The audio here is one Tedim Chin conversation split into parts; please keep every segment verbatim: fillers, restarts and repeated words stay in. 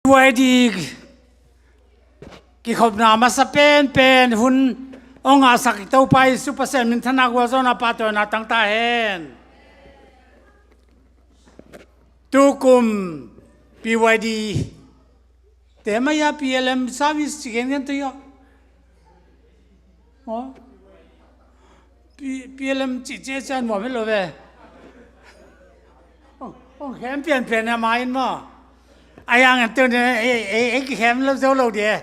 P Y D kikhopna masa penpen hun hong ngahsak i Topa Jesu Pasian minthanna gualzawhna pahtawina tangta hen. Tukum P Y D te mai-a P L M service ci gengen tei-a. Aw. P-, P L M cih ciacian muam hi lo ve. Hong, hong khem pianpian a ma in maw. A yang an teu ne, ei, ei, ei kikhem lo zo lo dia.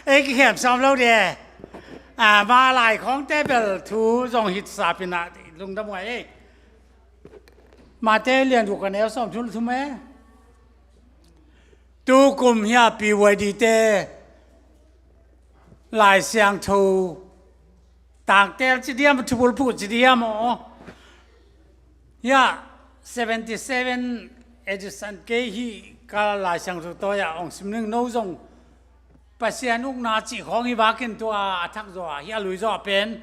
Ei kikhem sawm lo dia. A, ma lai khawngte bel thu zong hitsap inah lungdam ngai ei. Mate lian guk a neu sawm thum thum e. Tukum hi-a P Y D te Lai Siangtho tangtel ci diam, thubulphuh ci diam aw. Hi-a seventy seven edition kei hi ka Lai Siangtho tawi-ah hong sim ning no zong Pasian ukna cih khawng hi vakin tua a thak zaw a, hi a lui zaw a pen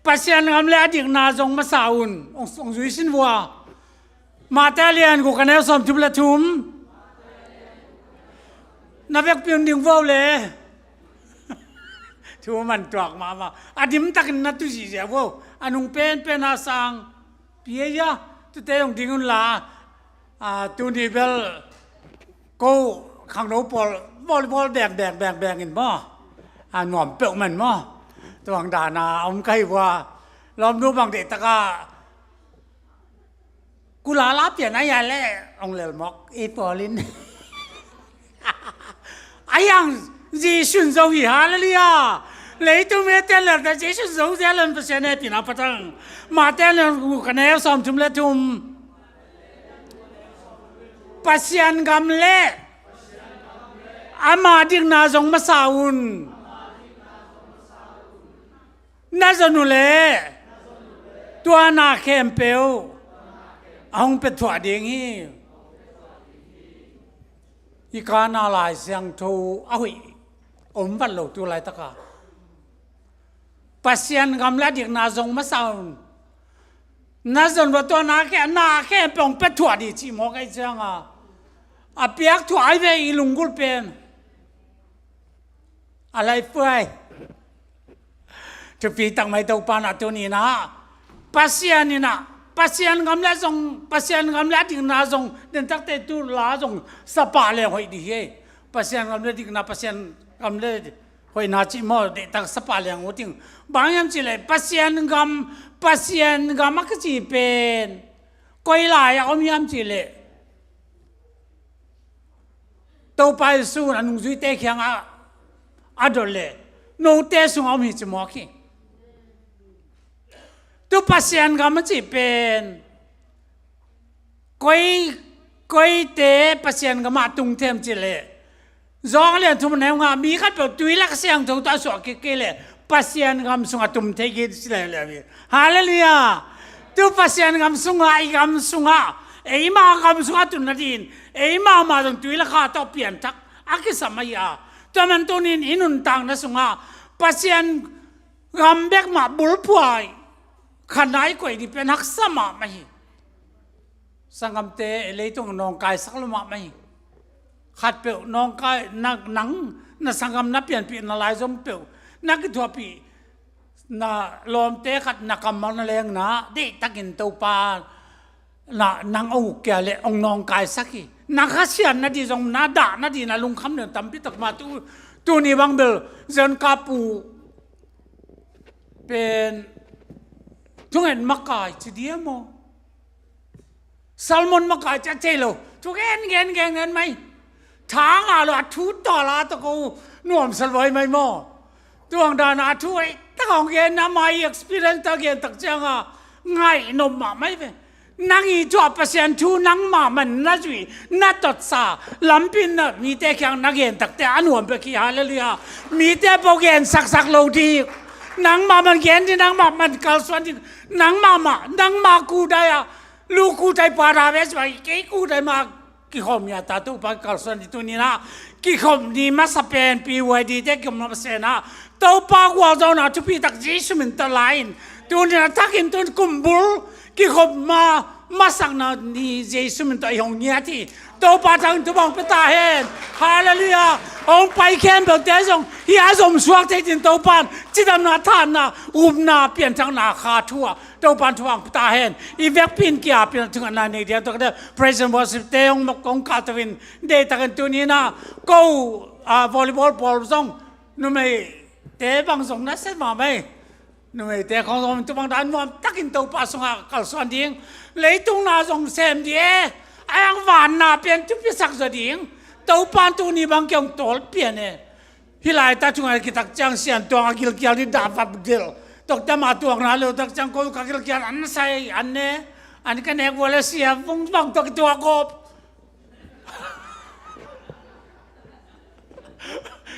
Pasian gam le a dikna zong masa un. Hong, hong zui sin vua. Mate lian guk a neu sawm thum le thum. Na vekpi un ding vua le. Thu man tuak mahmah. A dim takin na tu zihziah vua. A nung penpen a sang. Pia ia, tute hong ding un la. A, tuni bel ko khangno pawl volleyball beng, beng, beng, beng in maw. A, nuam peuh man maw. Tuang dana om ka hi vua. Lawmnu bang dehtaka kulala pian a ia le hong lel mawk i pawl in. A iang Jesu in zo hi, halleluiah. Leitung mite lelta Jesu in zo zia lem Pasian hehpihna patang. Mate lian guk a neu sawm thum le thum. Pasian gam le ama dikna zong masa un. Na zon uh leh tua na khempeuh a hong pia thuah ding hi. Hih kana Lai Siangtho a hoih om vat lo tu laitaka. Pasian gam le a dikna zong masa un. Na zon uh a tua na khe, na khempeuh hong pia thuah ding cih mawk ei cianga a piak thuah ai ve i lunggulh pen. A lai puai. Thupi tak mai Topa na tuni na. Pasian ina, Pasian gam le zong, Pasian gam le a dikna zong, den takte tu la zong sapa leng hoih ding hi. Pasian gam le dikna, Pasian gam le hoihna cih maw, dehtak sapa leng uh ting. Bang hiam cih leh, Pasian gam, Pasian gam a kici pen koi lai a om hiam cih leh Topa Jesu in a nungzuite kiangah a dot leh note sungah om hi ci mawk hi. Tu Pasian gam a cih pen koi, koite Pasian gamah tung them cih leh Johan lian thum neu nga, mi khatpeuh tui lak siangtho tawh a suah kik kei leh Pasian gam sungah tum thei kik ci leuleu hi. Halleluiah. Tu Pasian gam sungah, i gam sungah, eima gam sungah tun nadin, eima mah zong tui lak kha tawh pianthak a kisam ahi a. Tua man tunin i nuntakna sungah Pasian gam bek mah bulphuai khat na i koih ding pen haksa mahmah hi. Sanggamte leitung nawngkaisak lo mahmah hi. Khatpeuh nawngkai, na, nang na sanggam na pianpih na laizom peuh, na kithuahpih na lawmte khat na kammal na lengna deihtakin Topa na nang hong uk kei leh hong nawngkaisak hi. Na khasiatna ding zong, na dahna ding, na lungkham ding tampi tak mah tu, tuni bang bel Zen Kapu pen thungen makai ci diam aw. Salmon makai ci a thei lo. Thu gen, gen, gen, gen mai. Tha ngah lo a thu tawla tawh ko nuamsa luai mai maw. Tuang dana a thu ei tak hong gen na mai experience ta gen tak cianga ngaih nop mah mai ve. Nang i thu a Pasian thu nangmah man na zui, na totsa, lampi na mite kiang na gen takte a nuam bek hi, halleluiah. Mite pau gen saksak lo ding. Nangmah man gen ding, nangmah man kalsuan ding, nangmah mah, nangmah kudai a, lu kudai pada ve suai, kei kudai mah kikhawm ni a ta Topa kalsuan ni tuni na, kikhawm ni masa pen P Y D te kikhawm na masa na, Topa gualzawhna thupi tak Jesu min tawh la in, tuni na thakin tun kumbul kikhawm ma, masakna ni Jesu min tawh i hong ngiat hi. Topa thangin thupha hong pia ta hen. Halleluiah. Hong pai khempeuhte zong hih a zom suak thei dingin Topa in cidamna, thahatna, upna, pianthakna kha thu ah Topa in thupha hong pia ta hen. I vekpi in ki-ap in a thungetna nei ding a, tua khit teh praise and worship te hong mawk, hong kahto in, deihtakin tuni in ah ko, ah, volleyball pawl zong numeite bang zong nasia mahmah hi. Numeite khawng zong tu bang dan nuam takin Topa sungah kalsuan ding. Leitung na zong sem ding e. A yang vanna pen thupiasak zaw ding. Topa in tuni bang kei hong tawlpian e. Hih laitak tungah kitak ciang Sian Tuang a gilkial ding dah vap dil. Tua khit teh amah tuakna leh tak ciang ko ka gilkial an sai an ne. An ka nek vua leh Sia Vung bang tawh kituak gawp.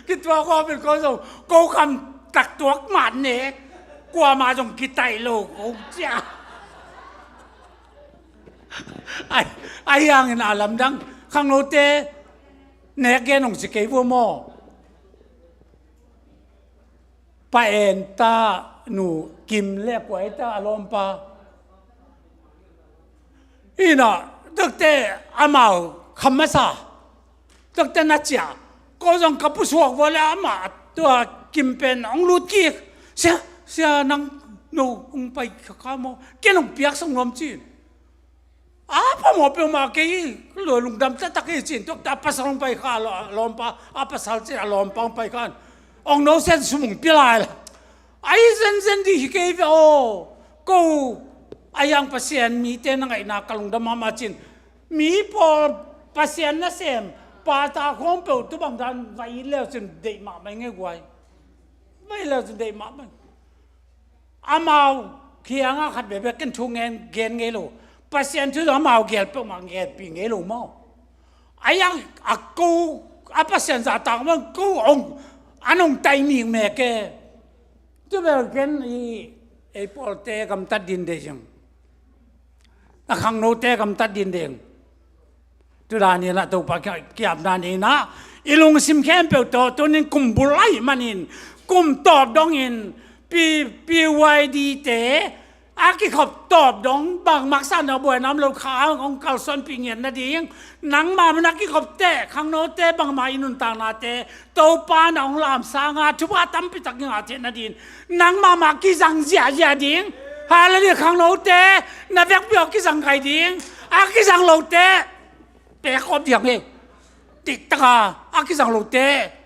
Kituak gawp in ko zong ko kham tak tuak mat ne. Kuamah zong kitaih lo ko cia. Ai, ai, hangin a lamdang khangnote nek gen hong ci kei vua maw? Pa En ta nu Kim le kua ei ta a lawmpa. Ina, tua khit teh amau kham masa. Tua khit teh na cia. Ko zong ka pusuak vua leh amah tua Kim pen hong lut kik. Sia, Sia, nang nu hong pai kha kha maw? Ken hong piak sung nuam ci-in. A phamawh peuhmah kei hi, lungdam taktak hi ci-in, tua khit teh a pasal hong pai kha, a lawmpa, a pasal ci-in a lawmpa hong pai kha in, hong no sen sum hong pia lai la. Ai zenzen ding hi kei ve aw, ko a yang Pasian mite na ngaihna ka lungdam mahmah ci-in, mi pawl Pasian nasem, pa ta khawng peuh tu bang dan va it leu cin deih mahmah ngei guai. Va it leu cin deih mahmah. Amau kiangah khat veve ken thu ngen gen ngei lo. Pasian thu zong amau gel peuhmah gelpih ngei lo maw? A yang a ko a Pasian zahtak maw ko hong an hong taih mikmek e. Tu bel ken i ei pawlte gamtat ding deih zing. A khangnote gamtat ding deih zing. Tu dan in ah Topa ki-, ki-apna nei in ah i lungsim khempeuh tawh tuni in kumbul ahih manin kum tawp dongin P-, P Y D te a kikhop tawp dong bangmah sa na buaina om lo kha hong kalsuanpih ngiat nading, nangmah mun a kikhop teh khangnote bangmah i nuntaknate Topa na hong lamsang a thupha tampi tak i ngah theih nading nangmah mah kizang ziahziah ding. Halleluiah. Khangnote na vekpi aw kizang kai ding. A kizang lote pekawp diang e. Tiktak a a kizang lote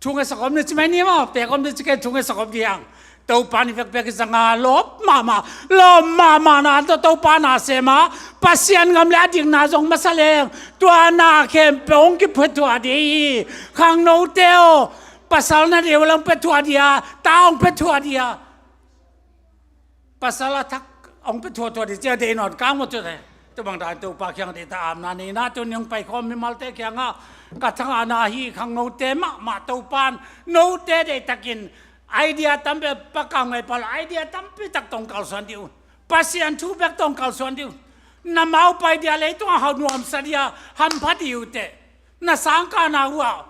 thu ngetsak om ni ci mai ni maw? Pekawp ni ci kei, thu ngetsak om diang. Topa in i vekpi a kizang a lawp mahmah, lawp mahmah na tawh Topa na sem a Pasian gam le a dikna zong masa leng tua na khempeuh hong kipia thuah ding hi. Khangnote aw, pasal na deu le hong pia thuah ding a, ta hong pia thuah ding a. Pasal a thak hong pia thuah thuah ding cia deih nawn kang maw tua te. Tua bang dan Topa kiang deihtak apna nei in ah tuni hong paikhawm mimalte kiangah ka thangahna hi. Khangnote mahmah Topa in note deihtakin idea tampi, pakam ngai pal idea tampi tak tawh hong kalsuan dih un. Pasian thu bek tawh hong kalsuan dih un. Na maupai ding a, leitungah hau nuamsa ding a hampha dih uh teh. Na sangkahna uh ah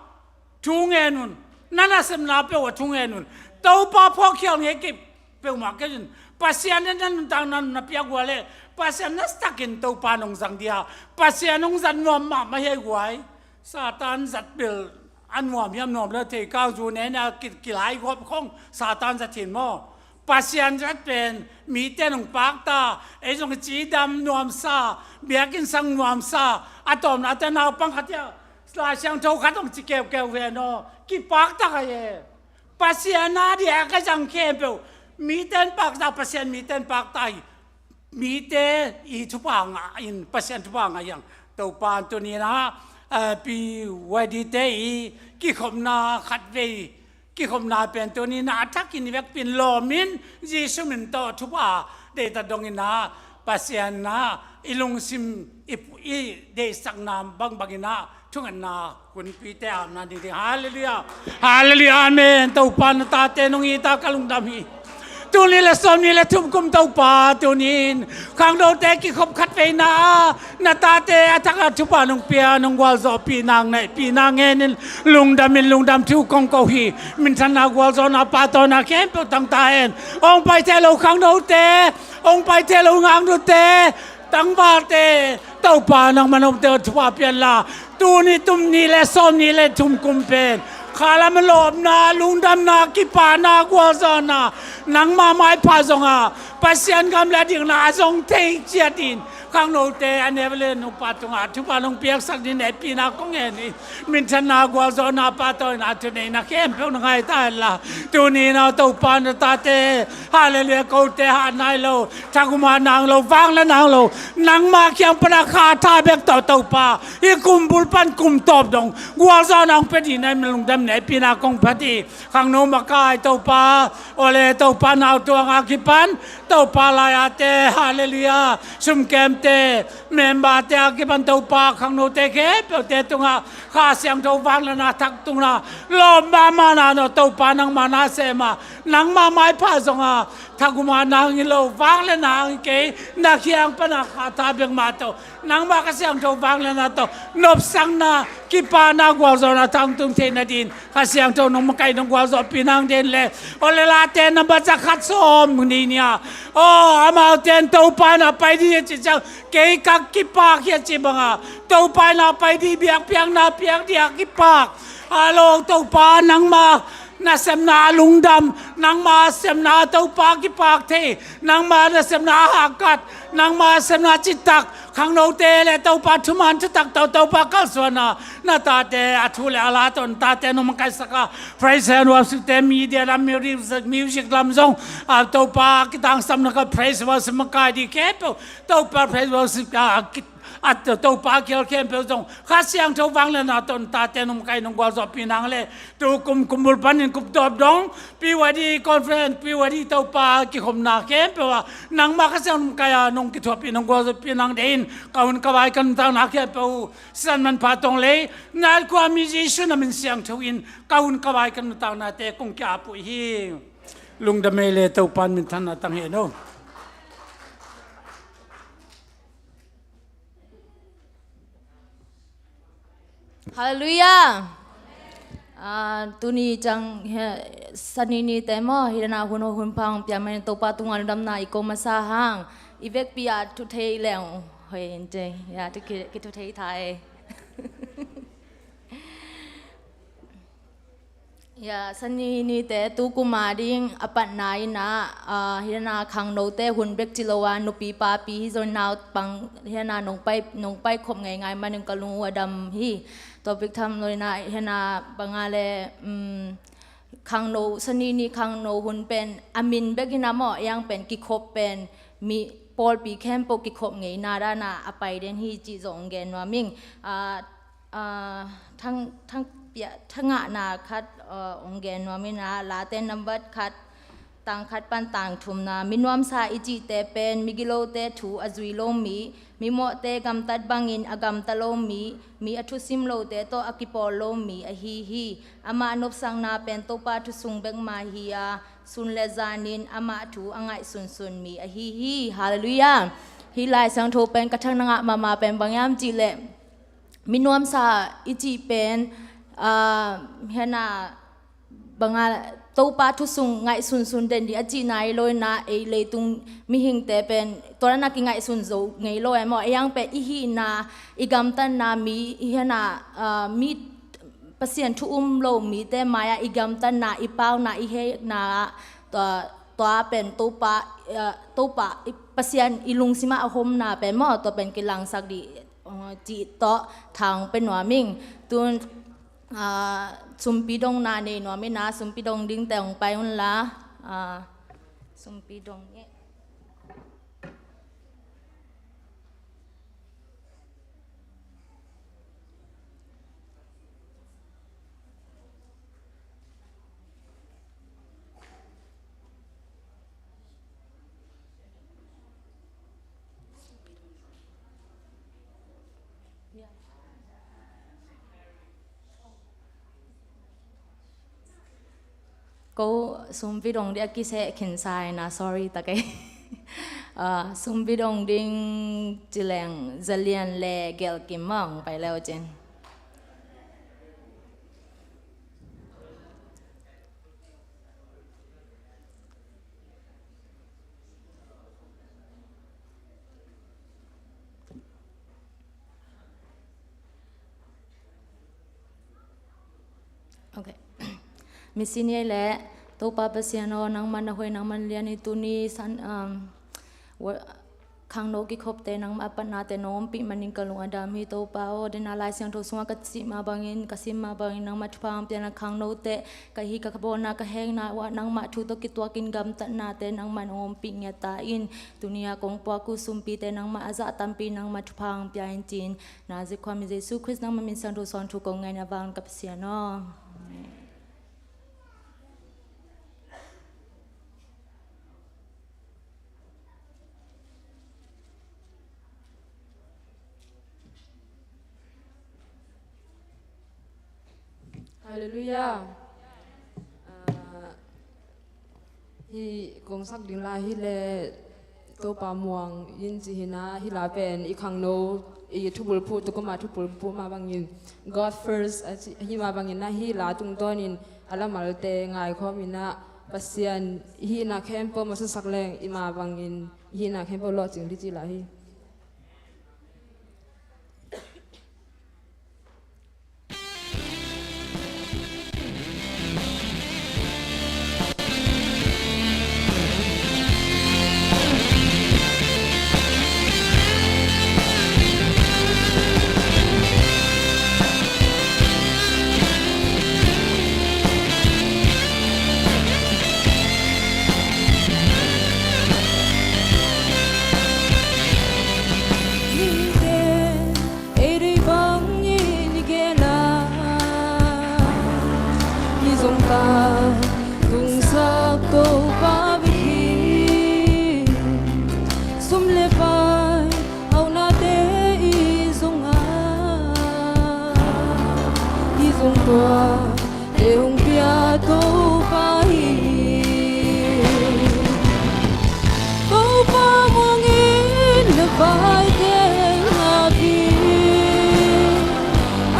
thu ngen un. Na nasepna peuh ah thu ngen un. Topa phawkkhial ngei kei peuhmah kei un. Pasian in na nuntakna na piak uh a leh Pasian nasatakin Topa in hong zang ding a, Pasian hong zat nuam mahmah hi guai. Satan zat bel a nuam hiam nuam lo thei kang zu ne na ki-, kilai gawp khong Satan zat hin maw? Pasian zat pen mite in hong pakta, ei zong cidam nuamsa, biakinn sang nuamsa, a tawpna te naupang khat ia Lai Siangtho khat hong ci keukeu ve naw, kipakta ka e. Pasian a dia ka zang khempeuh mite in pakta, Pasian mite in pakta hi. Mite i thupha ngah in Pasian thupha ngah hiang. Topa in tuni in ah, eh, P Y D te i kikhopna khatvei kikhopna pen tuni in ah a thakin i vekpi in lawm in Jesu min tawh thupha deihtak dong in ah Pasian in ah i lungsim i, i deihsakna bangbang in ah thungetna hunpite apna ni ding. Halleluiah. Halleluiah. Amen. Topa na tate nong it a ka lungdam hi. Tul nih le sawmnih le thum kum Topa tuni in khangnote kikhop khat veina ah na tate a thak a thupha nong pia, nong gualzawhpih nang, neihpih nang ngen in lungdam in lungdam thu kong ko hi. Minthanna gualzawhna pahtawina khempeuh tang ta hen. Hong pai thei lo khangnote, hong pai thei lo ngaknute, tangvalte, Topa nangmah nopte thupha pian la, tuni kum nih le sawmnih le thum kum pen khalam lawpna, lungdamna, kipahna, gualzawhna, nangmah maipha zong a, Pasian gam le a dikna a zong thei ciat in khangnote a neu le nupa tungah thupha nong piaksak ding hehpihna kong ngen hi. Minthanna, gualzawhna, pahtawina, thuneihna khempeuh na ngai ta hen la, tuni-in a Topa na tate, halleluiah, kote hat nai lo, thagum hat nang lo, vanglian nang lo, nangmah kiang pana kha tha bek tawh Topa, hih kum bul pan kum tawp dong gualzawhna hong pia ding na min lungdam hehpihna kong phat hi. Khangno makai Topa, awle Topa nau tuang a kipan, Topa lai-ate, halleluiah, sumkemte, memberte a kipan Topa khangnote khempeuhte tungah Kha Siangtho vangliatna thak tungah lawp mahmah na, no Topa nangmah na sem a, nangmah maipha zong a, thagum hat nang hi lo, vangliatna hang hi kei, na kiang pana kha tha bek mah tawh, nangmah Kha Siangtho vangliatna tawh nopsakna, kipahna, gualzawhna tha hong tung theihna dingin Kha Siangtho nong makaih nong gualzawhpih nang den le, awle Late nambat za khat sawm nih nih a, aw, amaute in Topa in a pai ding hi a cih ciang, kei ka kipak hi a cih bang a, Topa in a pai ding, biakpiakna piak ding a kipak. Hallo Topa, nangmah nasepna a lungdam, nangmah nasepna Topa kipak thei, nangmah nasepna a hahkat, nangmah nasepna citak, khangnote le Topa thuman thutak tawh Topa kalsuanna, na tate a thu le a la tawh na tate nong makaihsak a, praise and worship te, media lam, music, music lam zong a, Topa kitangsapna ka praise worship makai ding khempeuh, Topa praise worship a, a, a, Topa kial khempeuh zong Kha Siangtho vangliatna tawh na tate nong makaih nong gualzawhpih nang le, tu kum kum bul panin kum tawp dong P Y D conference, P Y D Topa kikhopna khempeuh ah nangmah Kha Siangtho makaih a nong kithuahpih nong gualzawhpih nang den in ka hun ka vai ka nuntakna khempeuh uh sisan manpha tong lei, nat khua musician a min siangtho in ka hun ka vai ka nuntaknate kong ki-ap uh hi. Lungdam ei le, Topa in minthanna tang hen aw. Halleluiah. Ah, tuni ciang he, Sani nite maw, hi dana hun, hun pha hong pia manin Topa tungah lungdamna i ko masa hang, i vekpi a thu thei leng hoi inte, ya, thu ki, ki thu thei tha e. Ya, Sani nite tu kum a ding a patna in ah, ah, hi dana khangnote hun bek ci lo a, nupi papi hi zong naupang hi dana nong pai, nong pai khop ngeingai manin ka lung uh a dam hi. Tua bek tham lo in ah, hi dana bang a le, um, khangno, Sani ni khangno hun pen a min bek hi na maw, a yang pen kikhop pen mi pawlpi khempeuh kikhop ngeina dana a pai den hi cih zong gen nuam ing. Ah, ah, thang, thang pia, thangahna khat, ah, hong gen nuam in ah, Late nambat khat, tang khat pan tang thumna, mi nuamsa i cihte pen migilote thu a zui lo mi, mimawhte gamtat bangin a gamta lo mi, mi a thusim lote tawh a kipawl lo mi ahi hi. Amah nopsakna pen Topa thu sung bek mah hi a, sun le zanin amah thu a ngaihsunsun mi ahi hi. Halleluiah. Hih Lai Siangtho pen ka thak na ngah mahmah pen bang hiam cih leh, mi nuamsa i cih pen, ah, hi dana bang a, Topa thu sung ngaihsunsun den ding a cihna hi lo in ah, ei leitung mihingte pen tua dana kingaihsun zo ngei lo e maw. A yang pen i hihna, i gamtatna, mi hi dana, ah, mi Pasian thu um lo mite mai-ah i gamtatna, i pauna, i hehna, tua, tua pen Topa, ah, Topa, i Pasian i lungsim ah a homna pen maw, tua pen kilangsak ding, ah, cih tawh tha hong pia nuam ing. Tun, ah, sumpi dongna nei nuam in ah, sumpi dong dingte hong pai un la, ah, sumpi dong e. Ko sumpi dong ding a kiseh khin sa hi na, sorry tak e. Ah, sumpi dong ding ci leng Zalian le Gelkim mah hong pai le uh cin. Ok. Misi ni ei leh, Topa Pasian aw, nangmah na hoih, nangmah na lian hi. Tuni san, um, wa-, khangno kikhopte nangmah a patnate nong ompih manin ka lung a dam hi. Topa aw, dena Lai Siangtho sungah ka cih mah bangin, ka sim mah bangin nangmah thupha hong pia in, khangnote ka hih ka bawlna ka hekna uah nangmah thu tawh kituakin gamtatnate nangmah nong ompih ngiat ta in. Tuni a kong puak uh sumpite nangmah a zah tampi nangmah thupha hong pia in ci-in, Nazareth khua mi Jesu Khrist nangmah min siangtho suang thu kong ngen a vang ka Pasian aw. Amen. Halleluiah. Ah, hih kong sak ding la hi leh Topa muang in ci hi na, hih la pen i khangno, i thubulphuh, tukum a thubulphuh mah bangin God first a ci hi mah bangin na, hih la tungtawnin a lamalte ngaikhawm in na, Pasian i hihna khempeuh mawhsaksak leng i mah bangin i hihna khempeuh lawhcing ding ci la hi. Mihingte ei deih bangin i gel a, i zong ta tungsak Topa bek hi. Sum le pai hauhnate i zong a, i zong tua te hong pia Topa hi. Topa muangin na vaite ngap in,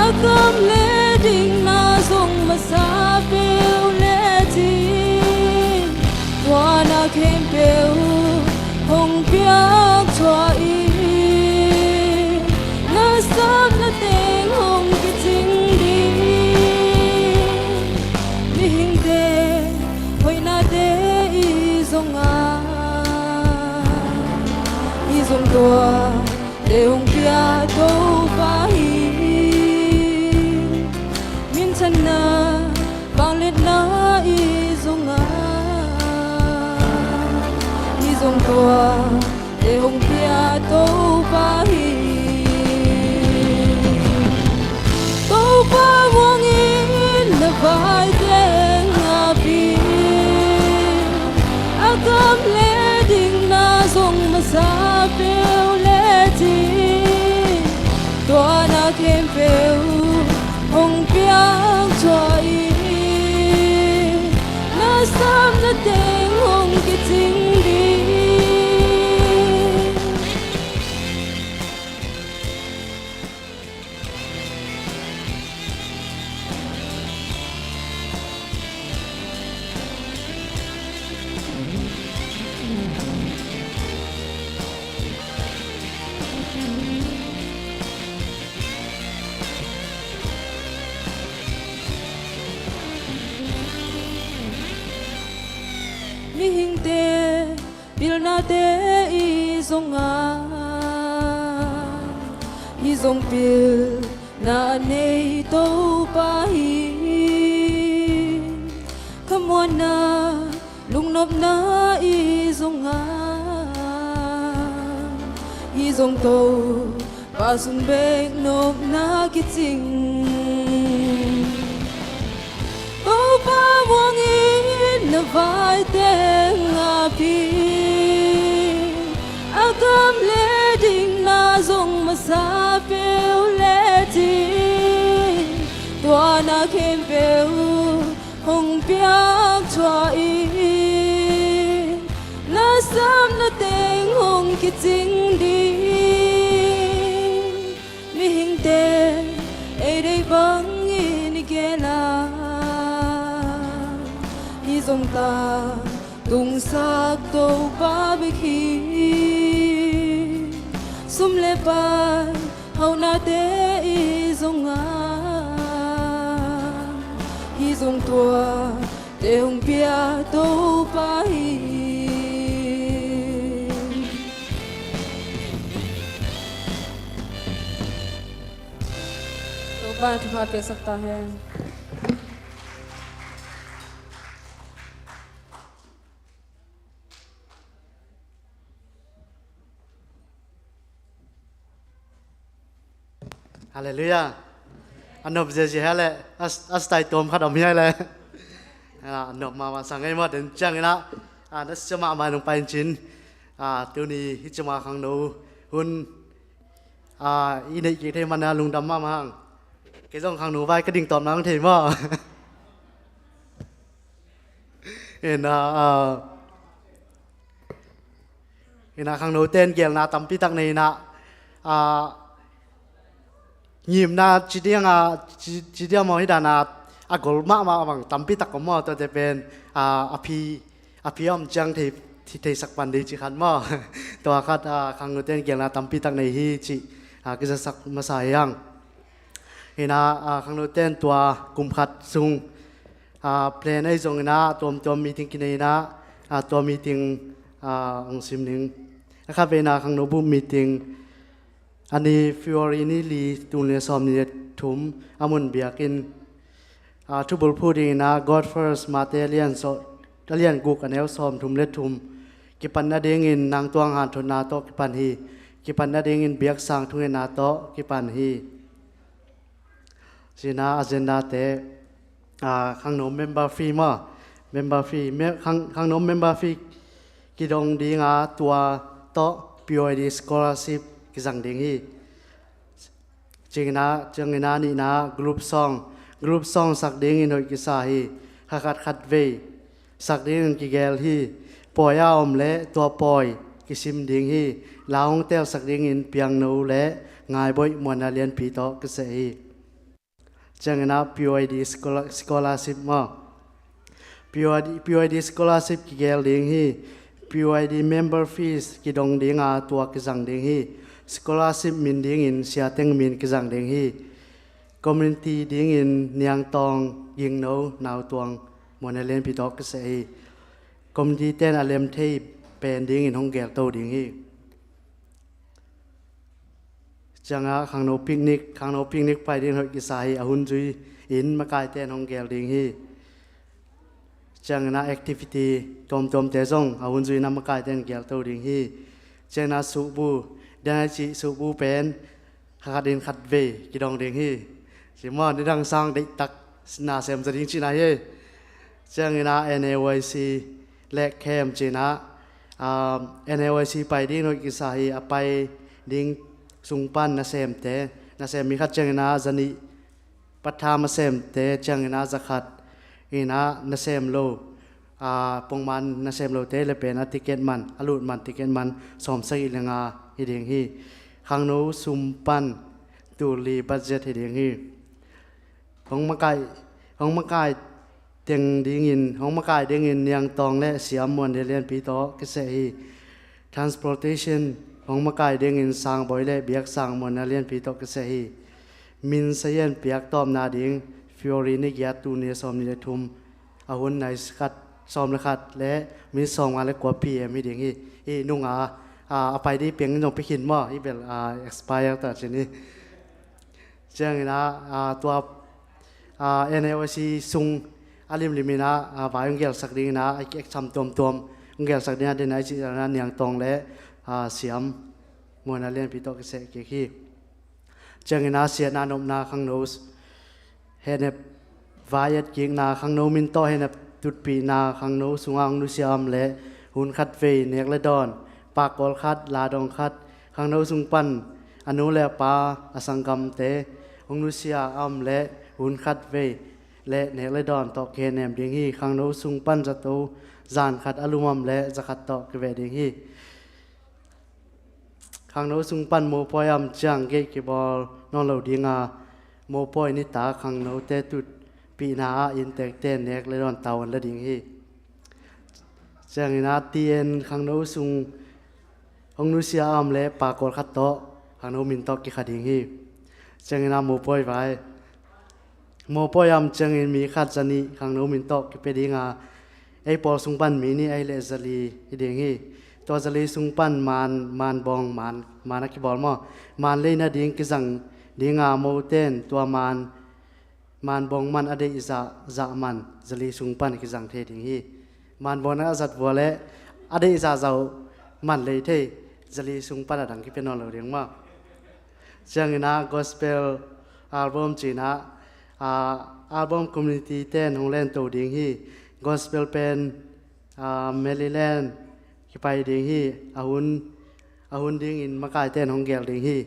a gam le dingna zong masa peuh le cin, tua na khempeuh hong piak thuah in, na sapna teng hong kicing ding. Mihingte hoihnate i zong a, i zong tua te hong pia Topa hi. Minthanna vangliatna i zong a, i zong tua te hong pia Topa hi. Topa muangin na vaite ngap in, a gam le dingna zong masa peuh le cin, tua na khempeuh hong piak thuah in, na sapna teng hong kicing ding. Mihingte pilnate i zong a, i zong pilna a nei Topa hi. Khamuanna lungnopna i zong a, i zong Topa sung bek nopna kicing. Topa muangin na vaite ngap in, a gam le dingna zong masa peuh le cin, tua na khempeuh hong piak thuah in, na sapna teng hong kicing ding. Mihingte ei deih bangin i gel a, i zong ta tungsak Topa bek hi. Sum le pai hauhnate i zong a, Hi zong tuate hong pia Topa hi. Topa thupha piaksak ta hen. Halleluiah. A nop ziazia hi a leh, a, a style tuam khat om hi a leh. A nop mahmah sang ei maw, den ciangin ah, a, na sia mahmah nong pai in cin. A, tuni hih ciang a khangno hun, a, i neih kik thei man a lungdam mahmah hang. Kei zong khangno vai ka ding tawm nang thei maw. Ina, a, ina khangnote in gelna tampi tak nei ina, a, ngimna ci diang a, ci, ci diang maw hi dan a, a gol mahmah bang tampi tak om maw, tuate pen, a, a phi, a phi om ciang thei, thei, theisak pan ding ci khat maw. Tua khat, a, khangnote in gelna tampi tak nei hi ci, a, kizasak masa hi hang. Ina, a, khangnote in tua kum khat sung, a, plan ahi zong ina, tuamtuam meeting kinei ina, a, tua meeting, a, hong sim ning. A khat vei ina khangno bup meeting, a ni February ni li, tul nih le sawm nih le thum, a mun biakinn, a, thubulphuh ding ina, God First, Mate a lian sawm, a lian guk a neu sawm thum le thum, kipan nadingin nangtuang hanthotna tawh kipan hi. Kipan nadingin biaksang thungetna tawh kipan hi. Cina agenda te, a, khangno member fee maw, member fee, me, khang, khangno member fee kidong ding a, tua tawh P Y D scholarship kizang ding hi. Ciangina, ciangina nihna group song, group song sak dingin hoih kisa hi. Khat khat khat vei sak dingin kigel hi. Pawi a om le tua pawi kisim ding hi. Lau hong telsak dingin piangno le ngaiboih muanna lianpi tawh kiseh hi. Ciangina P Y D scholar-, scholarship maw, P Y D, P Y D scholarship kigel ding hi. P Y D member fees kidong ding a, tua kizang ding hi. Scholarship min dingin Sia Teng Min kizang ding hi. Community dingin Niangtawng, Gingno, Nautuang, muanna lianpi tawh kiseh hi. Community ten a lem thei pen dingin hong gelto ding hi. Ciangah khangno picnic, khangno picnic pai ding hoih kisa hi, a hun zui in makaite in hong gel ding hi. Ciangina activity tuamtuamte zong a hun zui in a makaite in gelto ding hi. Ciangina suhbu, dena cih suhbu pen khat in khat vei kidong ding hi. Ci maw, nidang sang deihtak na sem zaw ding cihna hi. Ciangina N A Y C le camp cihna, ah, N A Y C pai ding hoih kisa hi, a pai ding sung pan nasemte, nasem mi khat ciangina zanih patham a semte, ciangina zakhat ina nasem lo, ah, pongman nasem lote le pen a ticket man, a lut man ticket man sawmsagih le nga hi ding hi. Khangno sum pan tul li budget hi ding hi. Hong makai, hong makai teng dingin, hong makai dingin Niangtawng le Siam muanna lianpi tawh kiseh hi. Transportation, hong makai dingin Sangbawi le Biaksang muanna lianpi tawh kiseh hi. Min sayan piak tawpna ding February ni giat, tul nih le sawm nih le thum, a hun nai khat, sawm le khat le minit sawmnga le kua P M hi ding hi. Hih nunga, a, a pai ding piang in zong pia khin maw, hih bel, a, expire ta cin hi. Ciangina, a, tua, a, N A Y C sung a limlim ina, a, vai hong gelsak dingina, a ki-exam tuamtuam hong gelsak dingina, dena i cih dana Niangtawng le, a, Siam muanna lianpi tawh kiseh kik hi. Ciangina siatna nopna khangno s-, hehnep vai etkikna, khangno min tawh hehnep tutpihna, khangno sunga hong nusia a om le hun khat vei nek le dawn, pakkawl khat, ladawng khat, khangno sung pan a nu le a pa, a sanggamte hong nusia a om le hun khat vei le nek le dawn tawh kihenem ding hi. Khangno sung pan zato zan khat a lum a om le za khat tawh kiveh ding hi. Khangno sung pan mopawi a om ciang gate kibawl nawn lo dinga, mopawi nitak khangnote tutpihna ah inntekte nek le dawn tavuan la ding hi. Ciangina T N khangno sung hong nusia a om le pakkawl khat tawh khangno min tawh kikha ding hi. Ciangina mopawi vai, Mopawi am ciangin mi khat zanih khangno min tawh kipia dinga, ei pawl sung pan mi nih ahih leh zali hi ding hi. Tua zali sung pan man, man bawng, man, man a kibawl maw, man lei nading kizang dinga, moten tua man, man bawng man a deih zah, zah man zali sung pan kizang thei ding hi. Man bawng na a zat vua leh a deih zah zah uh man lei thei, zali sung pan a dang kipia nawn lo ding maw. Ciangin ah gospel album ci-in ah, ah, album committee ten hong lento ding hi. Gospel pen, ah, Maryland kipai ding hi. A hun, a hun dingin makai ten hong gel ding hi.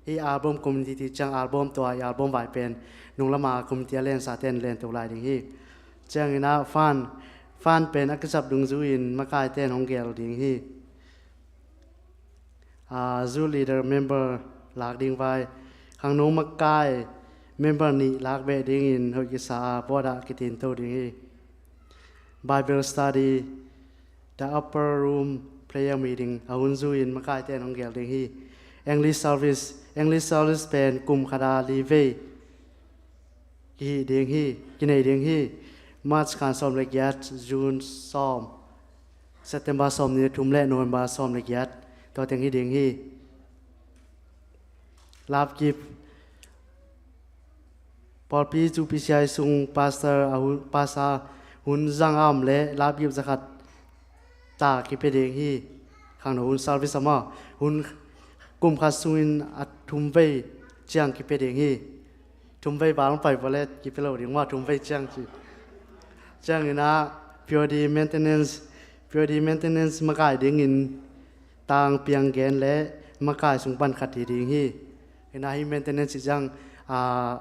Hih album committee ciang album tua, album vai pen nung lama committee a lensa ten lento lai ding hi. Ciangin ah fund, fund pen a kizap dungzui-in makai ten hong gel ding hi. Ah, youth leader member lak ding vai, khangno makai member nih lak beh dingin hoih kisa a, board ah kitinto ding hi. Bible study, the upper room prayer meeting, a hun zui-in makai ten hong gel ding hi. English service, English service pen kum khat a li vei kihih ding hi, kinei ding hi. March khan sawm le giat, June sawm, September sawm nih le thum le November sawm le giat, tua teng hi ding hi. Love gift, pawlpi cu P C I sung pastor a hun, pastor hun zang a om leh love gift zakhat ta kipia ding hi. Khangno hun service a maw, hun kum khat sungin a thum vei ciang kipia ding hi. Thum vei val pai vua leh kipia lo ding maw, thum vei ciang ci. Ciangin ah P O D maintenance, P O D maintenance makai dingin tang piang gen le makai sung pan khat hi ding hi. Ina hi maintenance ci ciang, ah,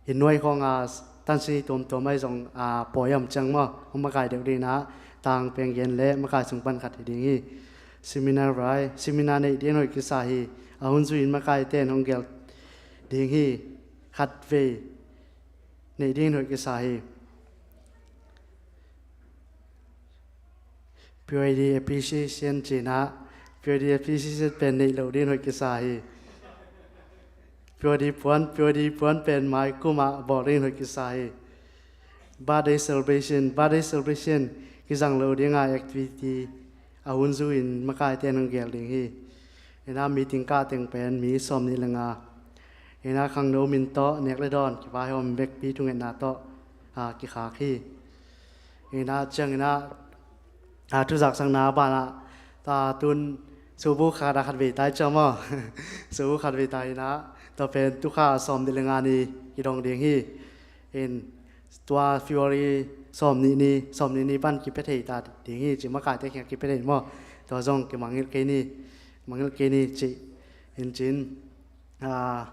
inn nuai khawng a tansi tuamtuam ahi zong, ah, pawi a om ciang maw, hong makai deuh ding ina, tang piang gen le makai sung pan khat hi ding hi. Seminar vai, seminar neih ding hoih kisa hi. A hun zui-in makai ten hong gel ding hi. Khat vei neih ding hoih kisa hi. P O D appreciation ci-in ah, P O D appreciation pen neih lo ding hoih kisa hi. P O D puan, P O D puan pen mai kum ah bawl ding hoih kisa hi. Birthday celebration, birthday celebration kizang lo ding a activity a hun zui-in makai ten hong gel ding hi. Ina meeting kah teng pen mi sawm nih le nga. Ina khangno min tawh nek le dawn kivaihawm vekpi thungetna tawh, ah, kikhak hi. Ina ciangin ah, ah, thuzaksakna banah, ta tun subu khat a khat vei tai ciang maw. Subu khat vei tai ina, tua pen tukha sawm nih le nga ni kidong ding hi. In tua February sawm nih ni, sawm nih ni pan kipia thei ta ding hi ci, makaite kiang kipia thei maw. Tua zong kimangngilh kei ni, mangngilh kei ni ci. In cin, ah,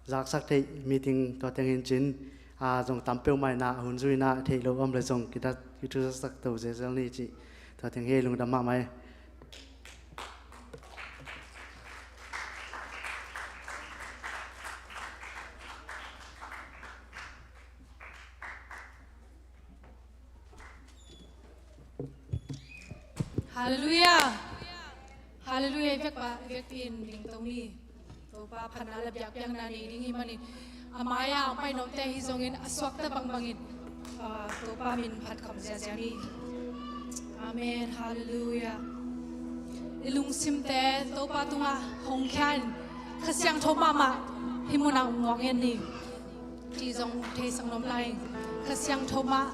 zaksak theih meeting tua teng in cin, ah, zong tam peuhmah ina, a hun zui ina theih lo om le zong kita, kithuzasak to zelzel ni ci. Tua teng hi, lungdam mahmah hi. Halleluiah. Halleluiah. I vek pa, i vekpi in dingto ni. Topa phatna le biakpiakna nei ding hi manin, a mai-a hong pai nuamte hi zongin a suakta bangbangin, ah, Topa min phat kham ziazia ni. Amen. Halleluiah. I lungsimte Topa tungah hong khia in, Kha Siangtho mahmah hih munah hong nuak ngen ni. Ci zong theisak nuam lai. Kha Siangtho mah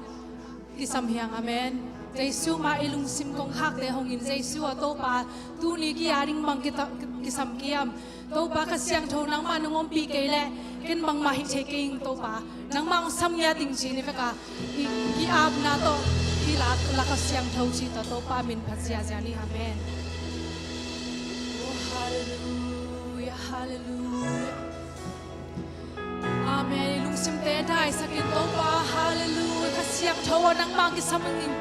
kisam hi hang. Amen. Jesu mah i lungsim kongkhakte hong in, Jesu a Topa, tuni ki-a ding bang kita, kisam kiam. Topa Kha Siangtho nangmah nong ompih kei leh ken bangmah hih thei kei ing Topa. Nangmah hong sam ngiat ing ci-in i vek a, i ki-apna tawh i lak, lak Kha Siangtho ci ta, Topa min phat ziazia ni. Amen. Oh, halleluiah, halleluiah. Amen. I lungsimte daisak in Topa, halleluiah. Kha Siangtho aw, nangmah kisam ing.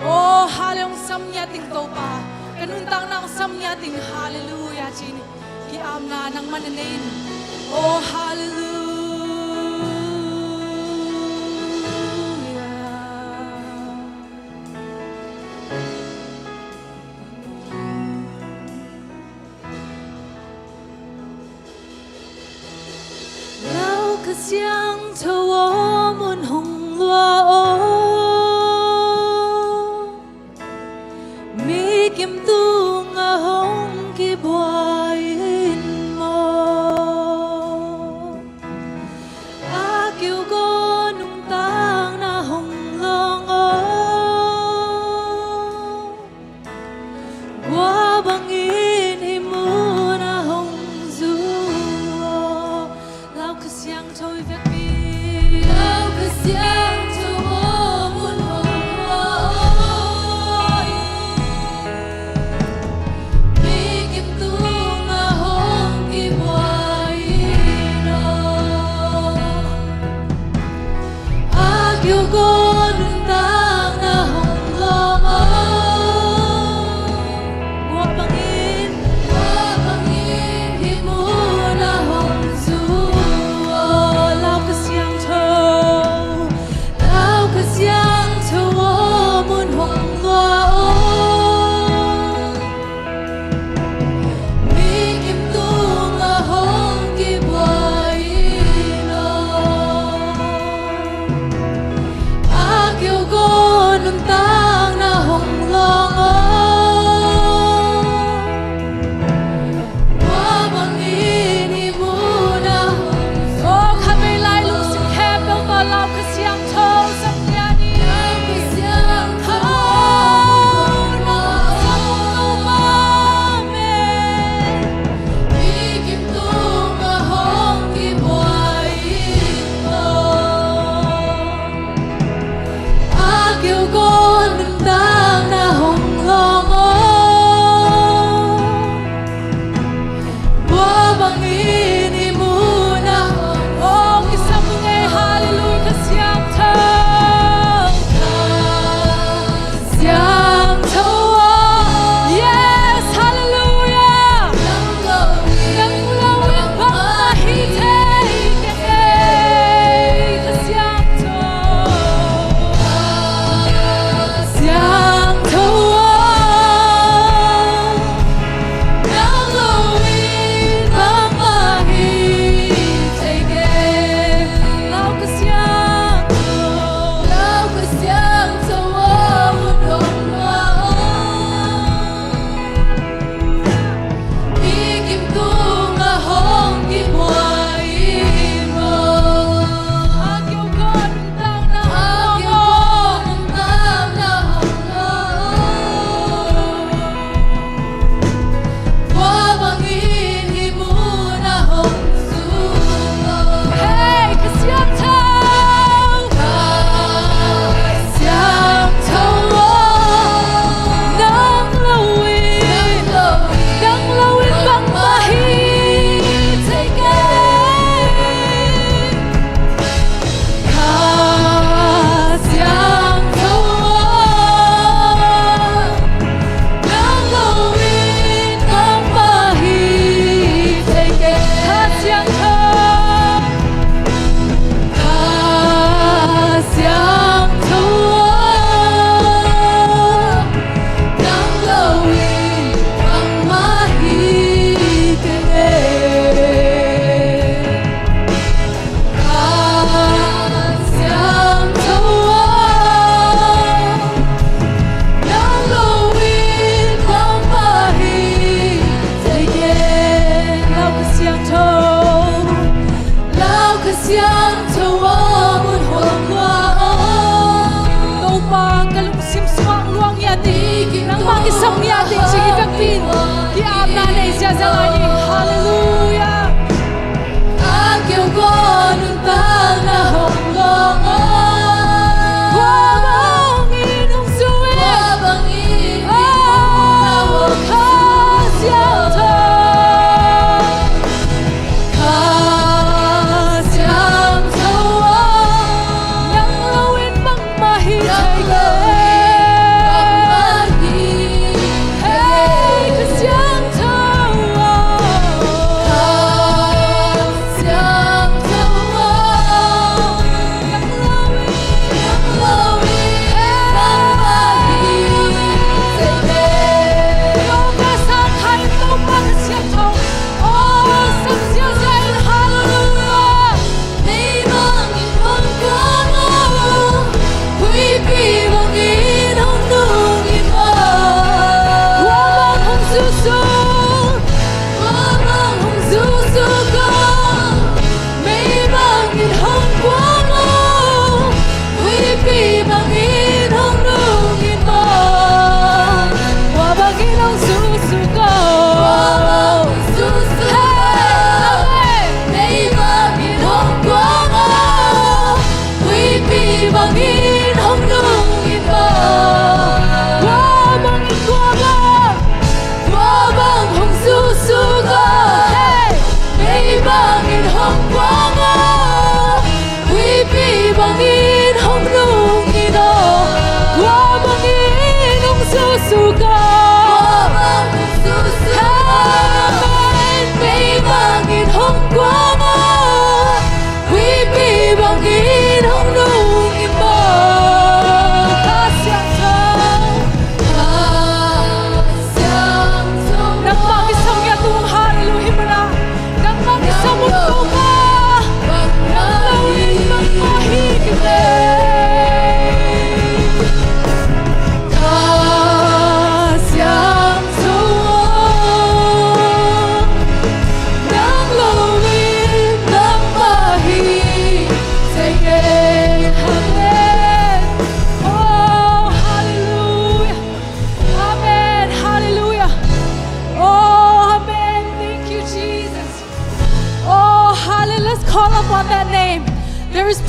Oh, halleluiah, hong sam ngiat ing Topa. Ka nuntakna hong sam ngiat ing, halleluiah ci-in ki-apna nangmah na nei in. Oh, halleluiah. Lau Kha Siang Tho aw, mun hong lua aw. Mi kim tungah hong kibuai in maw. A keu gaw nuntakna hong lawng aw. Kua bangin hih munah hong zu aw. Lau Kha Siangtho i vekpi. Lau Kha Siangtho aw, mun hong lua aw. Mi kim tungah hong kibuai in aw. A keu gaw nuntakna hong lawng aw. Kua bangin, kua bangin hih munah hong zu aw. Lau Kha Siangtho, Lau Kha Siangtho aw, mun hong lua aw. Mi kim tungah hong kibuai in aw. A keu gaw nuntakna hong lawng aw. Kua bangin hih munah hong zu aw. Khatvei lai lungsim khempeuh tawh Lau Kha Siangtho zong nia ni. Lau Kha Siangtho, Lau Kha Siangtho, amen. Mi kim tungah hong kibuai in aw. A keu gaw nuntakna hong lawng aw. Kua bangin hih munah hong, aw, kisam ngei, hallelujah, Kha Siangtho. Kha Siangtho aw. Yes, hallelujah. Nang lo in, nang lo in bangmah hi thei kei, Kha Siangtho. Kha Siangtho aw. Nang lo in bangmah hi thei kei. Lau Kha Siangtho, Lau Kha Siangtho aw, mun hong lua aw. Mi kim tungah hong kibuai in maw. A keu gaw nuntakna hong lawng aw. Kua bangin hih munah hong zu aw. Hei, Kha Siangtho. Kha Siangtho aw. Nang lo in, nang lo in bangmah hi thei kei. Kha Siangtho aw, nang lo in bangmah hi thei kei. Kha Siangtho, Kha Siangtho aw, nang lo in bangmah hi thei kei. Kha Siangtho aw, nang lo in bangmah hi thei kei. Lau Kha Siangtho, Lau Kha Siangtho aw, mun hong lua aw. Topa, ka lungsim sungah luang ngiat ding, nangmah kisam ngiat ding ci-in i vekpi in ki-apna nei ziahziah lai ni. Hallelujah. A keu gaw nuntakna hong lawng aw. Kua bangin hong zu in, kua bangin hong zu in, Kha Siangtho. Kha Siangtho aw, nang lo in bangmah hi thei kei. Hei, Kha Siangtho aw,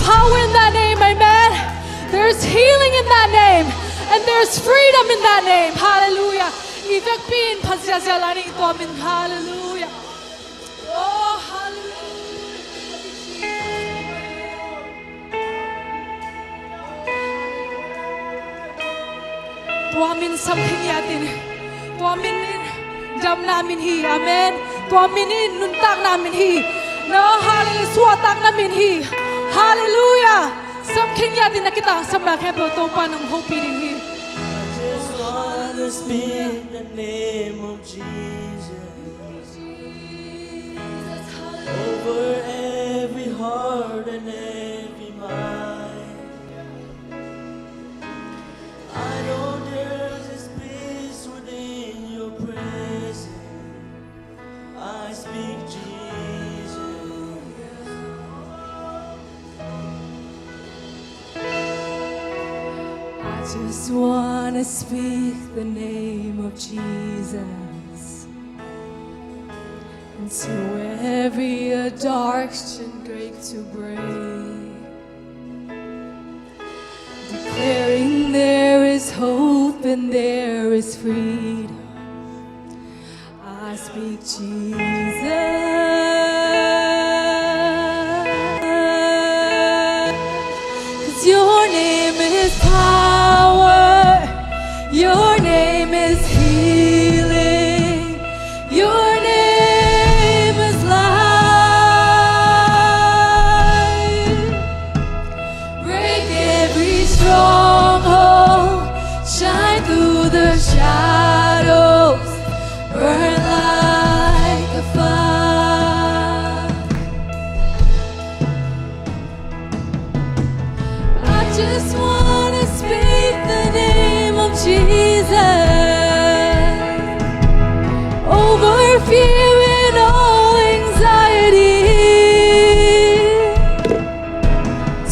Power in that name, amen. There's healing in that name, and there's freedom in that name. Hallelujah. I vekpi in phat ziahziah lai ning, tua min, hallelujah. Oh, hallelujah. Tua min sam khin ngiat in. Tua min in damna min hi. Amen. Tua min in nuntakna min hi. Na, hallelujah, suahtakna min hi. Hallelujah. Sam khin ngiat in, na kitangsapna khempeuh Topa'n hong hopih ding hi. I just wanna speak the name of Jesus over every heart and every mind. I know there's this peace within your presence. I speak Jesus. I just wanna speak the name of Jesus into every addiction, break to break. Declaring there is hope and there is freedom. I speak Jesus. 'Cause your name is power. Your name is healing. Your name is life. Break every stronghold. Shine through the shadows. Burn like a fire. I just wanna speak the name of Jesus over fear and all anxiety.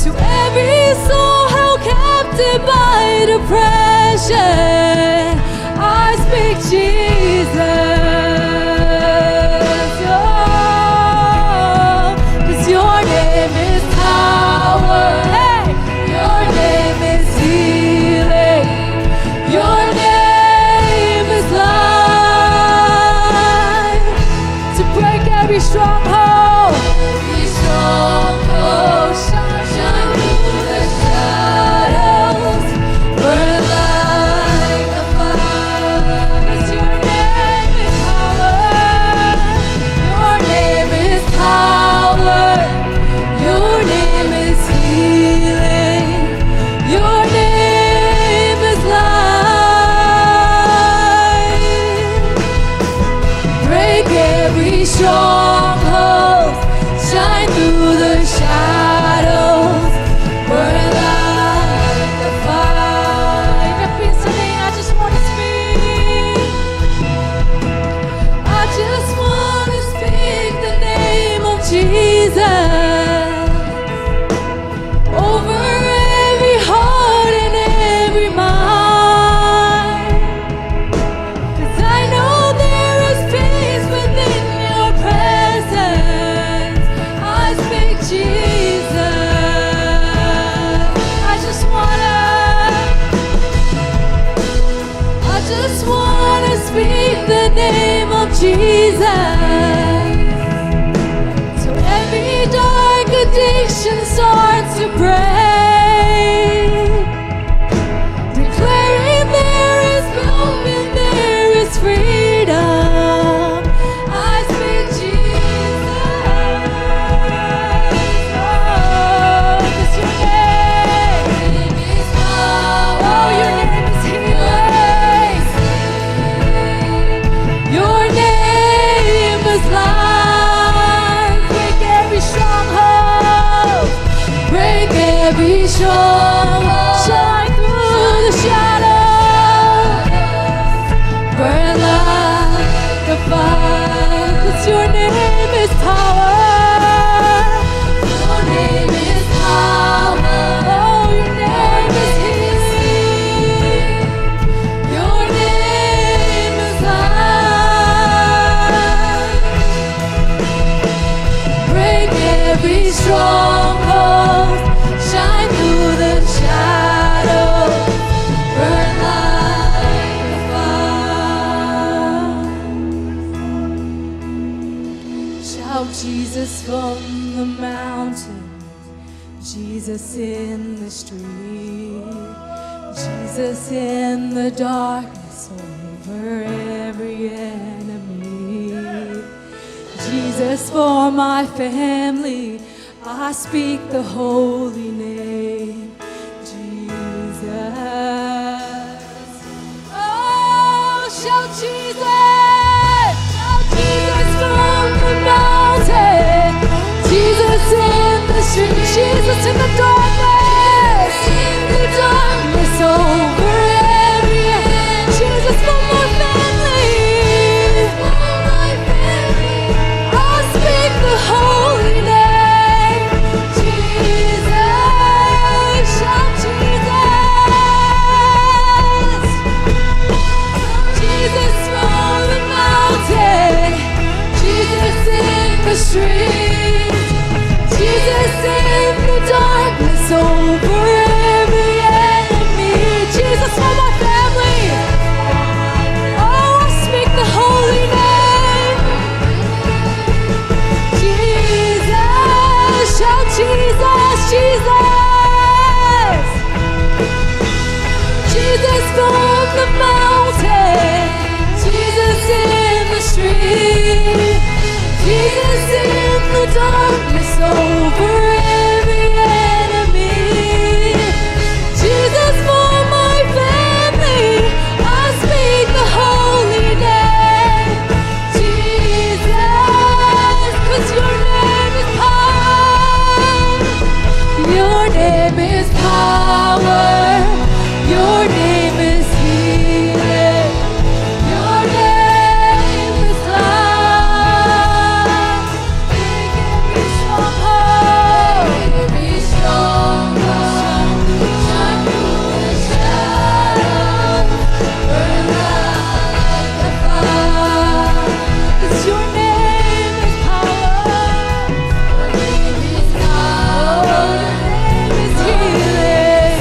To every soul held captive by depression, I speak Jesus. Oh, 'cause your name is power. Hey, your name is healing. Your name is life. To break every stronghold. Every stronghold. Shine, shine through the shadows. Burn like a fire. 'Cause your name is power. Your name is power. Your name is healing. Your name is life. Break every stronghold. Shine through the shadows. Burn like a fire. If you've been sinning, I just wanna speak. I just wanna speak the name of Jesus over every heart and every mind. 'Cause I know there is peace within your presence. I speak Jesus. I just wanna I just wanna speak the name of Jesus. So every dark addiction starts to break. Declaring there is hope and there is freedom. I speak Jesus. Oh, 'cause your name is power. Oh, your name is healing. Your name is life. Break every stronghold. Break every stronghold. Shine through the shadows. Burn like a fire. 'Cause your name is power. Your name is power. Oh, your name is healing. Your name is life. Break every stronghold. Jesus in the street, Jesus in the darkness over every enemy. Jesus for my family, I speak the holy name, Jesus. Oh, shout Jesus! Shout Jesus from the mountain. Jesus in the street. Jesus in the darkness. In the darkness over every. Jesus for my family. I speak the holy name. Jesus, shout Jesus. Jesus from the mountain. Jesus in the street. Jesus in the darkness over every enemy. Jesus for my family. Oh, I speak the holy name. Jesus, shout Jesus, Jesus. Jesus from the mountain, Jesus in the street, Jesus in the darkness over every enemy. Jesus for my family, I speak the holy name. Jesus, 'cause your name is power. Your name is power. Your name is healing. Your name is life. Break every stronghold. Break every stronghold. Shine through the shadows. Burn like a fire. 'Cause your name is power. Your name is power. Your name is healing.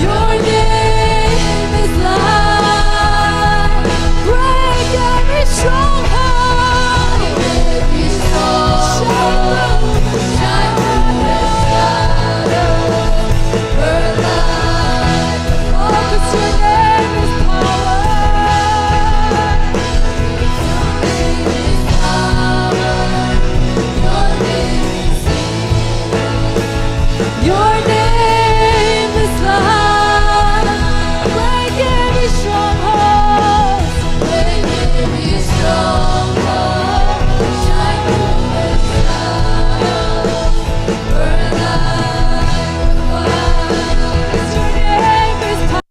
Your name is life. Break every stronghold. Break every stronghold. Shine through, shine through the shadows. Burn like a fire. 'Cause your name is power. Your name is power. Your name is healing. Your name is life. Break every stronghold. Break every stronghold. Shine through the shadows. Burn like a fire. Your name is power.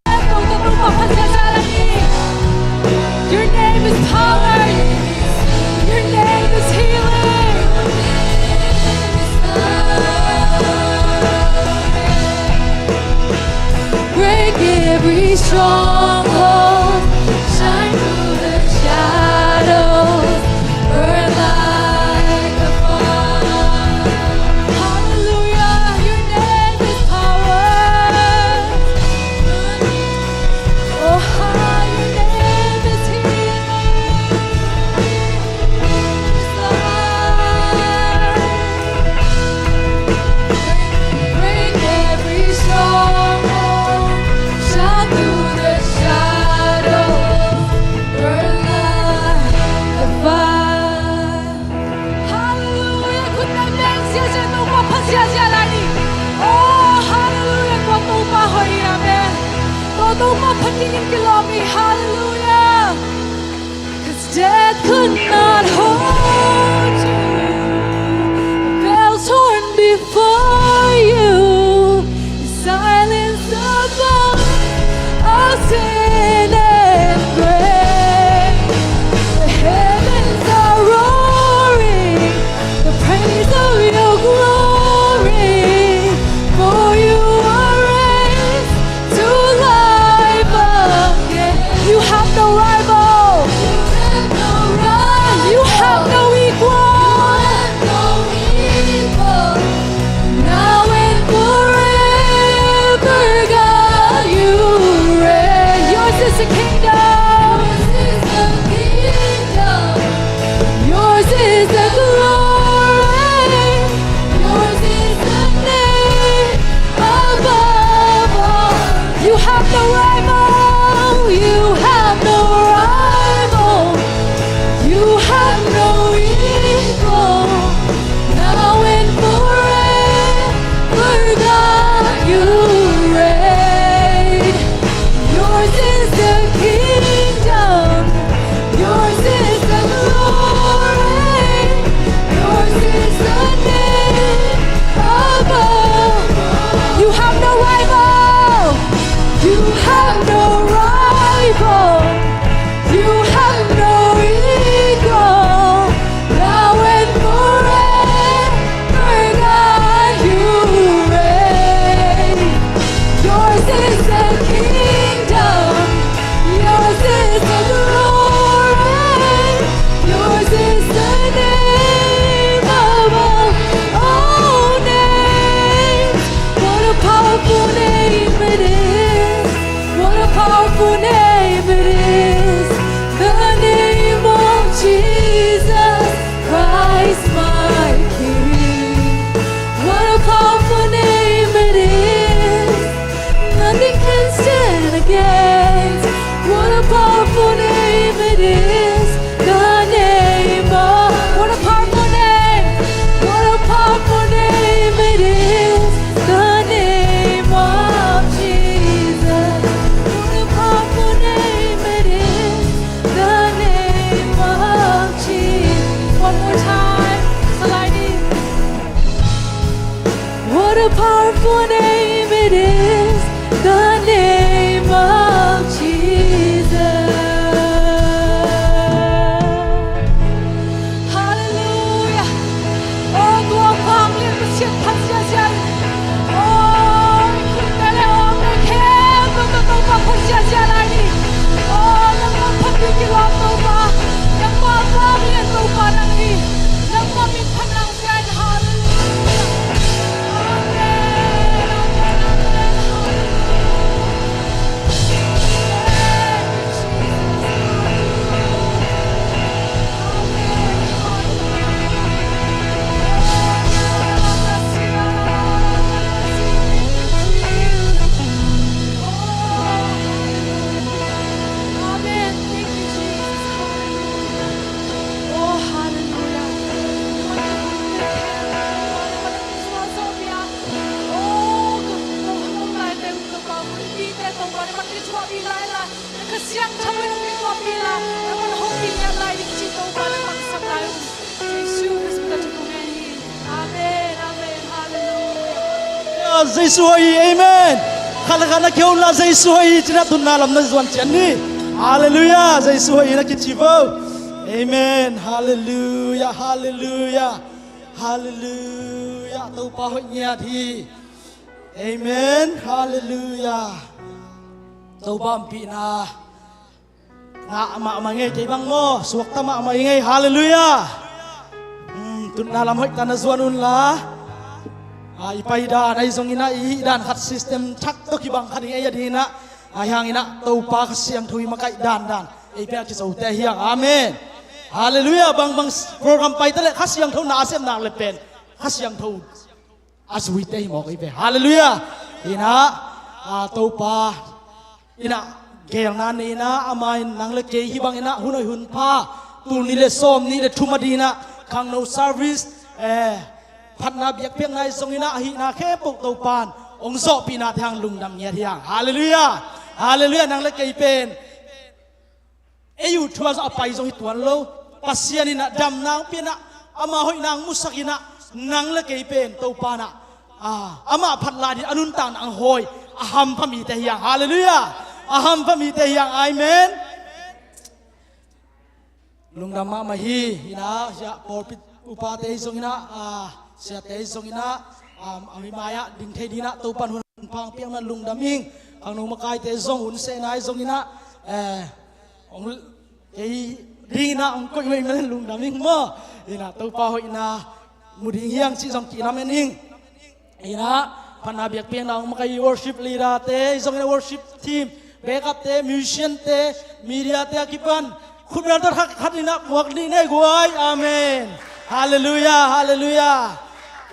Your name is power. Your name is healing. Break every stronghold. Shine through the shadows. Burn like a fire. Hallelujah. Your name is power. Oh, how your name is healing. Break every stronghold. Shine through the shadows. Burn like a fire. Halleluia. Khut beng ziahziah, Topa phat ziahziah lai ni. Oh, halleluia. Tua Topa hoih hi, amen. Tua Topa phat dingin kilawm hi. Halleluia. 'Cause death could not hold you. The veil torn before you. You silence the voice of sin and grave. The heavens are roaring the praise of your glory. For you are raised to life again. You have no rival. You have no rival. You have no equal. You have no equal. What a powerful name it is, the name of Jesus. Hallelujah. Oh, tua pang lian Pasian phat ziazia. Oh, khut te le awng te khempeuh tawh Topa phat ziazia lai ni. Oh, nangmah phat ding kilawm Topa. Nangmah pang lian Topa nang hi. Nangmah min phat nang. Amen. Thank you, Jesus. Hallelujah. Oh, hallelujah. Jesu hoih hi, amen. Khat le khat na kihon la, Jesu hoih hi, cina tunna lam na zuan cian ni. Halleluiah, Jesu hoih hi na kici vo. Amen, halleluiah, halleluiah. Halleluiah, Topa hoih ngiat hi. Amen, halleluiah. Topa ompihna ngah mahmah ngei kei bang maw, suakta mahmah i ngei, halleluiah. Hmm, tutna lam hoihta na zuan unla. Ah, i paidan ahi zonginah, i hihdan khat system thak tawh kibang khat i ngei a dinginah, ahi hanginah Topa Kha Siangtho i makaih dandan ei pia kizote hiang. Amen. Halleluiah. Bangbang program paita le Kha Siangtho na a sem nak le pen Kha Siangtho a zuite hi mawk ei ve. Halleluiah. Inah, ah, Topa inah gelna nei inah, ama in nang le kei hi banginah hun hoih hun pha, tul nih le sawm nih le thum a dinginah khangno service, eh, phatna biakpiakna i zonginah ahihna khempeuh Topan hong zawhpihnate hang lungdam ngiat hiang. Halleluiah. Halleluiah. Nang le kei pen ei uh thua zawh a pai zong hi tuan lo. Pasian inah damna hong pianah, ama hoihna hong musakinah, nang le kei pen Topanah, ah, amah phat lai ding a nuntakna hong hawi, a hampha mite hiang. Halleluiah. A hampha mite hiang. Amen. Lungdam mahmah hi. Inah, sia pawlpi upate hi zonginah, ah, siate hi zonginah, ah, a mi mai-ah ding thei dinginah Topan hun pha hong piakna lungdam ing. Khangno makaite zong hun sehna hi zonginah, eh, hong kei dinginah hong koih mei mel lungdam ing maw. Inah Topa hoihna mu ding hiang cih zong kilamen ing. Inah phatna biakpiakna hong makaih worship leader-te hi zonginah, worship team, backup-te, musician-te, media-te a kipan khutbeng tawh khat inah muak dih nei guai. Amen. Halleluiah, halleluiah.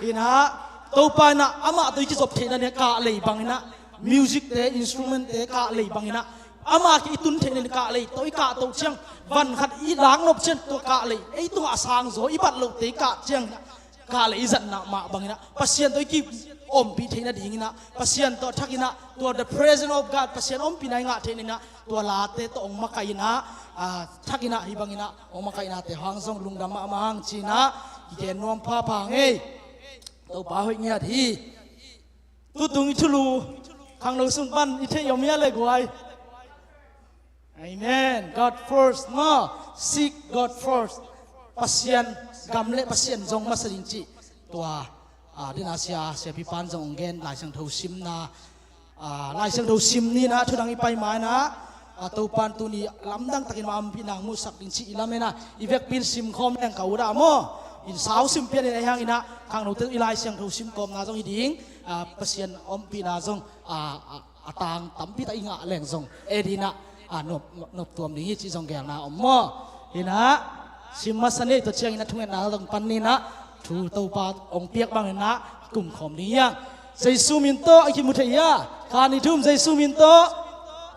Inah Topa inah amah tawh i kizop theihna ding a kah lei banginah, music-te, instrument-te kah lei banginah, ama ki i tun theih nen kah lei tawh i kah toh ciang, van khat i lak nop ciang tua kah lei ei tungah a sang zaw, i bat lohte i kah ciang, kah lei i zatna mah banginah Pasian tawh i ki ompih theihna dinginah, Pasian tawh thakinah tua the presence of God, Pasian ompihna i ngah theihna inah tua late tawh hong makaih inah, ah, thakinah hi banginah hong makaihnate hang zong lungdam mahmah hang cinah kigen nuam phapha ngei. Topa hoih ngiat hi. Tutung i thulu khangno sung pan i theih om hia le guai? Amen. God first maw. Seek God first. Pasian gam le Pasian zong masa ding cih tua, ah, dina sia, sia pipan zong hong gen Lai Siangtho simna, ah, Lai Siangtho sim ninah thudang i pai mainah, ah, Topan tuni lamdang takin ma ompihna hong musak ding cih i lamen a, i vekpin simkhawm leng ka ut ah maw. In sau sim pian in ahi hanginah khangnote i Lai Siangtho simkhawmna zong hi ding, ah, Pasian ompihna zong, ah, ah, a tang tampi tak i ngah leng zong ei dinah, ah, nop, nop tuam ding hi cih zong gelna om maw. Hinah sim masa ni, tua cianginah thungetna zong pan ninah thu Topa hong piak banginah kumkhawm ding hiang. Jesu min tawh a kimu thei hia? Khan i thum Jesu min tawh.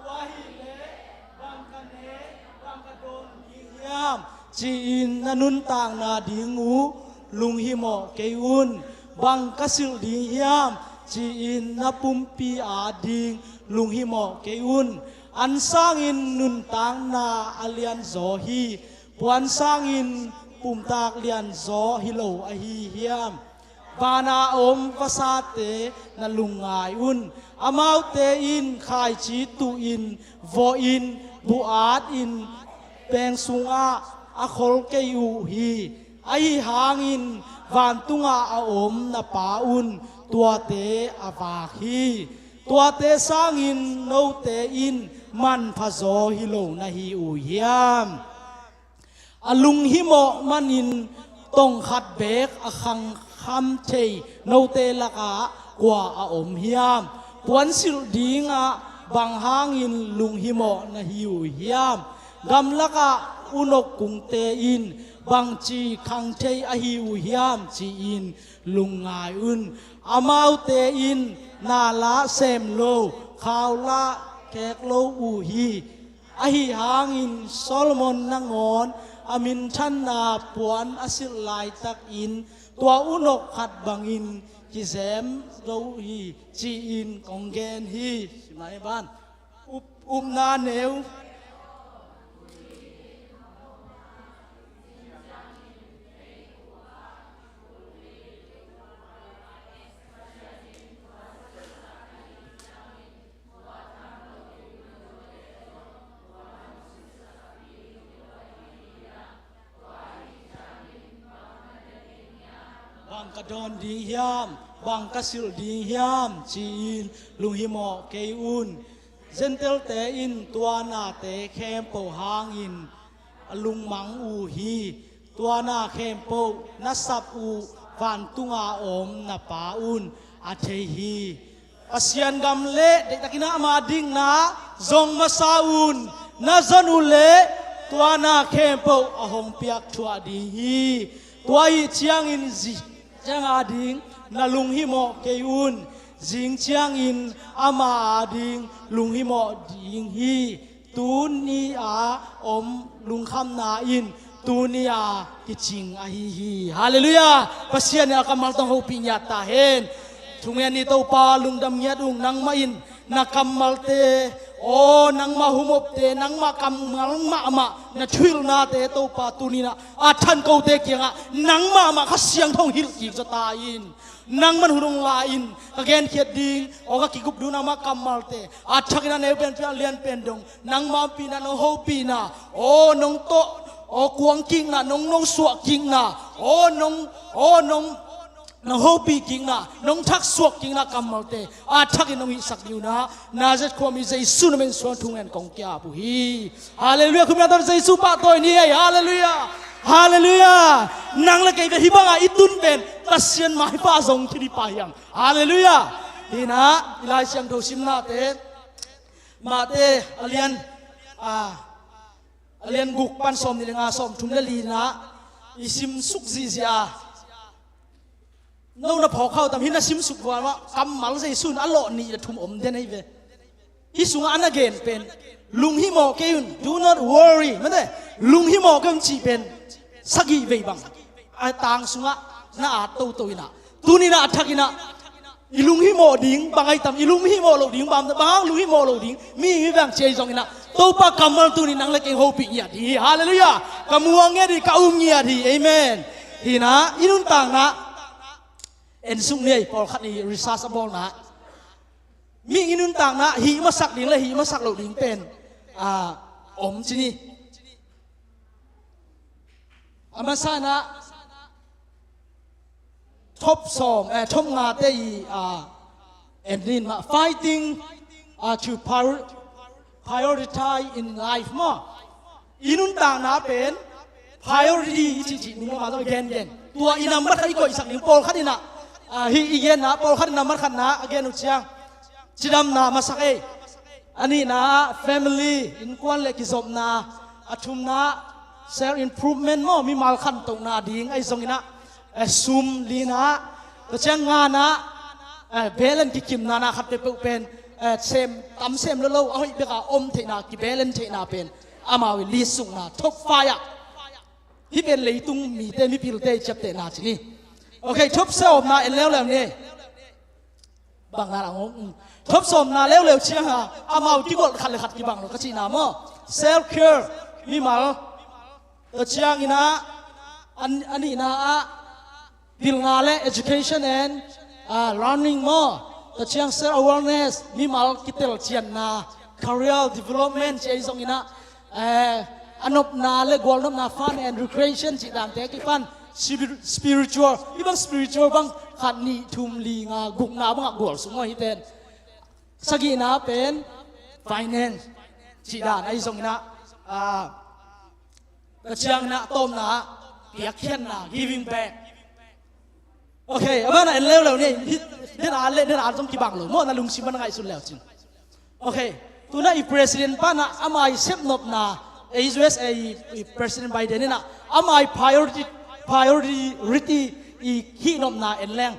Tua hileh bang ka nei, bang ka don ding hiam ci-in na nuntakna ding uh lunghimawh kei un. Bang ka silh ding hiam ci-in na pumpi ading lunghimawh kei un. An sangin nuntakna a lianzaw hi, puan sangin pumtak lianzaw hi lo ahi hiam? Vana om vasate na lungngai un. Amaute in khaici tuhin, vawhin, bu-atin, peng sungah a khol kei uh hi. Ahi hangin vantungah a om na Pa un tuate a vak hi. Tuate sangin note in manpha zaw hi lo na hi uh hiam? A lunghimawh manin tongkhat beek a khangkham thei note lakah kua a om hiam? Puansilh dingah bang hangin lunghimawh na hi uh hiam? Gamlakah unok kungte in bangci khang thei ahi uh hiam, ci-in lungngai un. Amaute in na lah sem lo, khau lah khek lo uh hi. Ahi hangin Solomon nangawn a minthanna puan a silh laitakin tua unok khat bangin kizem zo hi, ci-in kong gen hi. Simai ban. Up, upna neu. Bang ka dawn ding hiam, bang ka silh ding hiam, ci-in lunghimawh kei un. Gentile-te in tua nate khempeuh hangin a lungmang uh hi. Tua na khempeuh na sap uh vantunga om na Pa un a thei hi. Pasian gam le deihtakin ama dingna zong masa un. Na zon uh le tua na khempeuh a hong piak thuah ding hi. Tua hi ciangin zi cianga ding na lunghimawh kei un. Zing ciangin ama ading lunghimawh ding hi. Tuni a om lungkhamna in tuni a kicing ahi hi. Halleluiah. Pasian in a kammal tawh hong hopih ngiat ta hen. Thungen ni Topa, lungdam ngiat ung. Nangmah in na kammalte, aw nangmah humopte, nangmah kammal mahmah na thuhilhnate Topa tuni in a a than kote kiangah nang mahmah Kha Siangtho hong hilh kik zaw ta in. Nangman hun hong la in. Ka genkhiat ding, aw ka kigup duh nangmah kammalte a thakin a neu pen pia lian pen dong nangmah ompihna, nong hopihna, aw nong tawh, aw kuang kikna, nong nong suah kikna, aw nong, aw nong nong hopih kikna, nong thaksuak kikna kammalte a thakin nong hihsak ding un a, Nazareth khuami Jesu na min suang thungen kong ki-ap uh hi. Halleluiah. Khum na tawh Jesu pahtawi ni ei. Halleluiah. Halleluiah. Nang le kei ka hih banga i tun pen Pasian maipha zong thil i pha hi hang. Halleluiah. Hi na, i Lai Siangtho simnate, Mate a lian, a, a lian guk pan sawm nih le nga, sawm thum le li na i sim suk zihziah a, no na phawk khauh tam hi na sim suk vuan mah, kammal Jesu in a lawh nih le thum om den ahi ve. Hih sungah a na gen pen lunghimawh kei un, do not worry, mate, lunghimawh kei un cih pen sagih vei bang a tang sungah na at toto in a, tuni in a a thakin a i lunghimawh ding bang ahi tam, i lunghimawh loh ding bang, bang hang lunghimawh loh ding, mi, mi bang ci ahi zongin a, Topa kammal tuni nang le kei hong hopih ngiat hi. Halleluiah. Ka muang ngiat hi, ka um ngiat hi. Amen. Hi na, i nuntakna en suk ni ei, pawlkhat i research a bawlna, mi i nuntakna hih masak ding le hih masak loh ding pen, a, om ci ni. A masa in a top sawm, eh, top ngate i, a, en ni in mah, fighting, a, to prior-, prioritize in life maw. I nuntakna pen priority i cihcih ning mah zong i gengen. Tua i nambat khat i koihsak ding, pawlkhat in a, a, hih i genna, pawlkhat in nambat khatna a gen uh ciang cidamna masak ei. A nihna ah family, innkuan le kizopna. A thumna ah self improvement maw, mimal khantohna ding ahi zongin a, eh, sum. Lina ah, tua ciang ngana ah, eh, balance kikimna, na khat peuhpeuh pen, eh, sem, tam sem lo lo, a hoih beka om theihna, kibalance theihna pen amau i list sukna top five ah. Hih pen leitung mite, mipilte i ciaptehna ci ni. Ok, top sawmna en leuleu ni. Bang na lang hong, um. Top sawmna leuleu ciang a, amau kigolh khat le khat kibang lo ka cihna maw. Self care, mimal. Tua ciangin a, an, a nihna ah, pilna le education and, ah, learning maw, tua ciang self awareness, mimal kitelcianna, career development ci ahi zongin ah, eh, a nopna le gualnopna, fun and recreation cih dante a kipan, spir-, spiritual, hih bang spiritual bang khat, nih, thum, li, nga, gukna bangah gual sung ahi ten. Sagihna pen finance cih dan ahi zongin ah, ah, tua ciangin ah tawpna ah piakkhiatna, giving back. Ok, a banah en leuleu ni. Hih, den a le den a zong kibang lo maw, na lungsim ah na ngaihsun leu cin. Ok, tu-in ah i president pan ah ama i sepnopna, eh, U S A i, i President Biden in ah ama i priority, priority i hihnopna en leng,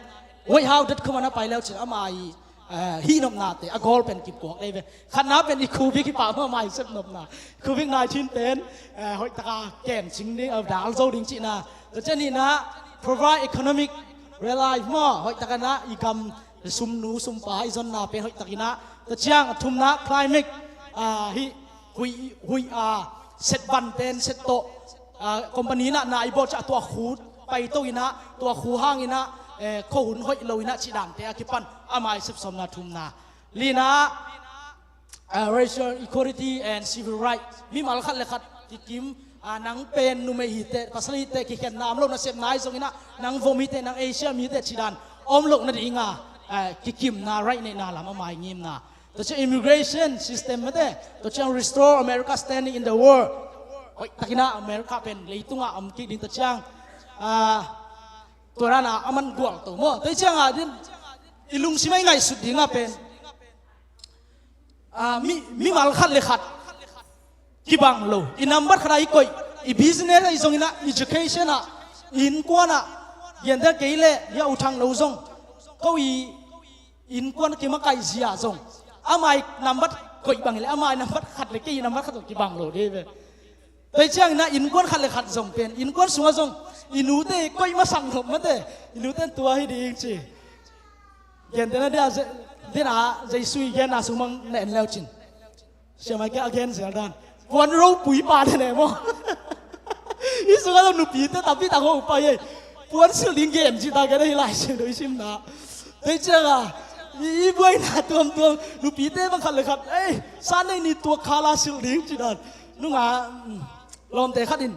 White House dot com ah na pai leu cin ama i, eh, hihnopnate a goal pen kipkuak ei ve. Khatna pen i covid kipah mahmah i sepnopna. Covid nineteen pen, eh, hoih taka kengcing ding, eh, dal zo ding cihna. Tua ciang nihna, provide economic relief maw, hoih takin ah i gam sumnu sumpa i zonna pen hoih takin ah. Tua ciang a thumna, climate, ah, hih huih, huih, ah, set van pen set tawh, ah, company in ah na i bawl ciang tua khu paito in ah, tua khu hangin ah, eh, khuahun hoih lo in ah cih dante a kipan ama i sepsawmna thumna. Lina, ah, racial equality and civil right. Mimal khat le khat kikim, ah, nang pen numei hi teh, pasal hi teh, kikhenna om lo, nasepna ahi zongin ah, nang vom hi teh, nang Asia mi hi teh cih dan om loh nading a, ah, kikimna, right neihna lam ama i ngimna. Tua ciang immigration system mate, tua ciang restore America standing in the world. Hoih takin ah America pen leitungah om kik ding, tua ciang, ah, tua dan a a man gualto maw. Tua ciang a din, i lungsim ah i ngaihsut ding a pen, ah, mi, mimal khat le khat kibang lo. I nambat khat ah i koih, i business ahi zongin ah, education ah, i innkuan ah, gentehna kei le, ya U Thang No zong, ko i innkuan kimakaih zia zong, ama i nambat koih bang hi leh, ama i nambat khat le kei i nambat khat zong kibang lo ding ve. Tua ciangin ah innkuan khat le khat zong pen, innkuan sungah zong i nute koih masak nop mate, i nute tua hi ding ci. Gentehna dia, ze-, dena Jesu i genna sung bang na en leu cin. Siamai kei a gen zel dan. Puan ropui pa ne ne maw. I sungah lo nupite tampi tak ho pai ei. Puan silh ding gen ci ta gen ahi Lai Siangtho i simna. Tei ciang a, i, i buaina tuamtuam, nupite bang khat le khat, ei, Sunday ni tua khala silh ding ci dan. Nunga, mm, lawmte khat in,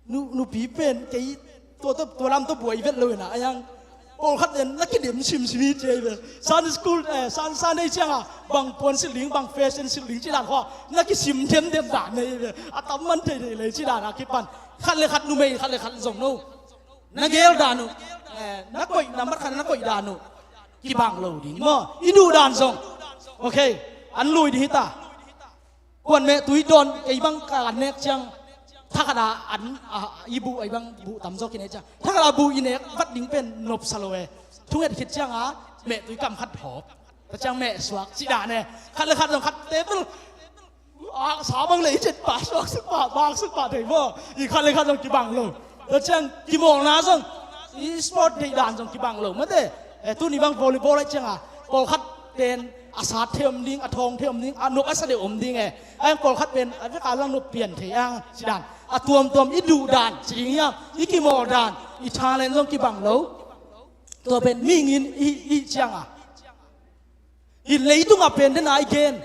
nu, nupi pen kei tua, tua, tua lam tua buai vet lo ina, a yang pawlkhat pen na kidem simsim hi ci ei ve. Sunday school, eh, Sun-, Sunday ciang a, bang puan silh ding, bang fashion silh ding ci dan khaw, na kisim demdem dan nei ve. A tam man thei thei lei ci dan a kipan. Khat le khat numei, khat le khat zong no. Na gel dan uh, eh, na koih, nambat khat na koih dan uh kibang lo ding maw. I duh dan zong. Ok, an lui ding hi ta. Kuan meh tui dawn, kei bang ka nek ciang, thakhat a an, a, i buh, ei bang buh tamzaw kinei ciang, thakhat a buh i nek vat ding pen nopsa lo e. Thunget khit ciang a meh tui kam khat hawp. Tua ciang meh suak ci dan e. Khat le khat zong khat table, a, sa bang le i cet pah, suak suk pah, bak suk pah thei maw. I khat le khat zong kibang lo. Tua ciang kimawlna zong, i sport deih dan zong kibang lo mate. Eh, tuni bang volleyball aih ciang a, pawlkhat pen a sat thei om ding, a thawng thei om ding, a nop a sa deuh om ding e. A yang pawlkhat pen a vek a lang nop pian thei ang ci dan. A tuamtuam i duh dan ci ding hiam, i kimawl dan, i talent zong kibang lo. Tua pen mihing in i, i ciang a, i leitungah pen den a i gen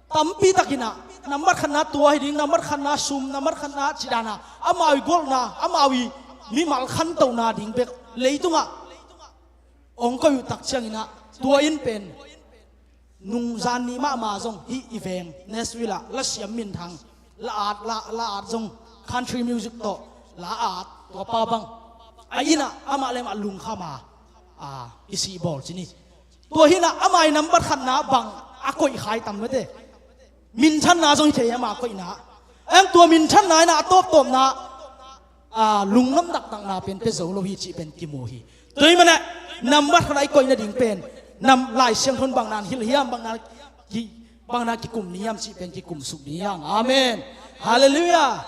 tampi takin ah, nambat khatna tua hi ding, nambat khatna sum, nambat khatna ci dan a, amau i golhna, amau i mimal khantohna ding bek leitungah hong koih uh tak ciangin ah, tua in pen nungzan ni mahmah zong hih i veng Nashville ah lasiam minthang la at, la, la at zong country music tawh la at, tua pa bang a inn ah amah le amah lungkham a, a, i sih bawl ci ni. Tua hi in ah ama i nambat khatna bang a koih khai tam mate. Minthanna zong hi thei ama koihna. Eng tua minthanna in ah a tawptawpna, a, lungnuam dakdakna pen pia zo lo hi cih pen kimu hi. Tua hi manah nambat khat a i koih nading pen nam Lai Siangtho in bang nan hilh hiam, bang nan ki, bang nan kikum ni hiam cih pen kikum suk ni hiam. Amen. Hallelujah.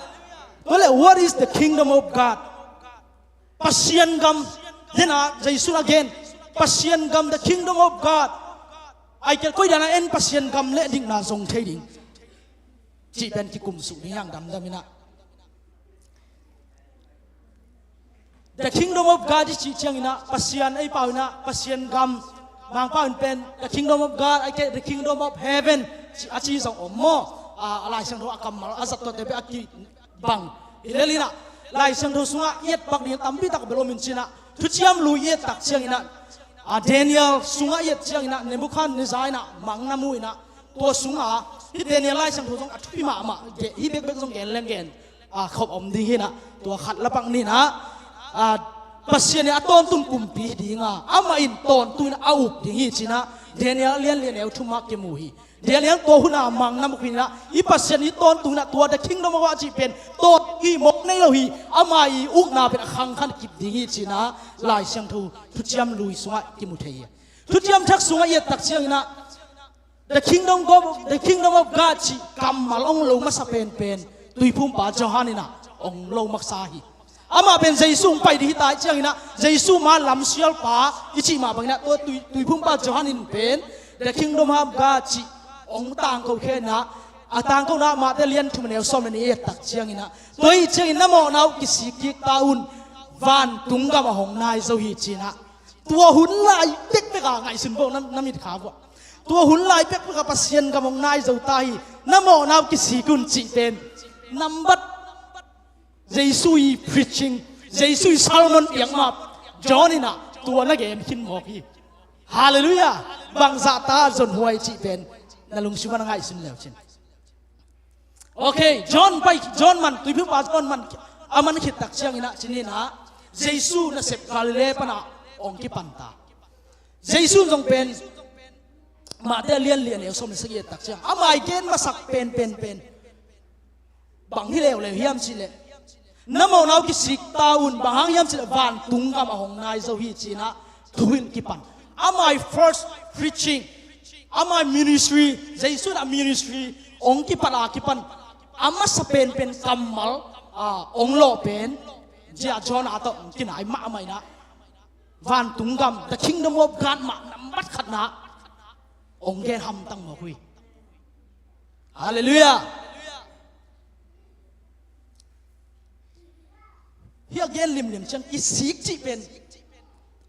Tua leh, what is the kingdom of God? Pasian gam, den a Jesu in a gen, Pasian gam, the kingdom of God. Ai kel koi dan a en Pasian gam le dikna zong thei ding cih pen kikum suk ding hiam damdam in ah. The Kingdom of God i cih ciangin ah, Pasian ei pau in ah, Pasian gam, Mangpau in pen, The Kingdom of God, a kei, The Kingdom of Heaven, ci, a ci zong om maw? A, a Lai Siangtho a kammal a zat tuate bek a kibang. Hi lel in ah, Lai Siangtho sungah i et pak ding tampi tak bel om in cin ah, Thuciam Lui i et tak ciangin ah, a, Daniel sungah i et ciangin ah, Nebuchadnezzar in ah mang na mu in ah, tua sungah, hih Daniel Lai Siangtho zong a thupi mahmah, ge-, hih bekbek zong gen leng gen, a, khop om ding hi in ah, tua khat la pak ni in ah, a, Pasian in a tawntungin kumpi hi ding a, amah in tawntung in a up ding hi cin ah, Daniel lian li a neu thum ah kimu hi. Daniel tua hun a mang na mu khin in ah, i Pasian i tawntung in ah, tua The Kingdom of God cih pen tawntung hi mawk nei lo hi, ama i ukna pen a khangkhan kip ding hi cin ah, Lai Siangtho Thuciam Lui sungah kimu thei hi. Thuciam Thak sungah i et tak ciangin ah, The Kingdom of, The Kingdom of God cih kammal ong lo masa penpen, Tuiphumpa Johan in ah ong lo masa hi. Amah pen Jesu ong pai ding hi ta i ciangin ah, Jesu ma lamsialpa i cih mah bangin ah, tua Tui, Tuiphumpa Johan in pen, The Kingdom of God cih ong tangko khe in ah, a tangkona Mate lian thum a neu sawm le nih i et tak ciangin ah, tua i ciangin na mawhna uh kisik kik ta un, vantung gam a hong nai zo hi cin ah, tua hun lai bekbek a ngaihsun vo, na, na mitkha vo. Tua hun lai bekbek a Pasian gam hong nai zo ta hi, na mawhna uh kisik un cih pen. Nambat Jesu i preaching, Jesu i sermon piak mah, John in ah tua na gen khin mawk hi. Halleluiah. Bangzah ta zon huai cih pen, na lungsim ah na ngaihsun le uh cin. Ok, John pai, John man, Tuiphumpa John man, a man khit tak ciangin ah, cin in ah, Jesu nasep Galilee pan ah ong kipan ta. Jesu zong pen, Mate lian li a neu sawm le sagih i et tak ciang, ama i gen masak pen, pen, pen, bang hi leuleu hiam cih leh, na mawhna uh kisik ta un, bang hang hiam cih leh vantung gam a hong nai zo hi cin ah, thu in kipan. Ama i first preaching, ama i ministry, Jesu in a ministry ong kipan a kipan, a masa penpen kammal, a, ong lawh pen, zia John a tawh ong kinai mahmah in ah, vantung gam, The Kingdom of God mah nambat khat na ong gen hamtang mawk uh hi. Halleluiah. Hih a gen limlim ciang kisik cih pen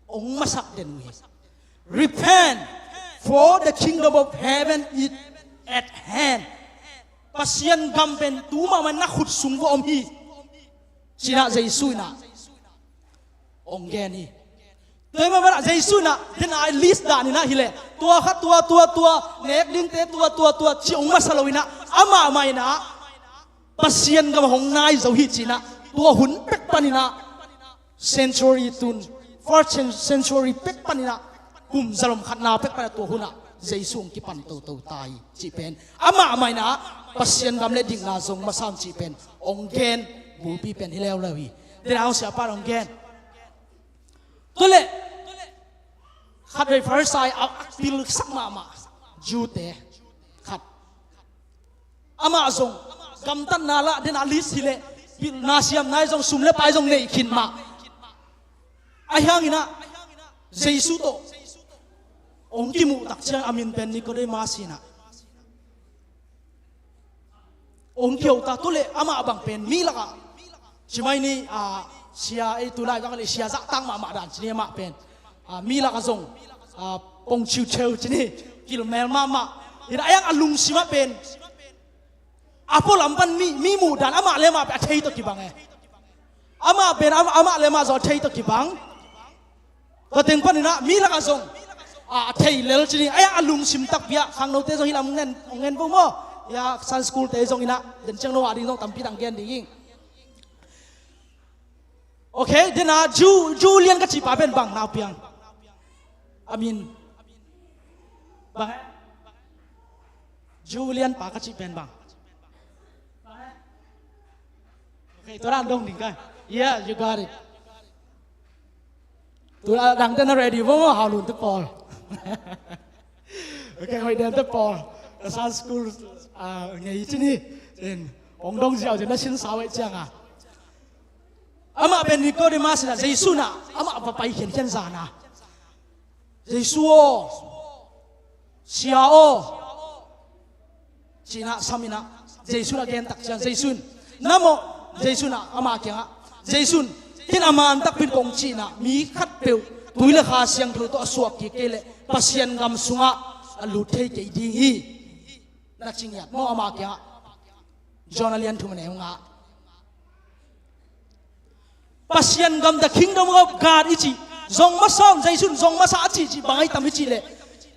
ong masak den uh hi. Repent, for the kingdom of heaven is at hand. Pasian gam pen tu mahmah na khut sung va om hi, cin ah Jesu in ah ong gen hi. Tua hi mah bangin ah Jesu in ah, den a list dan in ah hi leh, tua kha tua, tua, tua, nek dingte tua, tua, tua, ci ong masa lo in ah, amah mah in ah, Pasian gam hong nai zo hi cin ah, tua hun pek panin ah, century tun, first cen-, century pek panin ah, kum zalom khatna pek panin ah, tua hun ah Jesu ong kipan toto ta hi cih pen, amah mah in ah Pasian gam le dikna zong masa un cih pen ong gen bulpi pen hi leuleu hi. Den a hong siapa ong gen. Tua leh, khatvei Pharisai a, a pilsak mahmah Jew-te khat, amah zong gamtatna lah den a list hi leh, pilna siamna hi zong, sum le pai zong nei khin mah. Ahi hangin ah Jesu tawh ong kimuh tak ciang, a min pen Nicodemus hi in ah, ong kiho ta. Tua leh amah bang pen mi lakah, ci mai ni, a, sia, ei tu lai bang leh sia zahtak mahmah dan ci ni amah pen, a, mi lakah zong, a, pong ciuciu ci ni, kilmel mahmah. Hi in ah, a lungsim ah pen, a pualam pan mi, mi muh dan amah le amah pen a thei tawh kibang e. Amah pen, amah, amah le amah zong a thei tawh kibang. Tua teng panin ah mi lakah zong, a, a thei lel ci ni, a, a lungsim takpi ah, khangnote zong hi lam ngen, ngen vo maw. Ya, Sunday school-te zong in ah, den ciang no a ding zong tampi tak gen ding hi. Ok, den a Jew, Jew lian ka cihpa pen bang, nau piang? A min, bang, Jew lianpa ka cih pen bang? Ok, tua dan dong ding ka. Yeah, you got it. Tua dang te na ready vo maw, Hau Lun te pawl. Ok, hoih den te pawl. Ka Sunday school, ah, ngei ci ni. Den, ong dong ziau den na sin sau e ciang a. Amah pen Nicodemus in ah, Jesu in ah, amah va pai khiankhian zan a, Jesu aw, Sia aw, ci in ah sam in ah, Jesu in a gen tak ciang, Jesu in, na mawh, Jesu in ah, ama kiangah, Jesu in, Ken a man takpi in kong cih na, mi khatpeuh tui le Kha Siangtho tawh a suak kik kei leh Pasian gam sungah a lut thei kei ding hi, na ci ngiat maw ama kiangah. John a lian thum a neu nga. Pasian gam, the kingdom of God i cih zong masa, Jesu in zong masa a cihcih bang ahi tam i cih leh,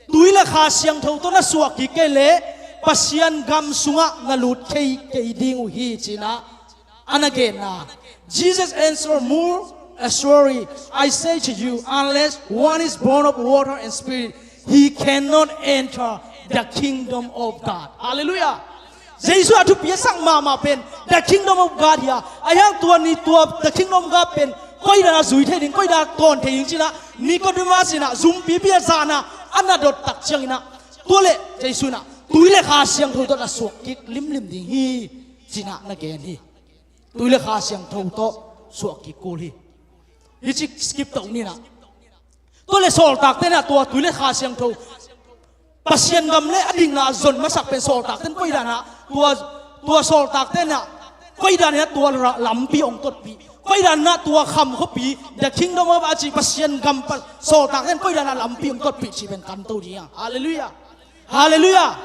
tui le Kha Siangtho tawh na suak kik kei leh Pasian gam sungah na lut thei kei ding uh hi, ci-in ah a na genna. Jesus answered, more assuredly I say to you, unless one is born of water and Spirit, he cannot enter the kingdom of God. Hallelujah. Jesu a thupi a sak mahmah pen the kingdom of God hi a, ahi hang tua ni, tua the kingdom of God pen koi dan a zui thei ding, koi dan a tawn thei ding ci-in ah Nicodemus in ah zumpipi a zan a a na dot tak ciangin ah, tua leh Jesu in ah tui le Kha Siangtho tawh na suak kik limlim ding hi, ci-in ah na gen hi. Tui le Kha Siangtho tawh suak kik kul hi. Hi ci skip to ni na. Tua leh sawltakte in ah tua tui le Kha Siangtho, Pasian gam le a dikna a zon masak pen sawltakte in koi dan ah tua, tua sawltakte in ah koi dan in ah tua ra-, lampi hong totpih, koi dan in ah tua kham khuapi, the kingdom of a cih Pasian gam pa-, sawltakte in koi dan ah lampi hong totpih cih pen kan to ding hi hang. Hallelujah. Hallelujah.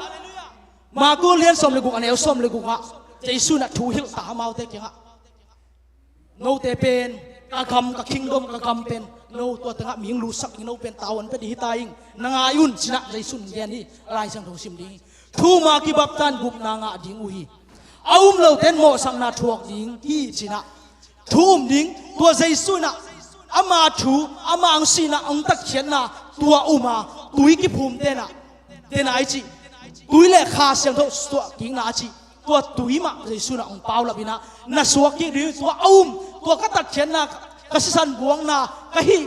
Marku lian sawm le guk a neu sawm le guk ah Jesu in ah thu hilh ta amaute kiangah. Note pen ka gam, ka kingdom, ka gam pen no tua tengah mihing lutsak ding, no pen tavuan pia ding hi ta ing, na ngai un, ci-in ah Jesu in gen hi. Lai Siangtho sim ding hi. Thu-um a kibapta in gupna ngah ding uh hi. A um lote in mawhsakna thuak ding hi, ci-in ah thu um ding. Tua Jesu in ah ama thu, ama hong sihna, hong tatkhiatna, tua um a tui kiphumte in ah, tena i cih, tui le Kha Siangtho suak kikna a cih, tua tui mah Jesu in ah hong paulap in ah na suak kik ding, tua a um, tua ka tatkhiatna, ka sisan buakna, ka hih,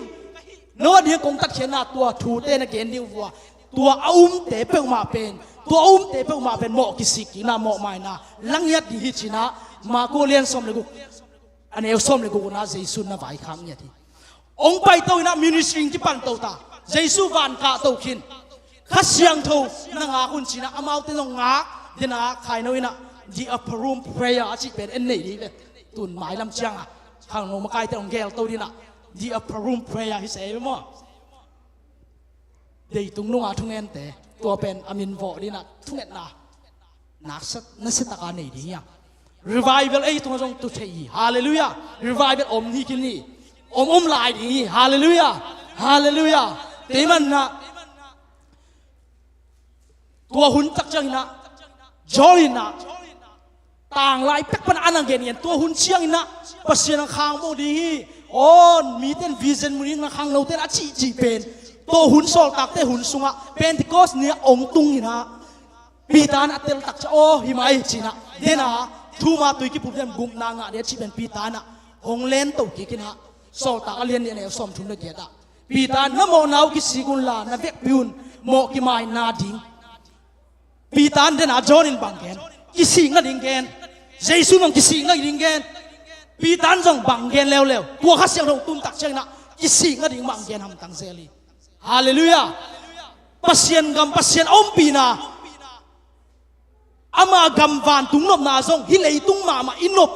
no a ding kong tatkhiatna, tua thute na gen ding uh a, tua a umte peuhmah pen, tua a umte peuhmah pen mawh kisik kikna, mawh maina la ngiat ding hi, ci-in ah Marku lian sawm le guk a neu sawm le guk un ah Jesu in na vaikhak ngiat hi. Hong paito in ah ministry hong kipan to ta. Jesu van kah to khin. Kha Siangtho na ngak un, ci-in ah amaute zong ngak, den ah khaino in ah the upper room prayer a cih pen en nei ding ve. Tun mailam ciang ah khangno makaite hong gel to ding ah the upper room prayer hi se maw. Deitung nunga thungente, tua pen a min vawh ding ah thungetna. Naksa, nasia taka nei ding hi a. Revival ei tungah zong tu thei hi. Hallelujah. Revival om hi khin hi. Om om lai ding hi. Hallelujah. Hallelujah. Tei man ah tua hun tak ciangin ah, John in ah, tanglai pek pan a na gen hi a, tua hun ciangin ah Pasian a khang mawh ding hi. Aw, mite in vision mu ding na khang, note in a cihcih pen tua hun, sawltakte hun sungah Pentecost ni ah hong tung in ah, Peter in a tel tak ciang, aw, hi mai, ci-in ah, den ah thu-um a tui kiphumte in gupna ngah ding a cih pen Peter in ah hong len to kik in ah, Sawltak a lian nih a neu sawmthum le giat ah, Peter, na mawhna uh kisik unla na vekpi un, mawh kimaina ding. Peter in, den ah John in bang gen? Kisik nading gen. Jesu in zong kisik nading gen. Peter in zong bang gen leuleu? Tua Kha Siangtho tun tak ciangin ah kisik nading mah gen hamtang zel hi. Hallelujah. Pasian gam, Pasian a ompihna, ama gam vantung nopna zong hih leitung mahmah i nop,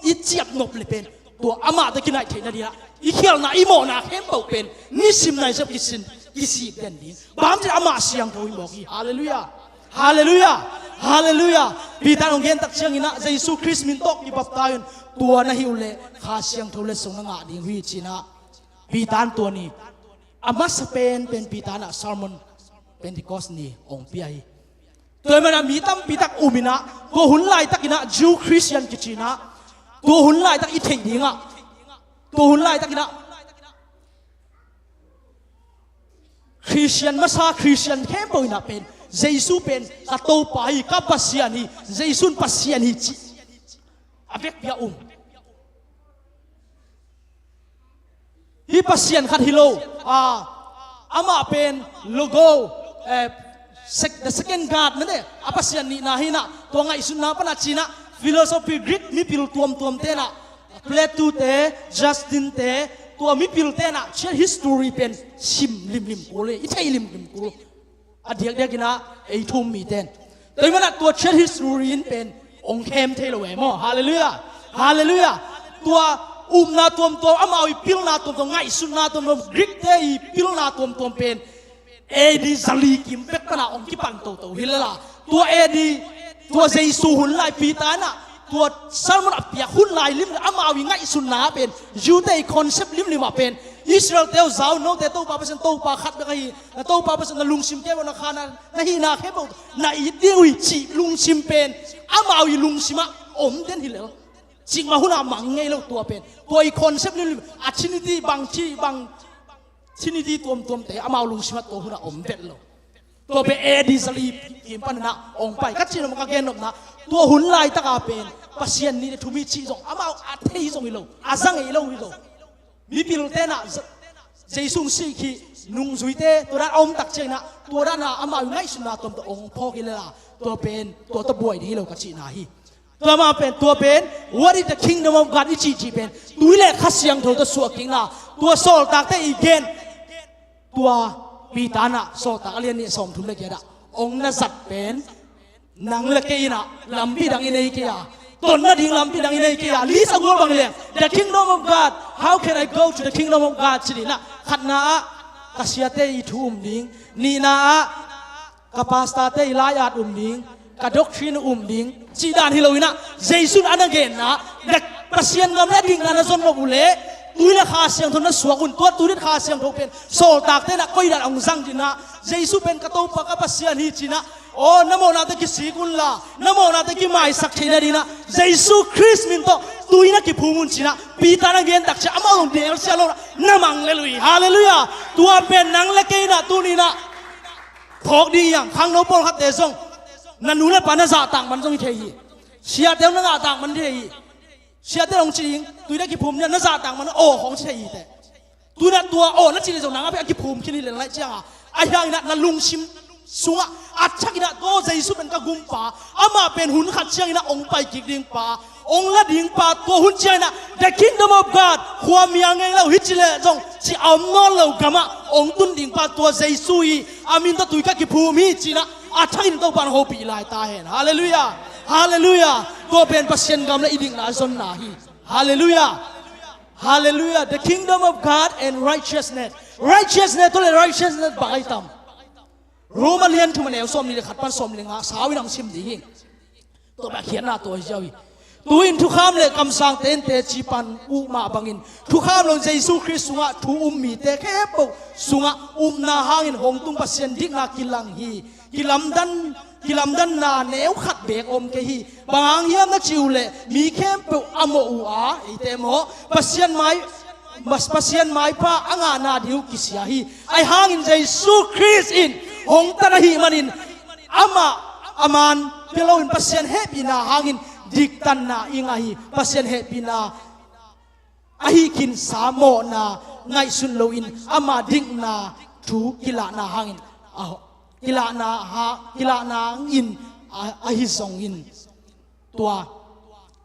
i ciap nop le pen tua amah tawh kinaih theih nading ah i khialhna, i mawhna khempeuh pen nisim naisim kisik, kisik den ding. Bang hang hiam cih leh amah siangtho hi mawk hi. Hallelujah. Hallelujah. Hallelujah. Peter in hong gen tak ciangin ah, Jesu Khrist min tawh kibaptai un, tua na hih uh leh Kha Siangtho letsong na ngah ding uh hi, ci-in ah Peter in tua ni, a masa penpen Peter in ah sermon Pentecost ni hong pia hi. Tua ahih manin ah mi tampi tak um in ah, tua hun laitakin ah Jew Christian kici in ah, tua hun laitak i theih ding ah, tua hun laitakin ah Khristian masa, Khristian khempeuh in ah pen Jesu pen ka Topa hi, ka Pasian hi, Jesu in Pasian hi cih a vekpi a um. Hih Pasian khat hi lo. Ah, amah pen logo, eh, sec-, the second God, mate, a Pasian nihna hi in ah, tua ngaihsutna pan ah ci-in ah philosophy, Greek mipil tuamtuamte in ah, Plato te, Justin te, tua mipilte in ah church history pen sim limlim kul hi, i thei limlim kul. A diakdiakin ah ei thu-um mite in, tua ahih manin ah tua church history in pen hong khem thei lo e maw. Hallelujah. Hallelujah. Tua upna tuamtuam, amau i pilna tuamtuam, ngaihsutna tuamtuam, Greek te i pilna tuamtuam pen A D zali kim pek pana hong kipan toto hi lel a. Tua A D, tua Jesu hun lai Peter in ah tua sermon a piak hun lai lim, amau i ngaihsutna pen, Jew te i concept limlim ah pen, Israel te uh zau, note Topa Pasian Topa khat bek ahi, na Topa Pasian na lungsim khempeuh, na kha na, na hihna khempeuh na it ding uh hi cih lungsim pen amau i lungsim ah om den hi lel. Cikmah hun ah mang ngei lo tua pen. Tua i concept limlim, a Trinity bang ci bang, Trinity tuamtuamte amau lungsim ah tua hun ah om vet lo. Tua pen A D zali kim pan in ah hong pai. Ka cih nop, ka gen nopna, tua hun laitaka pen Pasian nih le thum hi cih zong amau a thei zong hi lo, a za ngei lo hi lo. Mipilte in ah Jesu hong sih khit nungzuite tua dan a om tak ciangin ah, tua dan a amau i ngaihsutna tuamtuam hong phawk hi lel a, tua pen tua tawh buai ding hi lo ka cihna hi. Tua mah pen, tua pen, what is the kingdom of God i cihcih pen, tui le Kha Siangtho tawh suah kikna, tua sawltakte i gen, tua Peter in ah Sawltak a lian nih sawmthum le giat ah hong na zat pen, nang le kei in ah lampi dang i nei kei a, ton nading lampi dang i nei kei a, list a gual bang leng, the kingdom of God, how can I go to the kingdom of God ci ding in ah, khatna ah ka siate i thu um ding, nihna ah ka pastor te i lai-at um ding, ka doctrine um ding cih dan hi lo in ah, Jesu in a na genna, na Pasian gam le dikna na zon mawk uh leh, tui le Kha Siangtho na suak un, tua tui le Kha Siangtho pen sawltakte in ah koi dan hong zang ding in ah, Jesu pen ka Topa ka Pasian hi ci in ah, aw, na mawhnate kisik unla, na mawhnate kimaisak theihna ding in ah Jesu Khrist min tawh tui na kiphum un ci in ah Peter na gen tak ciang amau zong delsia lo in ah na mang lel uh hi. Halleluiah. Tua pen nang le kei in ah tuni in ah phawk ding hi hang. Khangno pawlkhatte zong na nu le pa na zahtak man zong hi thei hi. Siate hong na zahtak man hi thei hi. Siate hong ci ding, tui na kiphum ding a, na zahtak man aw khawng ci thei hi teh. Tui in ah tua aw na cih leh zong nang a pen a kiphum khin hi lel, na laih ciang a, ahi hangin ah na lungsim sungah a thak in ah, tua Jesu pen ka gumpa, amah pen hun khat ciangin ah hong pai kik ding pa, hong la ding pa, tua hun ciangin ah the kingdom of God, khuamial ngei lo, hi ci leh zong ci a om nawn lo gamah hong tun ding pa, tua Jesu hi, a min tawh tui ka kiphum hi ci in ah a thakin Topa in hopih lai ta hen. Halleluiah. Halleluiah. Tua pen Pasian gam le i dikna zonna hi. Halleluiah. Halleluiah. The kingdom of God and righteousness. Righteousness, tua le righteousness bang ahi tam? Roma lian thum a neu sawmnih le khat pan sawmnih le nga sau in hong sim ding hi. Tua bek khiatna tua hi ziau hi. Tu-in thukham le kamsangte in teci pan uh mah bangin, thukham lo Jesu Khrist sungah thu um mite khempeuh sungah upna hangin hong tung Pasian dikna kilang hi. Kilamdan, kilamdanna neu khat beek om kei hi. Bang hang hiam na cih uh leh, mi khempeuh a mawh uh a, eite maw, Pasian mai, Mas-, Pasian maipha a ngahna ding uh kisia hi. Ahi hangin Jesu Khrist in hong tan ahih manin, amah a man pia loin Pasian hehpihna hangin diktanna i ngah hi. Pasian hehpihna ahi khinsa mawhna ngaihsun loin ama dikna thu kilahna hangin, a, kilahna ha, kilahna in, a, ahi zongin. Tua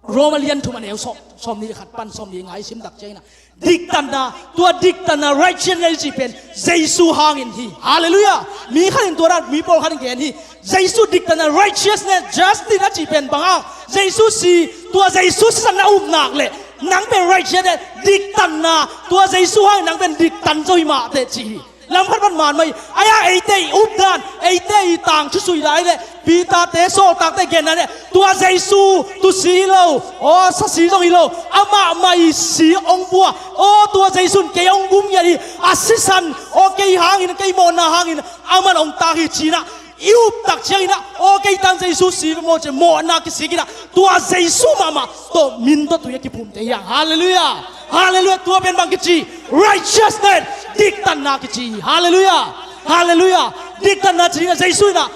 Roma lian thum a neu sawm, sawmnih khat pan sawmnih nga i sim tak ciangin ah, diktanna, tua diktanna righteousness cih pen Jesu hangin hi. Halleluiah. Mi khat in tua dan, mi pawlkhat in gen hi. Jesu diktanna righteousness, justice a cih pen bang hang? Jesu si, tua Jesu sisan na up nak leh nang pen righteousness, diktanna, tua Jesu hangin nang pen diktan zo hi mah teh ci hi. Lam khat pan man mah hi. Ahi hang eite i updan, eite i tangthu sui lai leh, Peter-te, sawltakte genna leh, tua Jesu tu si hi lo, aw, sa si zong hi lo, amah mah i si hong bua, aw, tua Jesu in kei hong gum ngiat hi, a sisan, aw, kei hangin, kei mawhna hangin amah in hong tak hi ci in ah i up tak ciangin ah, aw, kei tan Jesu si ve maw ci, mawhna kisik in ah, tua Jesu mahmah tawh min tawh tui a kiphumte hi hang. Halleluiah. Halleluiah. Tua pen bang kici? Righteousness. Diktanna kici hi. Halleluiah. Halleluiah. Diktanna ci ding ah Jesu in ah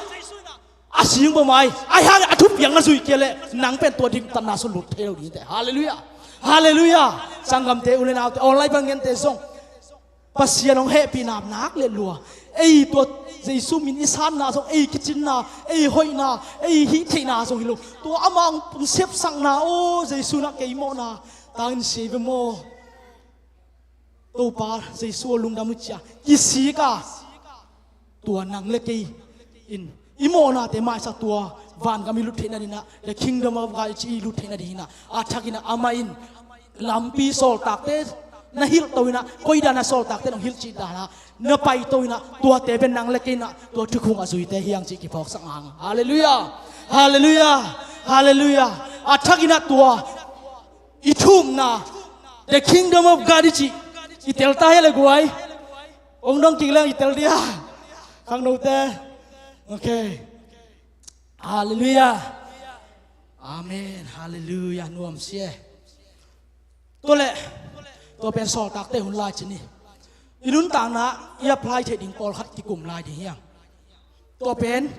a sing bawm a, ahi hang a thupiang na zuih kei leh nang pen tua diktanna sung lut thei lo ding teh. Halleluiah. Halleluiah. Sanggamte, u le naute, online pan gente zong, Pasian hong hehpihna nak le lua, ei tua Jesu min i sanna zong, ei kicinna, ei hoihna, ei hih theihna zong hi lo, tua amah hong sepsakna, aw, Jesu in ah kei mawhna tangin si ve maw, Topa Jesu aw, lungdam uh ci a kisik a, tua nang le kei in i mawhnate maisak, tua vangam i lut theihna ding in ah, the kingdom of God i ci i lut theihna ding in ah, a thakin ah amah in lampi sawltakte na hilh to inah, koidan a sawltakte nong hilh cih danah na pai to inah, tuate bel nang le kei inah tua thukhung a zuite hi hang cih kiphawksak hang. Halleluiah. Halleluiah. Halleluiah. A thak inah tua i thumna, the kingdom of God i cih i tel ta hi le guai. Ong dong kik leng i tel dia. Khangnote. Okay. Halleluiah. Amen. Halleluiah. Nuam sia. Tua le, tua pen sawltakte hun lai ci ni. I nuntakna i apply theih ding pawlkhat kikum lai ding hi hang. Tua pen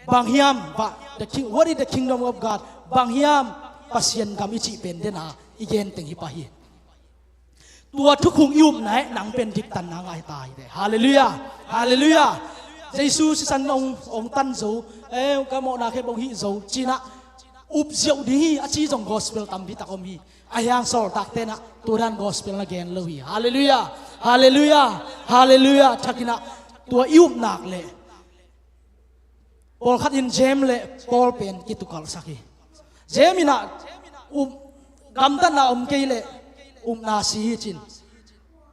bang hiam, bah, the king, what is the kingdom of God? Bang hiam Pasian gam i cih pen dena i gen teng hi pah hi. Tua thukhung i upna eh nang pen diktanna ngah hi ta hi te. Halleluiah. Halleluiah. Jesu sisan ong, ong tan zo, eh, ka mawhna khe bong hih zo cinah up ziau ding hi a ci zong gospel tampi tak om hi. A hiang sawltakte inah tua dan gospel na gen lo hi. Halleluiah. Halleluiah. Halleluiah. Thak inah tua i upnak le pawlkhat in James le Paul pen kitukalhsak hi. James inah um, gamtatna om kei le upna si hi cin.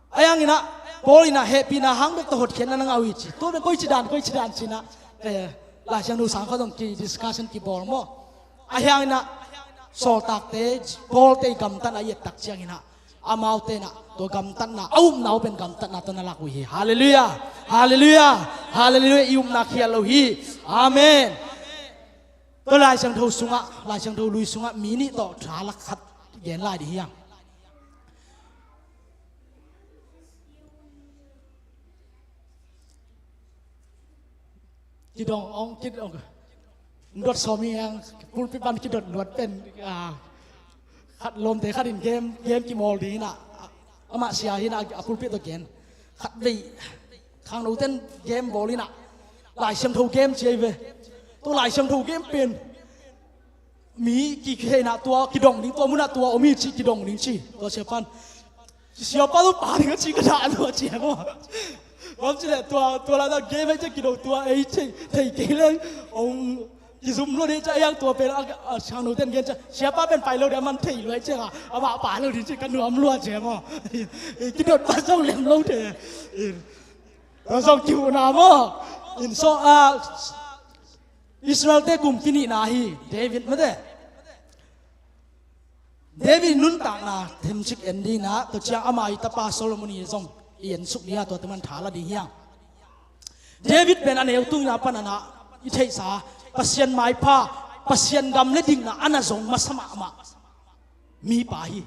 A hiang inah Paul inah hehpihna hang bek tawh hotkhiatna na ngah uh hi ci. Tua bek koici dan, koici dan cinah, eh, Lai Siangtho sang khat zong ki discussion kibawl maw. A hiang inah sawltakte Paul te i gamtatna i et tak ciang inah amaute inah tua gamtatna, a upna uh pen gamtatna tawh na lak uh hi. Halleluiah. Halleluiah. Halleluiah. I upna khial lo hi. Amen. Tua Lai Siangtho sungah, Lai Siangtho lui sungah mi nih tawh tha lak khat gen lai ding hi hang. Kidong ong, kidong. Dot sawm hi hang, pulpit pan kidot luat pen, ah, khat lawmte khat in game, game kimawl ding inah, ah, amah sia hi inah, a pulpit tawh gen. Khat vei, khangnoten game bawl inah, Lai Siangtho game ci ahi ve. Tua Lai Siangtho game pen mi kikheina tua kidong ding, tua munah tua om hi ci kidong ding ci. Tua siapan, siapa tu pa ding a ci ka dah tua ci maw. Bang ci le tua, tua la tua game ci kidong tua ei ci, thei kei leng ong kizum lo ding ci a, yang tua pen a, a, siangtho ten gen ci, siapa pen pai lo ding a, man thei lo ci a, a, amah pa lo ding ci ka nuam lua ci maw. Kidot pa zong lem lo te. Tua zong kihuhna maw. In so a, Israel-te kumpi nihna hi, David mate. David nuntakna themcik en ding inah, tua ciang ama i tapa Solomon i zong i ensuk ding a, tua teman tha la ding hi hang. David pen a neu tung inah pan anah i theihsa Pasian maipha, Pasian gam le dikna a na zong masa mahmah mipa hi.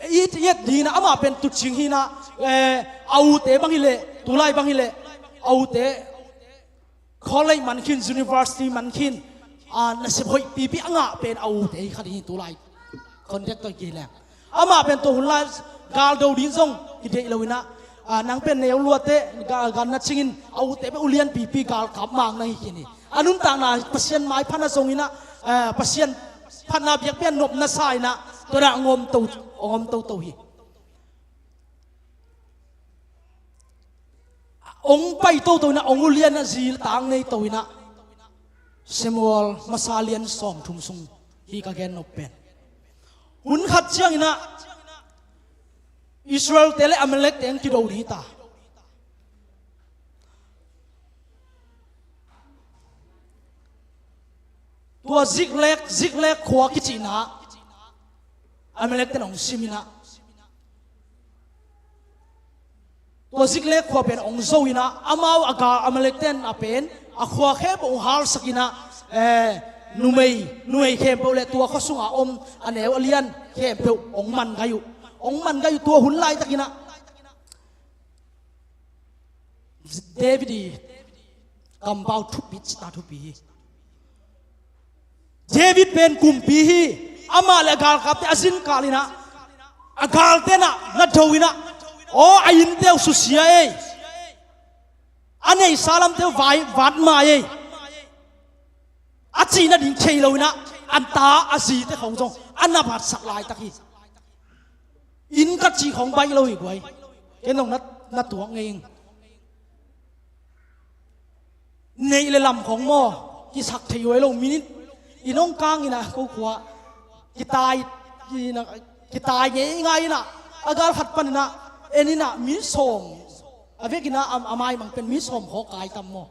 I, i et ding inah amah pen tucing hi inah, eh, a ute bang hileh, tulai bang hileh, a ute college man khin, university man khin, ah, nasep hoih pipi a ngah pen a ute hi kha ding hi tulai context tawh kihei leng. Amah pen tua hun lai gal do ding zong kideih lo inah, ah, nang pen neu luate, ga-, gal na cingin a ute pen ulian pipi galkap mang na hi khin hi. A nuntakna Pasian maipha na zong inah, ah, Pasian phatna biakpiak nopna sa inah, tua dah ngom to, ngom toto hi. Ong pai toto inah, ong ulian a zi tang nei to inah, Samuel masa lian sawmthum sung hi ka gen nop pen. Hun khat ciang inah Israel-te le Amalek-te ang kido ding hi ta. Tua Ziklag, Ziklag khua kicihna Amalek-te in ong sim inah, tua Ziklag khua pen ong zo inah, amau a gal Amalek-te in a pen a khua khempeuh ong halsak inah, eh, numei, numei khempeuh le tua khua sunga om a neu a lian khempeuh ong man gai uh. Ong man gai uh tua hun laitak inah. David i kampau thupi, cita thupi hi. David pen kumpi hi. Amah le a galkapte a zinkal inah, a galte inah na do inah, aw, a innte uh susia ei, a neisa lamte uh vai, vat mai ei, a cihna ding thei lo inah, a ta a zite khong zong a na vatsak laitak hi. Inn ka cih khong baih lo hi guai. Ken zong na, na tuak ngei ing. Neih le lam khong maw, kisak thei huai lo minute. Inn hong kang inah ko khua kitai, inah Kitai ngeingai inah, a gal khat pan inah, en inah mi sawm, a vek inah a, a maimang pen mi sawm khawk kai tam maw?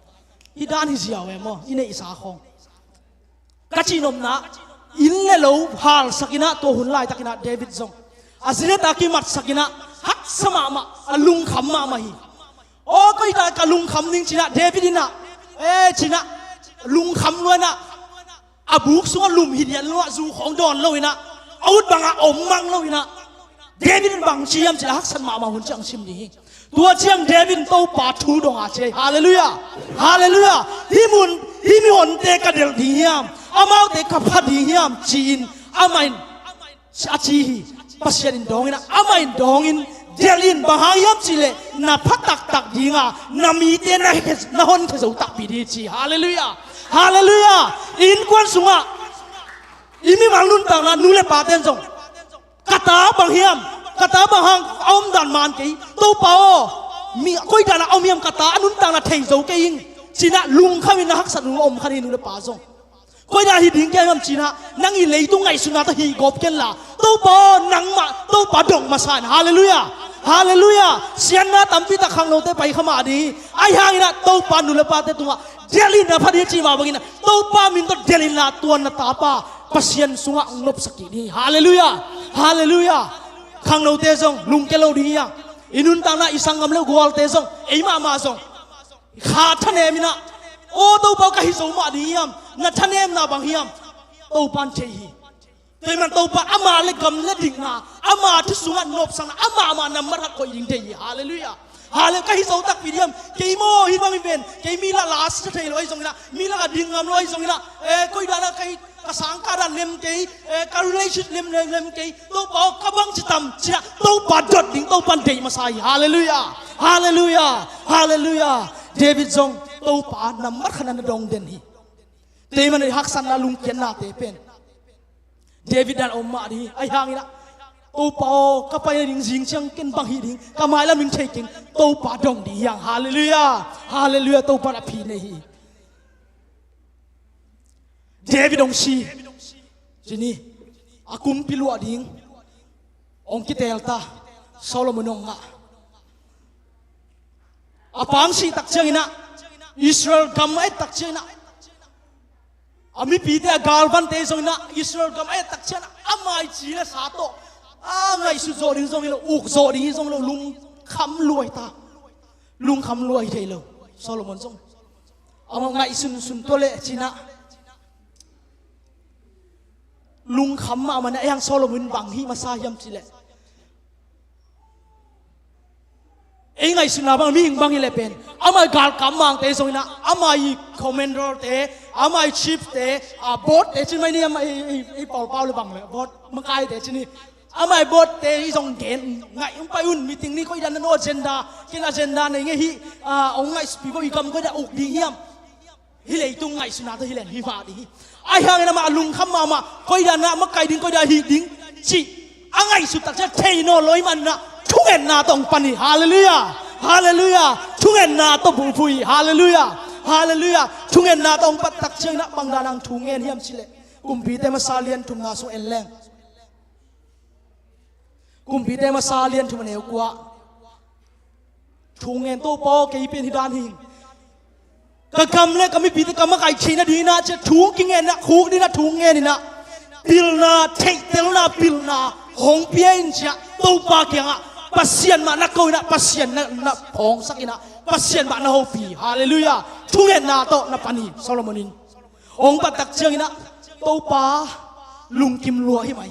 Hih dan hi ziau e maw, i neihsa khawng. Ka cihnopna, inn le lo halsak inah, tua hun laitak inah David zong a zi le ta kimatsak inah, haksa mahmah, a lungkham mahmah hi. Aw, koi ta ka lungkham ning ci inah David inah, e, ci inah lungkham lua inah, a buk sungah lum hi dian lo ah, zu khawng dawn lo inah, a ut bangah om mang lo inah, David in bang ci hiam cih leh, haksat mahmah hun ciang sim ding hi. Tua ciang David in Topa thu dong a ci hi. Halleluiah. Halleluiah. Hih mun, hih mihonte ka delh ding hiam, amaute ka pha ding hiam ci-in amah in a ci hi. Pasian in dawng inah, amah in dawng in, delh in, bang hang hiam cih leh na pha taktak ding a, na mite na, na honkhia zo takpi ding hi ci hi. Halleluiah. Halleluiah. Innkuan sungah i mimal nuntakna, nu le pate'n zong ka ta bang hiam, ka ta bang hang a omdan man kei, Topa aw, mi koi dan a om hiam, ka ta a nuntakna thei zo kei ing ci inah lungkham inah, haksat hun a om kha hi, nu le pa zong. Koi dan a hi ding kei hiam ci inah, nang i leitung ngaihsutna tawh hih gawp kenla, Topa aw, nangmah Topa dong masa in. Halleluiah. Halleluiah. Siatna tampi tak khangnote pai kha mah ding hi. Ahi hang inah Topa nu le pate tungah delh in, na pha ding hi cih mah bang inah Topa min tawh delh inla, tua na tapa Pasian sungah nopsak kik ding hi. Halleluiah. Halleluiah. Khangnote zong lungke lo ding hi hang. I nuntakna, i sanggam le gualte zong, ei mahmah zong kha thanem inah, aw, Topa aw, ka hi zo mah ding hiam, na thanemna bang hiam, Topa in thei hi. Tua ahih man Topa, ama le gam le dikna, ama thu sungah nopsakna, amah, amah nambat khat koih ding thei hi. Halleluiah. Halleluiah. Ka hi zo takpi diam, kei maw, hih bang hi pen, kei mi lak lasa thei lo ahi zong inah, mi lak a dik ngam lo ahi zong inah, e, koi dan a ka hi, ka sangkah dan lem kei, e, ka relationship lem, lem, lem kei, Topa aw, ka bangci tam ci inah Topa dot ding, Topa in deih masa hi. Halleluiah. Halleluiah. Halleluiah. David zong Topa nambat khat na dong den hi. Tua ahih man i haksatna, lungkiatnate pen David dan om mah ding hi. Ahi hang inah, Topa aw, ka pai nading zing ciang ken bang hih ding, ka mailam in thei keng, Topa dong ding hi hang. Halleluiah. Halleluiah. Topa in a phi nei hi. David hong si, ci ni, a kumpi luah ding hong kiteel ta, Solomon hong ngah. A pa hong sih tak ciang inah, Israel gam a et tak ciang inah, a mipite, a galvante zong inah, Israel gam a et tak ciang inah, ama i ci le sa tawh a ngaihsut zawh ding zong hi lo, uk zawh ding hi zong lo, lungkham lua hi ta. Lungkham lua hi thei lo. Solomon zong amah ngaihsunsun tawh leh ci inah, lungkham mahmah inah, ei hang Solomon in bang hih masa hiam cih leh, ei ngaihsutna bang, mihing bang hi leh pen, amah i galkap mangte zong inah, amah i commander-te, amah i chief-te, a, board-te ci mai ni, amah i, i, i pawlpau le bang le board makaite ci ni. Amah i board-te i zong gen, ngaih hong pai un, meeting ni, koi dan a no agenda, ken agenda nei nge hi, a, hong ngaihsutpih bo, i gam koi dan a uk ding hiam. Hih leitung ngaihsutna tawh hi leng hi vak ding hi. Ahi hangin amah a lungkham mahmah, koi dan a makai ding, koi dan a hih ding cih a ngaihsut tak ciang thei nawn lo ahih manin ah thungetna tawh hong pan hi. Halleluiah. Halleluiah. Thungetna tawh bulphuh hi. Halleluiah. Halleluiah. Thungetna tawh hong pan tak ciangin ah bang dan a hong thu ngen hiam cih leh, Kumpite Masa lian thumna sung en leng. Kumpite Masa lian thum a neu kua. Thu ngen, Topa aw, kei pen hih dan hi ing. Ka gam le ka mipite ka makaih theih nadingin ah, ci-a thu kingen ah, khuk dingin ah thu ngen in ah, pilna, theihtelna, pilna hong pia in, ci-a Topa kiangah Pasian mah na ko in ah, Pasian na, na phawngsak in ah, Pasian mah na hopih. Halleluiah. Thungetna tawh na pan hi. Solomon in hong pan tak ciangin ah, Topa, lungkim lua hi mai.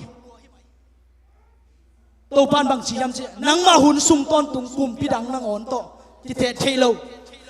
Topa in bang ci hiam cih leh, nangmah hun sung tawntung kumpi dang nangawn tawh kiteh theih lo.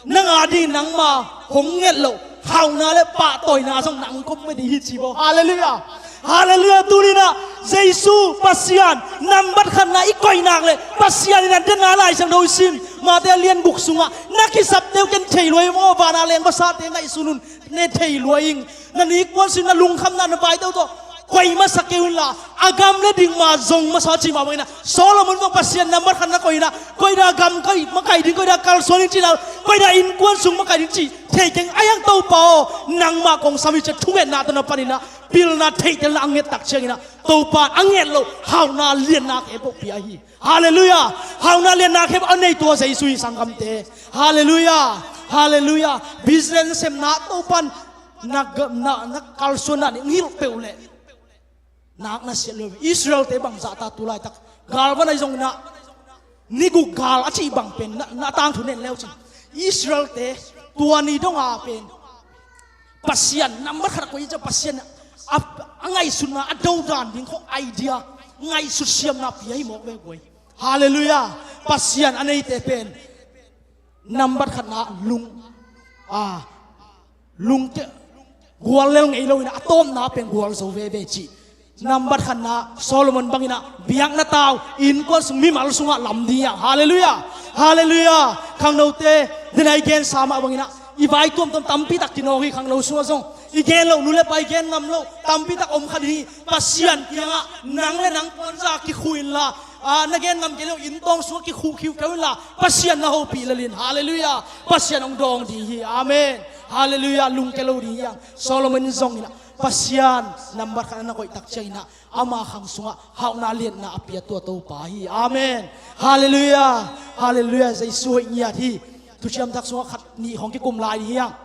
Nang a dingin nangmah hong nget loh hauhna le pahtawina zong nang kong pia ding hi, ci bo. Halleluiah. Halleluiah. Tuni-in ah Jesu Pasian nambat khatna i koih nak leh, Pasian in a den a, Lai Siangtho i sim, Mate a lian guk sungah, na kisapte uh ken thei lua ing maw, van a leng vasate ngaihsun un, ne thei lua ing. Na nik puan sin, na lungkhamna, na vaite uh tawh koih masa kei un la, a gam le ding ma zong masa, ci mah bangin ah, Solomon bang Pasian nambat khat na koih in ah, koi dan a gam koih, makaih ding, koi dan a kalsuan ding cih la, koi dan a innkuan sung makaih ding cih thei keng. Ahi hang Topa Topa aw, nangmah kong sam hi ci-a thungetna tawh na panin ah pilna theihtelna a nget tak ciangin ah Topa in a nget loh hauhna lianna khempeuh pia hi. Halleluiah. Hauhna lianna khempeuh a nei tua Jesu hi, sanggamte. Halleluiah. Halleluiah. Business na sepna Topa in na, na, na kalsuanna nih hilh peuh leh nak na siat lo hi. Israelte bangzah ta tu laitak galvan ahi zongin ah ni guk gal a cih bang pen na, na tangthu nen le uh cin, Israelte tua ni dong a pen Pasian nambat khat a koih hi ci-a Pasian a, a ngaihsutna a dodan ding khawng idea, ngaihsut siamna pia hi mawk ve guai. Halleluiah. Pasian a neite pen nambat khatna lung, a, lungke, guallel ngei loin a tawpna pen gualzo veve cih. Nambat khatna Solomon bangin ah biakna tau, innkuan sung, mimal sungah lam ding hi hang. Halleluiah. Halleluiah. Khangnote, den a i gensa mah bangin ah i vai tuamtuam tampi tak kinawk hi. Khangno sungah zong i gen loh, nu le pa i gen ngam loh tampi tak om kha ding hi. Pasian kiangah nang le nang puanza kikhu inla, a, na gen ngam kei leh inn tawng sungah kikhuh khiukheu inla Pasian na hopih lel in. Halleluiah. Pasian hong dawng ding hi. Amen. Halleluiah. Lungke lo ding hi hang. Solomon in zongin ah Pasian nambat khat a na koih tak ciangin ah ama khang sungah hauhna lianna a pia tua Topa hi. Amen. Halleluiah. Halleluiah. Jesu hoih ngiat hi. Thuciam Thak sungah khat nih hong kikum lai ding hi hang.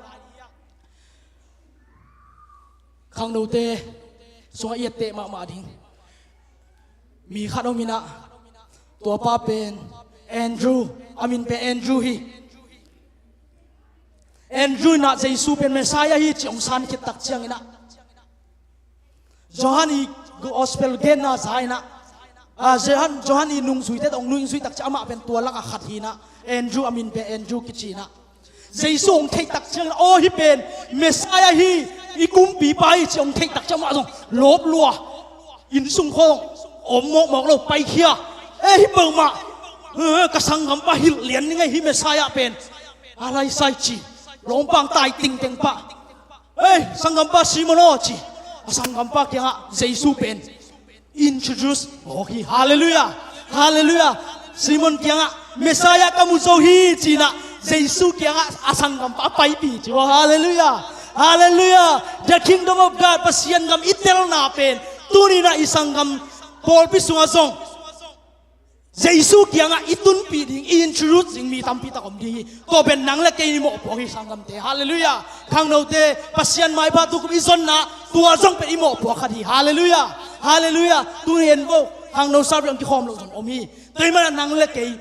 Khangnote sungah i etteh mahmah ding mi khat om in ah, tua pa pen Andrew, a min pen Andrew hi. Andrew in ah Jesu pen Messiah hi ci hong san khit tak ciangin ah, Johan i Gospel genna za in ah, a, Johan, Johan i nungzuite tawh hong nungzui tak ciang amah pen tua lakah khat hi in ah, Andrew, a min pen Andrew kici in ah, Jesu hong theih tak ciangin, aw, hih pen Messiah hi, i kumpipa hi ci hong theih tak ciang amah zong lawp lua, inn sung khawng om mawkmawk lo, paikhia. Eh, hih peuhmah, eh, ka sanggampa hilh lian ning ei, hih Messiah pen a lai sai ci, lawmpang tai tingteng pah. Ei, sanggampa Simon aw, ci. A sanggampa kiangah Jesu pen introduce mawk hi. Halleluiah. Halleluiah. Simon kiangah Messiah ka mu zo hi, ci in ah Jesu kiangah a sanggampa a paipih ci. Halleluiah. Halleluiah. The kingdom of God, Pasian gam i telna pen tuni in ah i sanggam pawlpi sungah zong Jesu kiangah i tunpih ding, i introduce ding mi tampi tak om ding hi. Tua pen nang le kei i mawhpuak hi, sanggamte. Halleluiah. Khangnote, Pasian maipha tukum i zonna, tua zong pen i mawhpuak khat hi. Halleluiah. Halleluiah. Tuni en vo, khangno sa biang kikhawm lo zong om hi. Tua ahih manin nang le kei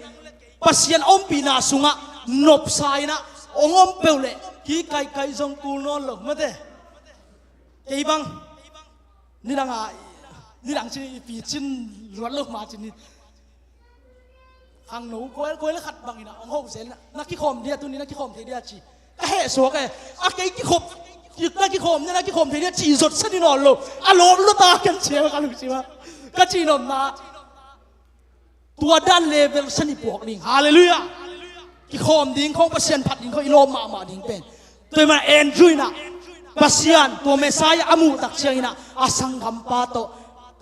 Pasian ompihna sungah nopsa in ah hong om peuh leh, kikaikai zong kul nawn lo mate. Kei bang nidang a, nidang cin i pi cin luat lo ma cin hi. Khangno kual kual khat bangin ah hong ho zel na, na kikhawm dia, tuni na kikhawm thei dia ci. Ka heh suak e. A kei kikhop, na kikhawm dia, na kikhawm thei dia ci zot sa ni nawn lo. A lawp lo ta ken cia ka lungsim ah. Ka ci nopna, tua dan level sa ni puak ding. Halleluiah. Kikhawm ding khawng, Pasian phat ding khawng i lawp mahmah ding pen. Tua ahih manin Andrew in ah Pasian tua Messiah a muh tak ciangin ah a sanggampa tawh,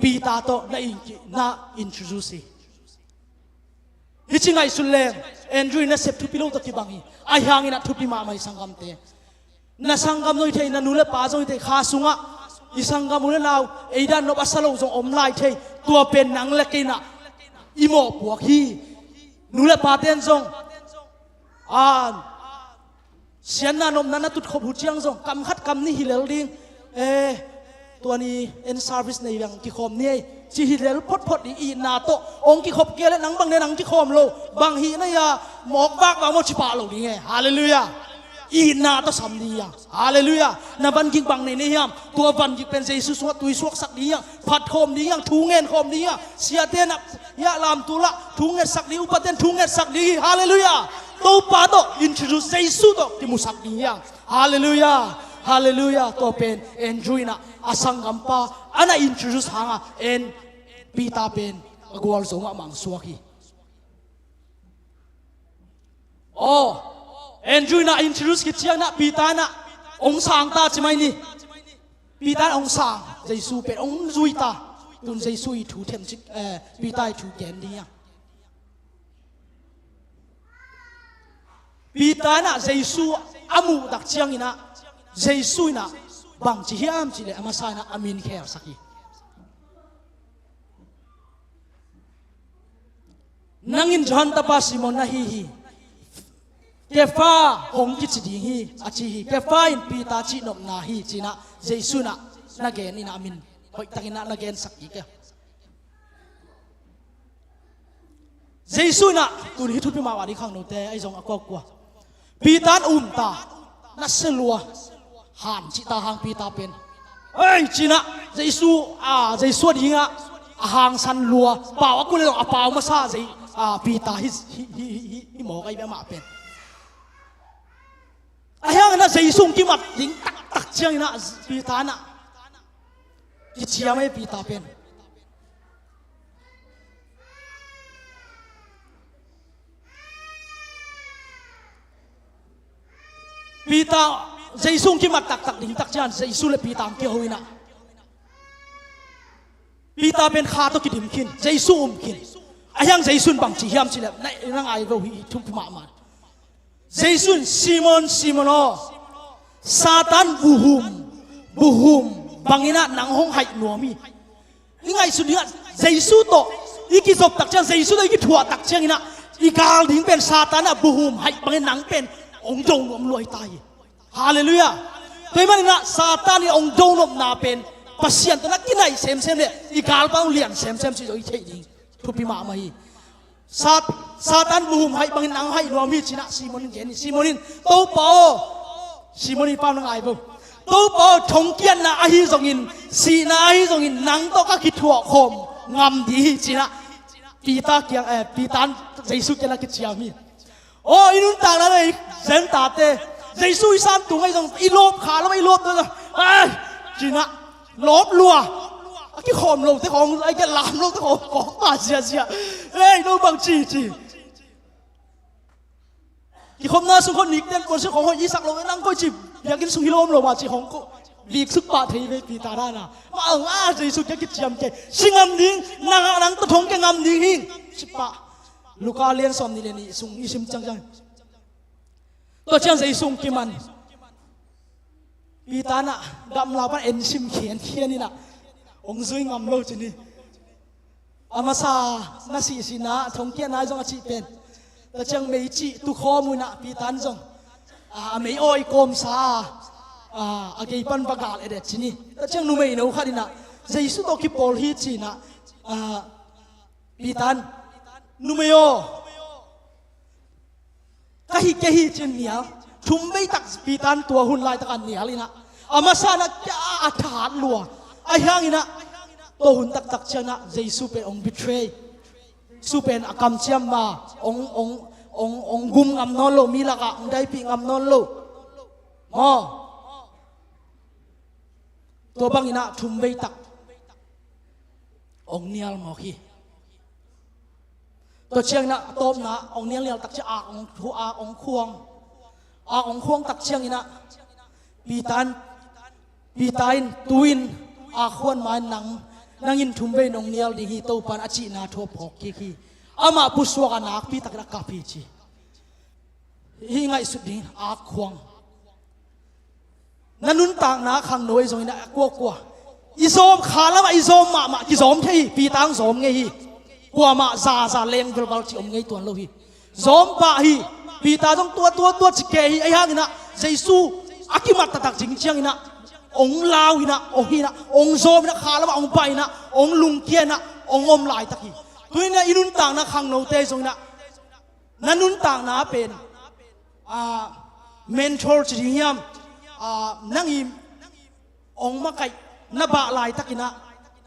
Peter tawh na in, na introduce hi. Hih ci ngaihsun leng Andrew in nasep thupi lo tawh kibang hi. Ahi hangin ah thupi mahmah hi, sanggamte. Na sanggam zong hi thei, na nu le pa zong hi thei, kha sungah i sanggam u le nau ei dan nop a sa lo zong om lai thei. Tua pen nang le kei in ah i mawhpuak hi. Nu le pate'n zong, a, siatna nopna na tutkhop uh ciang zong kam khat kam nih hi lel ding. Eh, tua ni in service nei bang kikhawm ni ei, ci hi lel photphot ding, itna tawh. Hong kikhop kei leh nang bang ne nang kikhawm lo, bang hih na hia, mawk bak bang maw ci pah lo ding e. Halleluiah. Itna tawh sam ding hi hang. Halleluiah. Na van gik bang nei na hiam, tua van gik pen Jesu sungah tui suaksak ding hi hang, phat khawm ding hi hang, thu ngen khawm ding hi hang. Siate na hiah lamtu lah thu ngetsak ding, upaten thu ngetsak ding hi. Halleluiah. Topa tawh introduce, Jesu tawh kimusak ding hi hang. Halleluiah. Halleluiah. Tua pen Andrew in ah a sanggampa a na introduce hang a, en, Peter pen a gualzo ngah mah suak hi. Aw, Andrew in ah introduce khit ciang in ah Peter in ah hong sang ta ci mai ni. Peter in ah hong sang, Jesu pen hong zui ta. Tun Jesu i thu themcik, eh, Peter i thu gen ding hi hang. Peter in ah Jesu a muh tak ciangin ah Jesu in ah bangci hiam cih leh a masa in ah a min khelsak hi. Nang in Johan tapa Simon na hi hi. Kefa hong kici ding hi, a ci hi. Kefa in Peter cihnopna hi ci-in ah Jesu in ah na gen in ah a min hoihtakin ah na gensak kik hi. Jesu in ah tuni hi thupi mahmah ding khangnote ahi zong a kuakua Peter in um ta, na sia lua, han cih ta hang Peter pen. Hei, ci-in ah Jesu, a, Jesu a dingah a hangsan lua, pau a kul leh a pau masa Jesu, a, Peter hi, hi, hi, hi, hi, hi mawk ahi bia mah pen. A hiangin ah Jesu hong kimat ding taktak ciangin ah Peter in ah kiciam ahi Peter pen. Peter, Jesu hong kimat taktak ding tak ciang Jesu le Peter hong kiho in ah Peter pen kha tawh kidim khin, Jesu um khin. A hiang Jesu in bangci hiam cih leh na, na ngai vo hi, thupi mahmah. Jesu in, Simon, Simon aw, Satan buhum, buhum bangin ah nang hong haih nuam hi. I ngaihsut dingah Jesu tawh i kizop tak ciang, Jesu tawh i kithuah tak ciangin ah i gal ding pen Satan in ah buhum haih bangin nang pen hong do nuam lua hi ta hi. Halleluiah. Tua ahih manin ah Satan in hong do nopna pen Pasian tawh na kinaih semsem leh i galpa hong lian semsem cih zong i theih ding thupi mahmah hi. Sat-, Satan buhum haih bangin nang haih nuam hi ci-in ah Simon in gen hi. Simon in, Topa aw, Simon in pau na ngai vo. Topa aw, thongkiatna ahi zongin, sihna ahi zongin nang tawh ka kithuah khawm ngam ding hi ci-in ah Peter kiang, eh, Peter in Jesu kiangah kiciam hi. Aw, i nuntakna le i zen tate, Jesu i san tung ahi zong i lawp kha lam ah i lawp tua zong, ai, ci-in ah lawp lua. A kikhawm lote khawng, a kilam lote khawng, khawng pa ziazia. Ei, no bang ci, ci. Kikhopna sung khawng nikten puan sung khawng hoih i sak lo, nang koi ci, biakinn sung hi lo om lo mah ci khawng ko. Bik suk pah thei ve Peter dan a. Mah ang a Jesu kiang kiciam kei. Si ngam ding, nang, nang tawh thong kia ngam ding hi. Ci pah. Luka lian sawm nih le nih sung i sim ciangciang. Tua ciang Jesu hong kiman. Peter in ah gamla pan en sim khiankhian in ah hong zui ngam lo ci ni. A masa na sihsihna, thongkiatna zong a cih pen. Tua ciang mei cih tukhawm uh in ah Peter in zong, a, a mei awi kawmsa, a, a gei pan va gal et et ci ni. Tua ciang numei no khat in ah Jesu tawh kipawl hi ci-in ah, a, Peter in, numei aw, ka hi kei hi ci-in nial. Thum vei tak Peter in tua hun laitak a nial in ah, a masa in ah kia a thahat lua. Ahi hangin ah tua hun taktak ciang ah Jesu pen hong betray. Jesu pen a kamciam ma, hong, hong, hong, hong gum ngam nawn lo, mi lakah hong daipih ngam nawn lo. Maw. Tua bangin ah thum vei tak hong nial mawk hi. Tua ciangin ah a tawpna hong nialnial tak ciang ak hong, ak hong khuang. Ak hong khuang tak ciangin ah Peter in, Peter in tu-in ak khuan ma-in nang, nang in thum vei nong nial ding hi Topa in a cihna thu a phawk kik hi. Amah pusuak a nakpi takin a kap hi ci. Hih ngaihsut ding, ak khuang. Na nuntakna khangno ahi zongin a kuakua i zawm kha lamah i zawm mahmah kizawm thei hi. Peter hong zawm ngei hi. Kuamah zaza leng velval cih om ngei tuan lo hi. Zawm pah hi. Peter zong tua tua tua ci kei hi. Ahi hangin ah Jesu a kimat taktak ding ciangin ah hong lau in ah, hong hi in ah, hong zawm in ah, kha lamah hong pah in ah, hong lungkia in ah, hong om laitak hi. Tu-in ah i nuntakna khangnote zongin ah na nuntakna pen, a, mentor ci ding hiam, a, nang i hong makaih na bah laitakin ah,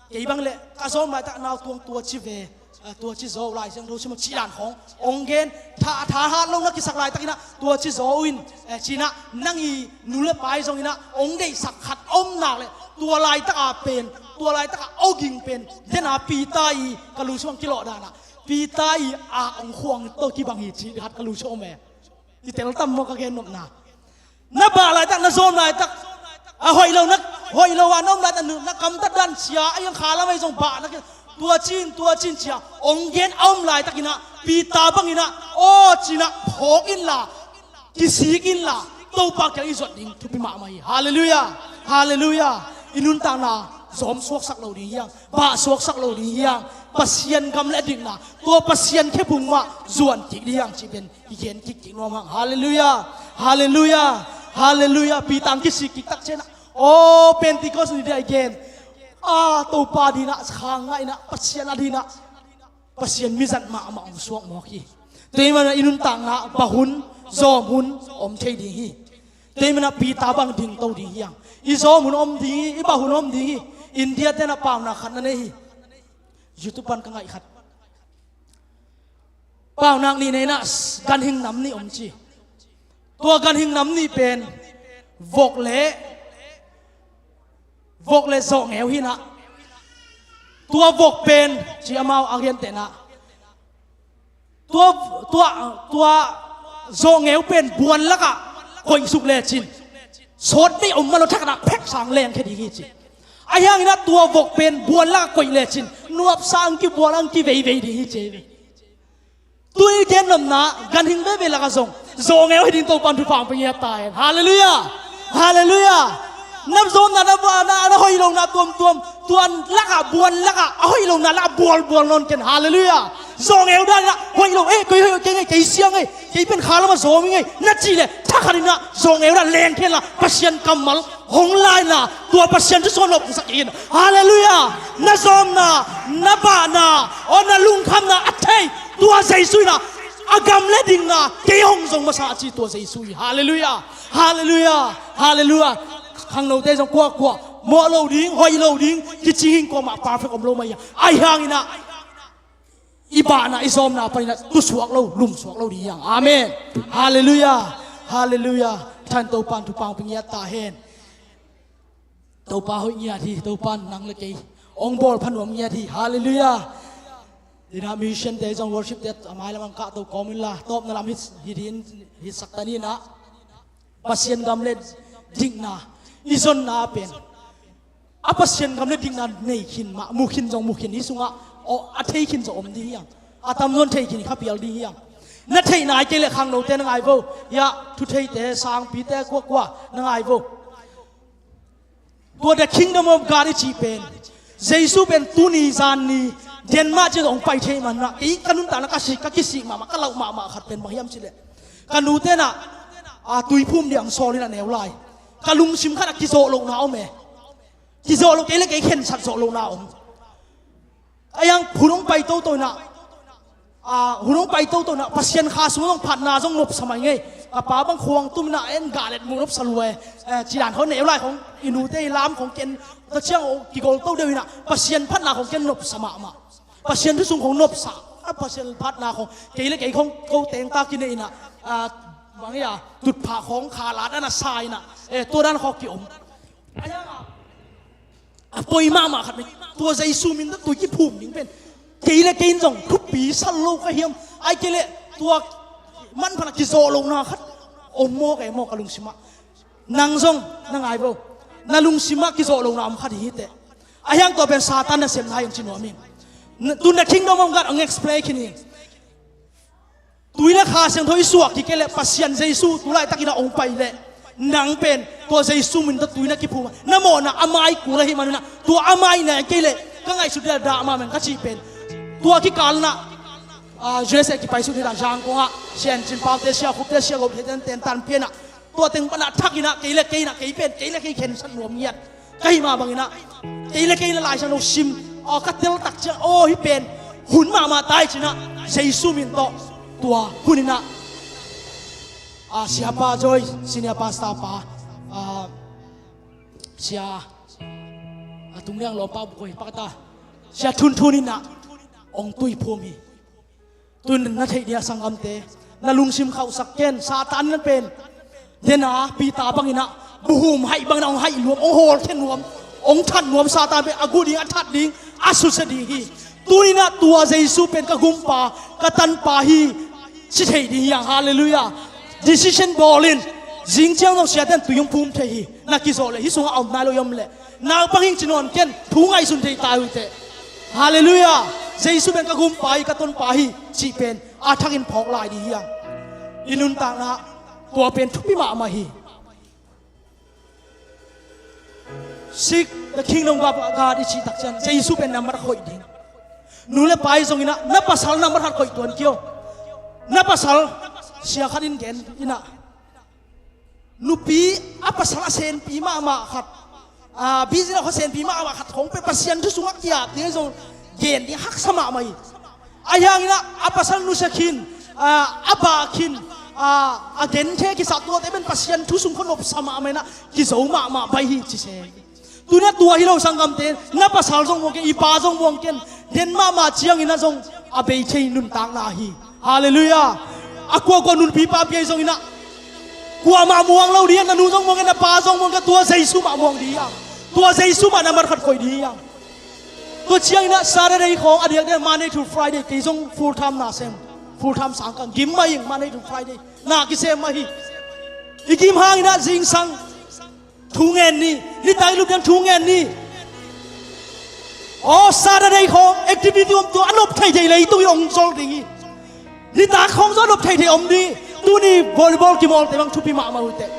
kei bang leh ka zawm laitak nau tuang tua ci ve, a, tua ci zaw uh, Lai Siangtho sim uh cih dan khawng hong gen, tha, thahat lo na kisak laitakin ah tua ci zaw uh in, e, ci-in ah nang i nu le pa i zongin ah hong deihsak khat om nak leh tua laitak a pen, tua laitak a awging pen, den a Peter i ka lungsim ah kilawh dan ah Peter i ak hong khuang tawh kibang hi cih khat ka lungsim ah om e. I tel tam maw ka gen nopna? Na bah laitak, na zawm laitak, a hoih lo na, hoih lo a na om laitak, na, na kamtat dan sia, a iang kha lam ahi zong bah na ki, tua ci-in, tua ci-in cia hong gen a om laitakin ah Peter bangin ah, aw ci-in ah phawk inla, kisik inla, Topa kiang i zuat ding thupi mahmah hi. Halleluiah. Halleluiah. I nuntakna zawm suaksak lo ding hiang, bah suaksak lo ding hiang. Pasian gam le dikna, tua Pasian khephung mah zuan kik ding hiang cih pen i gen kik kik nuam hang. Halleluiah. Halleluiah. Halleluiah. Peter ang kisik kik tak ciangin ah, aw Pentecost ni ding a i gen, a Topa ding ah khang ngah in ah, Pasian a ding ah Pasian mizat mahmah hong suak mawk hi. Tua ahih manin ah i nuntakna ah bah hun, zawm hun om thei ding hi. Tua ahih manin ah Peter bang dingto ding hiang. I zawm hun om ding hi, i bah hun om ding hi. India te in ah paunak khat na nei hi. YouTube pan ka ngaih khat. Paunak nih nei in ah, ganhing nam nih om ci. Tua ganhing nam nih pen vok le, vok le zawhngeu hi in ah, tua vok pen ci, amau a gentehna, tua, tua, tua zawhngeu pen buan lakah koihsuk lecin sawt bei om mah lo, thakhat ah phek sang lengkhia ding hi ci. Ahi hangin ah tua vok pen buan lakah koih lecin nuapsa ang kibual ang kiveivei ding hi ci. Tui gen nopna, ganhing veve lakah zong zawhngeu hi ding Topa'n thupha hong pia ngiat ta hen. Halleluiah. Halleluiah. Na zawmna, na, na, na hoih lohna tuamtuam, tua lakah, buan lakah, a hoih lohna lakah bualbual nawn ken. Halleluiah. Zawhngeu dan in ah hoih lo, eh, kei hoih, kei ngei, kei siang ngei, kei pen kha lamah zawm ngei na cih leh, thakhat in ah zawhngeu dan lengkhia in la, Pasian kammal hong la in la, tua Pasian thu sung nopsak in. Halleluiah. Na zawmna, na bahna, aw na lungkhamna a thei tua Jesu in ah, a gam le dikna kei hong zong masa a ci tua Jesu hi. Halleluiah. Halleluiah. Halleluiah. Khangnote zong kuakua mawh lo ding, hoih lo ding, kicing hing kuamah perfect om lo mah hi. Ahi hangin ah i bahna, i zawmna panin ah tusuak lo, lumsuak lo ding hiang. Amen. Halleluiah. Halleluiah. Than Topa'n thupha hong pia ngiat ta hen. Topa hoih ngiat hi. Topa'n nang le kei hong bawl pha nuam ngiat hi. Halleluiah. Tua in ah musician te zong, worship te a mailam ah hong kahto kawm in la, tawpna lam hit, hit ding, hitsak ta ni in ah. Pasian gam le dikna i zonna pen, a Pasian gam le dikna nei khin mah, mu khin zong mu khin, hih sungah, aw, a thei khin zong om ding hiang. A tamzaw in thei khin kha pial ding hiang. Na theih nai kei leh khangnote na ngai vo. Hiah, thutheite, sangpite, kuakua na ngai vo. Tua The Kingdom of God i cih pen, Jesu pen tuni zan ni Denmark ciang hong pai thei manin ah, kei ka nuntakna ka sik, ka kisik mahmah, ka lauh mahmah khat pen bang hiam cih leh, ka nute in ah, a, tuiphum ding hong sawl in ah neu lai, ka lungsim khat ah kizawh lohna om e. Kizawh loh, kei le kei khensat zawh lohna om. Ahi hang hun hong pai toto in ah, a, hun hong pai toto in ah, Pasian kha sung zong phatna zong nopsa mai ngei. Ka pa bang khuang tum in ah, en gah let mu nopsa lua e. Eh, ci dan khawng, neu lai khawng, i nute i lam khawng ken, tua ciang aw kigol to deuh in ah, Pasian phatna khawng ken nopsa mahmah. Pasian thu sung khawng nopsa, a, Pasian phatna khawng kei le kei khawng ko teng ta kinei in ah, a, bang hiam, tutphah khawng kha la dan a sa in ah, eh, tua dan khawng ki-om. Ahi hang a, a poi mahmah khat mah, tua Jesu min tawh tui kiphum ding pen, kei le kei in zong thupi sa lo ka hiam? Ahih kei leh tua manphatna kizawh lohna khat om mawk e maw ka lungsim ah. Nang zong na ngai vo, na lungsim ah kizawh lohna om khat hi teh. Ahi hang tua pen Satan nasemna hi hong ci nuam ing. Tun The Kingdom of God hong explain khin hi. Tui le Kha Siangtho i suak kik kei leh, Pasian Jesu tu laitakin a hong pai leh, nang pen tua Jesu min tawh tui na kiphum a, na mawhna a mai kul ahih manin ah, tua a mai nai kei leh ka ngaihsut ding a dah mahmah ing ka cih pen, tua kikal in ah, ah, U S A kipai suk hi ta, Zangkong ah Sia En Cin Pau te, Sia Khup te, Sia Gop te in ten tan pian ah, tua teng pan a thak in ah, kei le kei in ah, kei pen kei le kei khensat nuam ngiat ka hih mah bangin ah, kei le kei in ah Lai Siangtho sim, aw, ka tel tak ciang, aw, hih pen hun mahmah ta hi ci-in ah, Jesu min tawh tua hun in ah, ah, Siapa Joy, Senior Pastor pa, ah, Sia, a, Tung Lian lawmpa bu koi pakta, Sia Thun Thun in ah hong tuiphum hi. Tun na theih ding a, sanggamte, na lungsim khauhsak ken. Satan na pen dena Peter bangin ah, buhum haih bangin ah hong haih nuam, hong hawlkhia nuam, hong that nuam. Satan pen a gu ding, a that ding, a susia ding hi. Tuni in ah tua Jesu pen ka gumpa, ka tanpa hi ci thei ding hi hang. Halleluiah. Decision bawl in. Zing ciang zong siate in tui hong phum thei hi. Na kizawh leh, hih sungah a om nai lo i om leh, naupang hing ci nawn ken, thu ngaihsun thei ta uh teh. Halleluiah. Jesu pen ka gumpa hi, ka tonpa hi cih pen a thakin phawk lai ding hi hang. I nuntakna tua pen thupi mahmah hi. Seek the kingdom of God i cih tak ciang Jesu pen nambat khat hoih ding. Nu le pa i zong inah na pasal nambat khat hoih tuan kio. Na pasal, sia khat in gen inah, nupi a pasal a senpi mahmah khat, a, business a senpi mahmah khat khong pen Pasian thu sungah kiap ding a zong gen ding haksa mahmah hi. Ahi hang inah a pasal nusia khin, a, a bah khin, a, a genthei kisap tuate pen Pasian thu sung khong nopsa mahmah inah kizo mahmah baih hi ci se. Tuni a tua hi lo sanggamte, na pasal zong muang ken, i pa zong muang ken, den mahmah ciang inah zong a bei thei nuntakna hi. Halleluiah. A kuakua nunpi papi ahi zong inah kuamah muang lo ding a, na nu zong muang ken, na pa zong muang ken, tua Jesu mah muang ding a, tua Jesu mah nambat khat hoih ding a. Tua ciang inah Saturday khong a diakdiak Monday to Friday kei zong full time na sem, full time sang kang gim mah ing, Monday to Friday na kisem mah hi. I gim hang inah zingsang thu ngen ni, nitak i lup ding thu ngen ni. Aw, Saturday khong activity om tua a nop theithei leitung i ong zol ding hi. Nitak khong zong a nop theithei om ding hi. Tuni volleyball kimawlte bang thupi mahmah uh teh.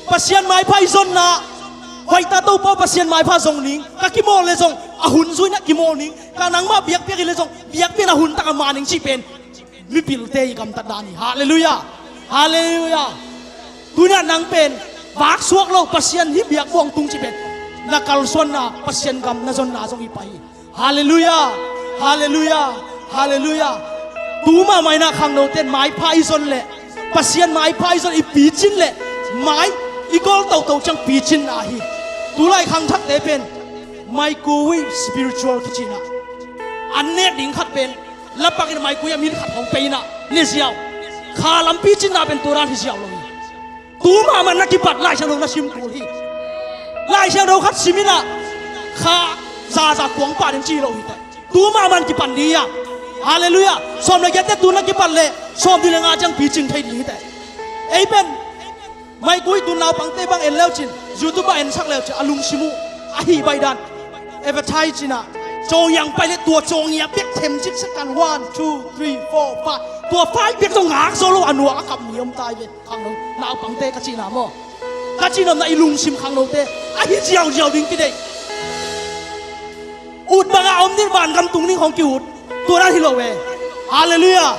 Pasian maipha i zonna hoih ta, Topa Pasian maipha zong ning, ka kimawl le zong a hun zui inah kimawl ning, ka nangmah biakpiak hi le zong biakpiak a hun tak a ma ning cih pen mipilte i gamtat dan hi. Halleluiah. Halleluiah. Tuni a nang pen vak suak lo, Pasian hih biakbuang tung cih pen na kalsuanna, Pasian gam na zonna zong hi pah hi. Halleluiah. Halleluiah. Halleluiah. Tu mahmah inah khangnote in maipha i zon leh, Pasian maipha i zon i picin leh, mai i gol toto ciang picinna hi. Tulai khangthakte pen microwave spiritual kici inah, an nek ding khat pen lapak in microwave a min khat hong pei inah ne ziau. Kha lampi cinna pen tua dan hi ziau lo hi. Tu mahmah na kipat Lai Siangtho na sim kul hi. Lai Siangtho khat sim inah kha zaza kuang pah ding ci lo hi teh. Tu mahmah kipan ding hi a. Halleluiah. Sawm le giat teh tu na kipat leh sawm ding le nga ciang picing thei ding hi teh. Ei pen microwave tun naupangte bang en leucin, YouTube ah ensak leucin a lungsim uh a hih baih dan. Advertise inah cawngiang pai le tua cawngiang bek them ciksak kan, one, two, three, four, five. Tua five bek zong ngak zo lo a nuak a kap mi om tai ve. Khangno naupangte ka cihna maw? Ka cihnopna i lungsim khangnote a hi ziauziau ding kideih. Ut bangah om ding, vangam tung ding khong ki-ut. Tua dan hi lo e. Halleluiah.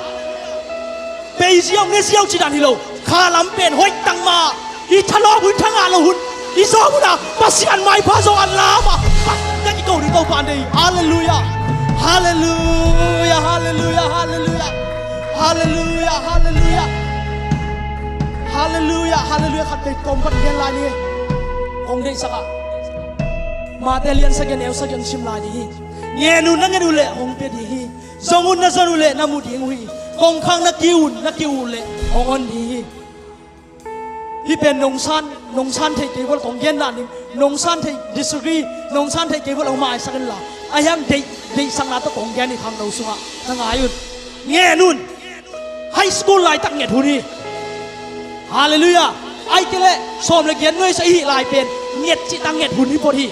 Pei ziau ne ziau ci dan hi lo. Kha lam pen hoih tang ma. I thalawp hun, i thangah lo hun, i zawh hun a Pasian maipha zaw a lam a Pasian ka kiko ding Topa an deih. Halleluiah. Halleluiah. Halleluiah. Halleluiah. Halleluiah. Halleluiah. Halleluiah. Halleluiah. Khat vei tawm khat gen lai ni. Kong deihsak ah Matthai lian sagih, neu sagih sim lai ding hi. Ngen un, na nget uh leh hong pia ding hi. Zong un, na zon uh leh na mu ding uh hi. Kongkhak na kiu un, na kiu uh leh hong hon ding hi. Hih pen nong san, nong san theih kei uh leh kong gen dan ding. Nong san theih, disagree, nong san theih kei uh leh hong maisak in la. A hiang deih, deihsakna tawh kong gen hi khangno sungah. Na ngai un. Ngen un. High school laitak nget hun hi. Halleluiah. Ahih kei leh sawm le giat nuaisa i hih lai pen nget cihtak nget hun hi phot hi.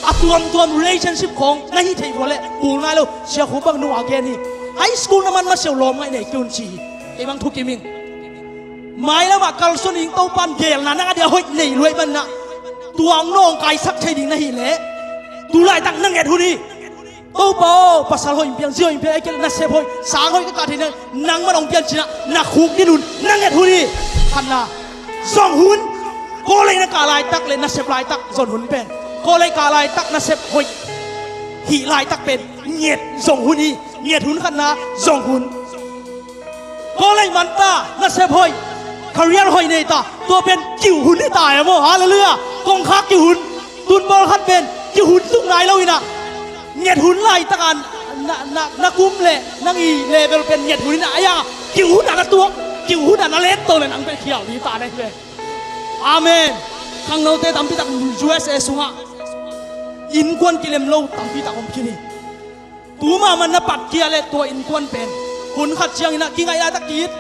A tuamtuam relationship khong na hih theih uh leh kul nai lo, Sia Khup bang nung a gen hi. High school na man masiah uh lawm ngaih nei kei un ci hi. Kei bang thukim ing. Mailam ah kalsuan ing, Topa in geelna nang a dia hoih nei luai man na. Tua hong nawngkaisak thei ding na hih leh tu laitak na nget hun hi. Topa aw, pasal hoih hong piang, zi hoih hong piang, ahih kei leh nasep hoih, sang hoih ka kah thei na, nangman hong pian cih na, na khuk din hun, na nget hun hi. Khatna, zong hun. College na kah laitak leh nasep laitak zong hun pen, college kah laitak nasep hoih hih laitak pen nget, zong hun hi. Nget hun khatna, zong hun. College man ta, nasep hoih, career hoih nei ta, tua pen kiu hun hi ta e maw. Halleluiah. Kongkhak kiu hun. Tun pawlkhat pen kiu hun tung nai lo in ah, nget hun laitak a na, na, na kum leh nang i level pen nget hun in ah, a ya kiu hun ah na tuak, kiu hun ah na len to leh nang pen khial ding ta na hi ve. Amen. Khangnote tampi tak U S A sungah innkuan kilem lo tampi tak om khin hi. Tu mahmah na pat kia leh tua innkuan pen hun khat ciangin ah kingaih laitak ki-it,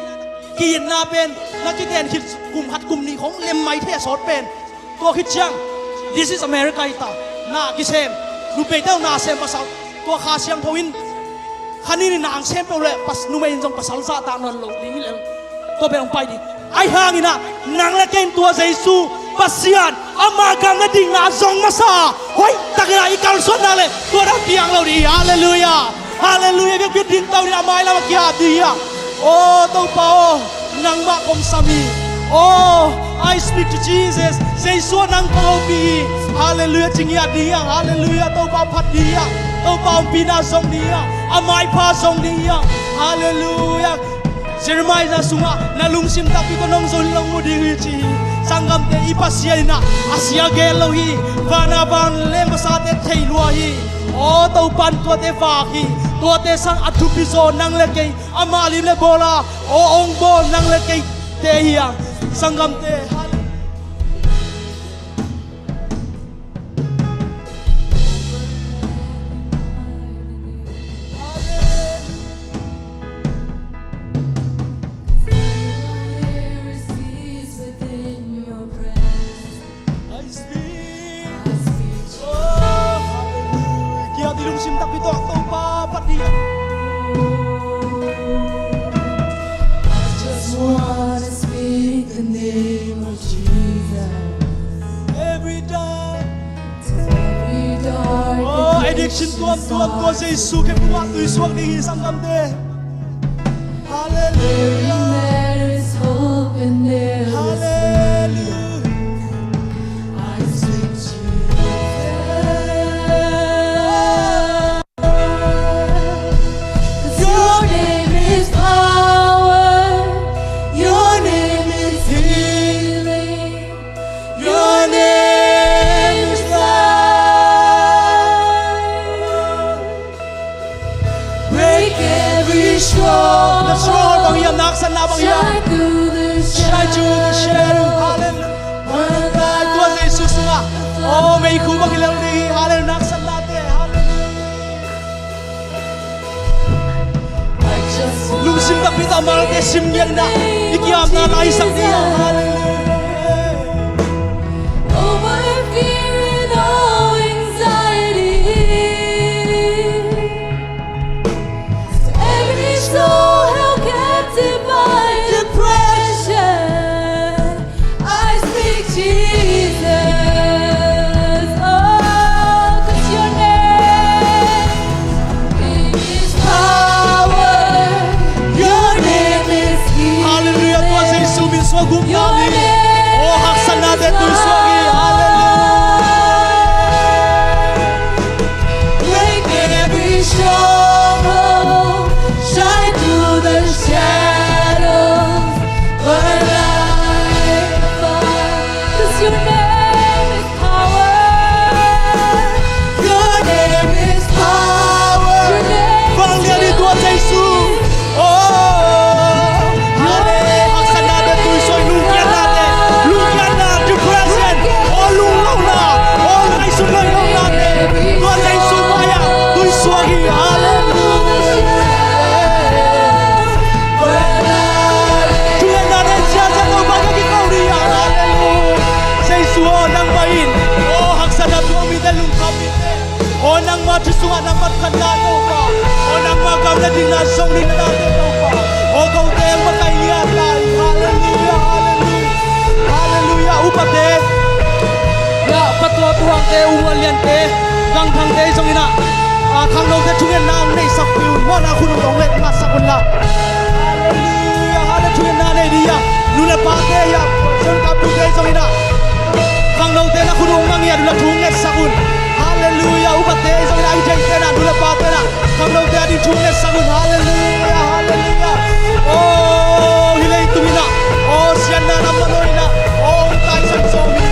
ki-itna pen na kiten khit kum khat kum nih khong lem mai thei a sawt pen. Tua khit ciang, this is America hi ta, na kisem, numeite na sem pasal, tua Kha Siangtho in kha nih ni nang sem peuh leh pas, numei in zong pasal zahtak nawn lo ding hi lel. Tua pen hong pai ding. Ahi hangin ah nang leh kei in tua Jesu Pasian, ama gam le dikna zong masa, hoihtakin ah i kalsuan nak leh tua dan piang lo ding hi. Halleluiah. Halleluiah. Biakpiak ding tau ding, a mai lam a kiat ding hi. Aw Topa aw, nangmah kong sam hi. Oh, I speak to Jesus. Jesu aw, nang kong hopih hi. Halleluiah. Ci ngiat ding hi. Halleluiah. Topa phat ding hi. Topa ompihna zong ding hi. A maipha zong ding hi. Halleluiah. Jeremiah sungah, na lungsim takpi tawh nong zon long mu ding hi, ci hi. Sanggamte, i Pasian in ah a sia gel lo hi. Van a vanleng masate thei lua hi. Aw Topa in tuate vak hi. Tuate sang a thupi zaw nang le kei, amah lim le bawl a, aw hong bawl nang le keite hi a. Sanggamte, kiat i lungsim takpi tawh Topa phat ding. I just wanna speak the name of Jesus. Every time. Oh, addiction tuamtuam tua Jesu khe pumah tuisuak ding hi, sanggamte. Halleluiah. Halleluiah. Your name is power. Your name is healing. Your name is life. Break every stronghold. Na stronghold bang hiam, na haksatna bang hiam. Shine through the shadows. Shine through the shadow. Hallelujah. Tua Jesu sungah, oh, meikhu bang hi lel ding hi. Hallelujah. Na haksatnate. Hallelujah. Lungsim takpi tawh a malte sim ngiat in ah i kiamna laisak ding hi. Hallelujah. Over fear and all anxiety. To every soul held captive by depression. I speak Jesus, oh, 'cause your name is power, your name is healing. Hallelujah, tua Jesu min suak gupna hi. Oh, haksatnate tuisuak hi. Hallelujah. Break every stronghold, shine through the shadows, burn like fire. 'Cause your name is power. Your name is power. Your name is healing. Vang lian hi tua Jesu. Oh, hallelujah. Haksatnate tuisuak, lungkiatnate, lungkiatna, depression, oh, lunglona, oh, ngaihsut lohnate, tua Jesu mai-ah tuisuak hi. Hallelujah. Thungetna nei ziahziah Topa kiang kiko ding hi. Hallelujah. Jesu aw, nangmah in, oh, haksatna tuak mite lungkham mite, aw nangmah thu sungah na matkhatna Topa, aw nangmah gam le dikna zong ding na date Topa, aw kote hong makaih ngiat lai. Hallelujah, hallelujah, hallelujah. Upate, ya, patuah tuangte, uhuan liante, gangthangte zong in ah, ah, khangnote thungetna hong neihsak pih un, mawhna khut hong ngetsak un la. Hallelujah, hallelujah, thungetna nei ding hi a, nu le pate hi a, zong kapute zong in ah, khangnote na khut hong mang hi a, nu le thu hong ngetsak un. Hallelujah. Upate zong in ah, i theite na, nu le pate na, khangnote a ding thu ngetsak un. Hallelujah, hallelujah. Oh, hih leitung in ah, oh, siatna lam mah lo in ah, oh, hong taisan sawm hi.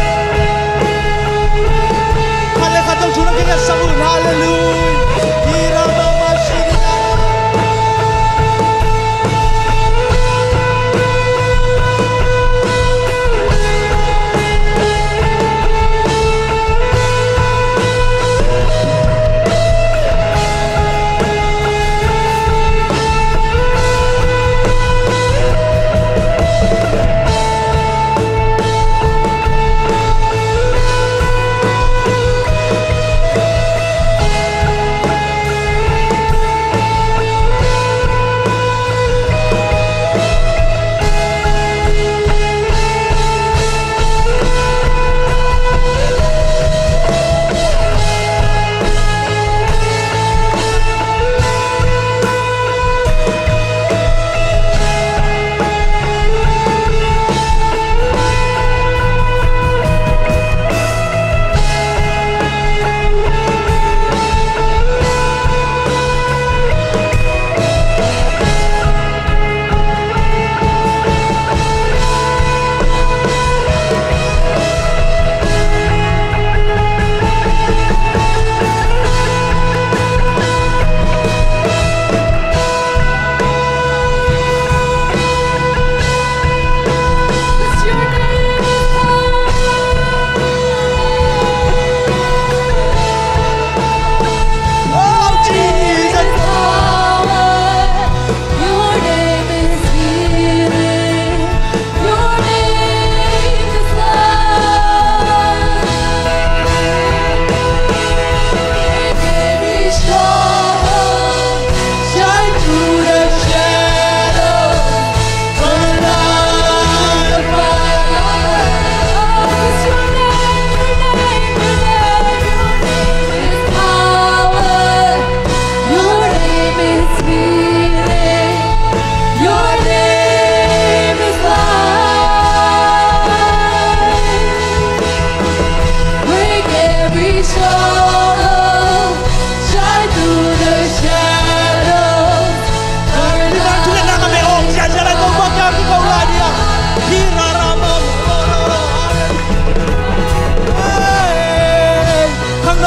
Khat le khat zong thu na kingetsak un. Hallelujah. Hi ra ma ma shi di na.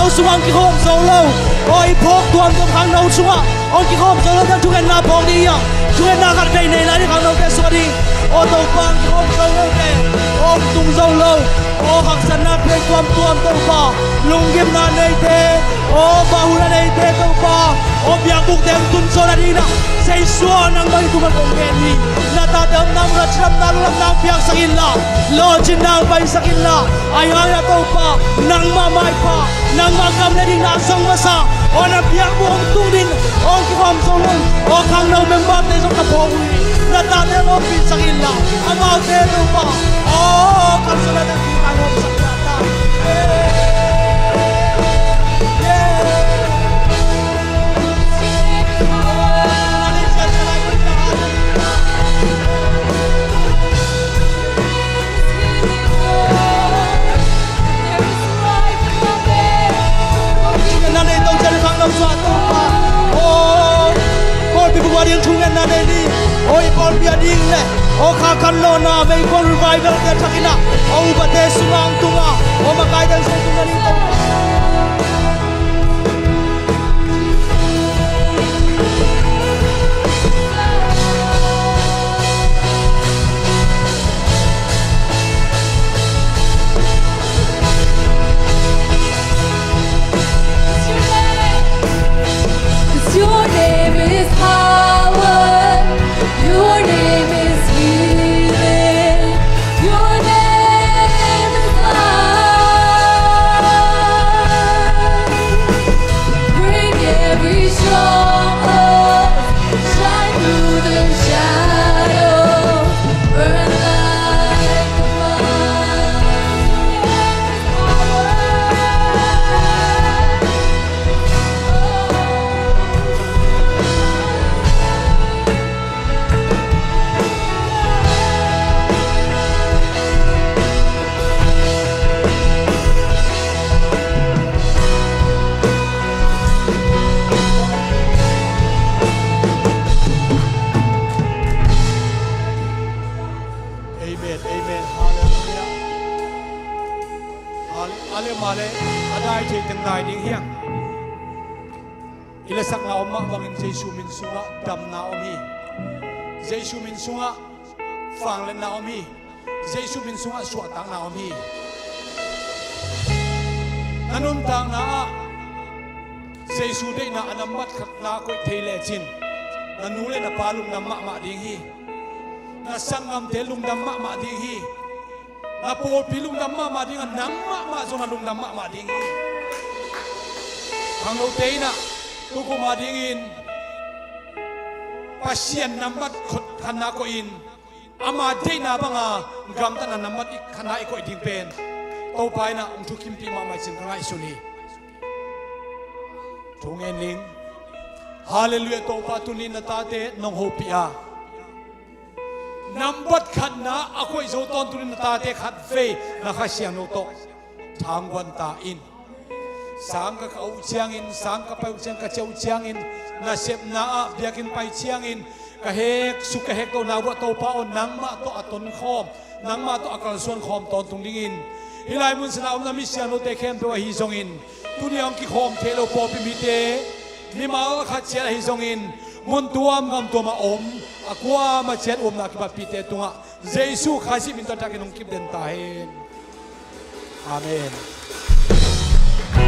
Sungah hong kikhawm zo lo. Aw, i phawk tuamtuam khangno sungah hong kikhawm zo lo, thungetna phawk ding hi hang. Thungetna khat vei nei lai ding khangnote sungah ding. Aw Topa, hong kikhawm zo lote, aw hong tung zo lo, aw haksatna piak tuamtuam Topa, lunggimna neite, aw bahuna neite Topa, aw biakbukte hong tun zo nading in ah, Jesu aw nangmah i tuman kong ngen hi. Na tate omna munah cidamna lungdamna hong piaksak inla, lawhcinna hong paisak inla, ahi hangin ah Topa, nangmah maipha, nangmah gam le ding na zong masa, aw na biakbuk hong tung ding, aw hong kikhawm zo lo, aw khangno memberte zong na phawk uh hi. Na tate hong ompihsak inla, amaute Topa, aw kalsuan a tangki pai hawmsak ta. Yeah. Yeah. Thungetna nei tawh ciang khangno suah Topa. Aw, pawlpi bup a ding thungetna nei ni. Aw, i pawlpi a ding le, aw, kha khanlawhna, meikuang revival te thak in ah, aw, upate sungah hong tung a, aw, makaite sungah hong tung nading Topa. Your name is power. Your name is healing. Your name is life. Break every stronghold. Shine through the shadows. Burn like a fire. Amen, amen. Hallelujah. Hallelujah. A le mah le, a dai thei teng dai ding hi hang. I lasakna om mah bangin Jesu min sungah damna om hi. Jesu min sungah vangliatna om hi. Jesu min sungah suahtakna om hi. Na nuntakna ah Jesu deihna a nambat khatna koih thei lecin, na nu le na pa lungdam mahmah ding hi. Na sanggamte lungdam mahmah ding hi. Na pawlpi lungdam mahmah ding a, nang mahmah zong na lungdam mahmah ding hi. Khangnote in ah, tukum a dingin Pasian nambat khatna koih in, ama deihna banga gamtatna nambat khatna i koih ding pen Topa in ah hong thukimpih mahmah cin ka ngaihsun hi. Thu ngen ning. Hallelujah, Topa tuni na tate nong hopih a, nambat khatna a koih zo tawntung in na tate khat vei na Kha Siangtho tawh thangguan ta in. Sang ka kah uh ciangin, sang ka pai uh ciangin, ka ciah uh ciangin, nasepna ah biakinn pai ciangin ka hek suk ka hek toh na uh ah Topa aw, nangmah tawh a tonkhawm, nangmah tawh a kalsuan khawm tawntung dingin, hih lai mun sana om na mi siangthote khempeuh ahi zongin, tuni a hong kikhawm thei lo pawlpi mite, mimal khat ciat ahi zongin, mun tuam gam tuam a om a kuamah ciat upna kipatpihte tungah Jesu Khazih min tawh takin hong kipden ta hen. Amen.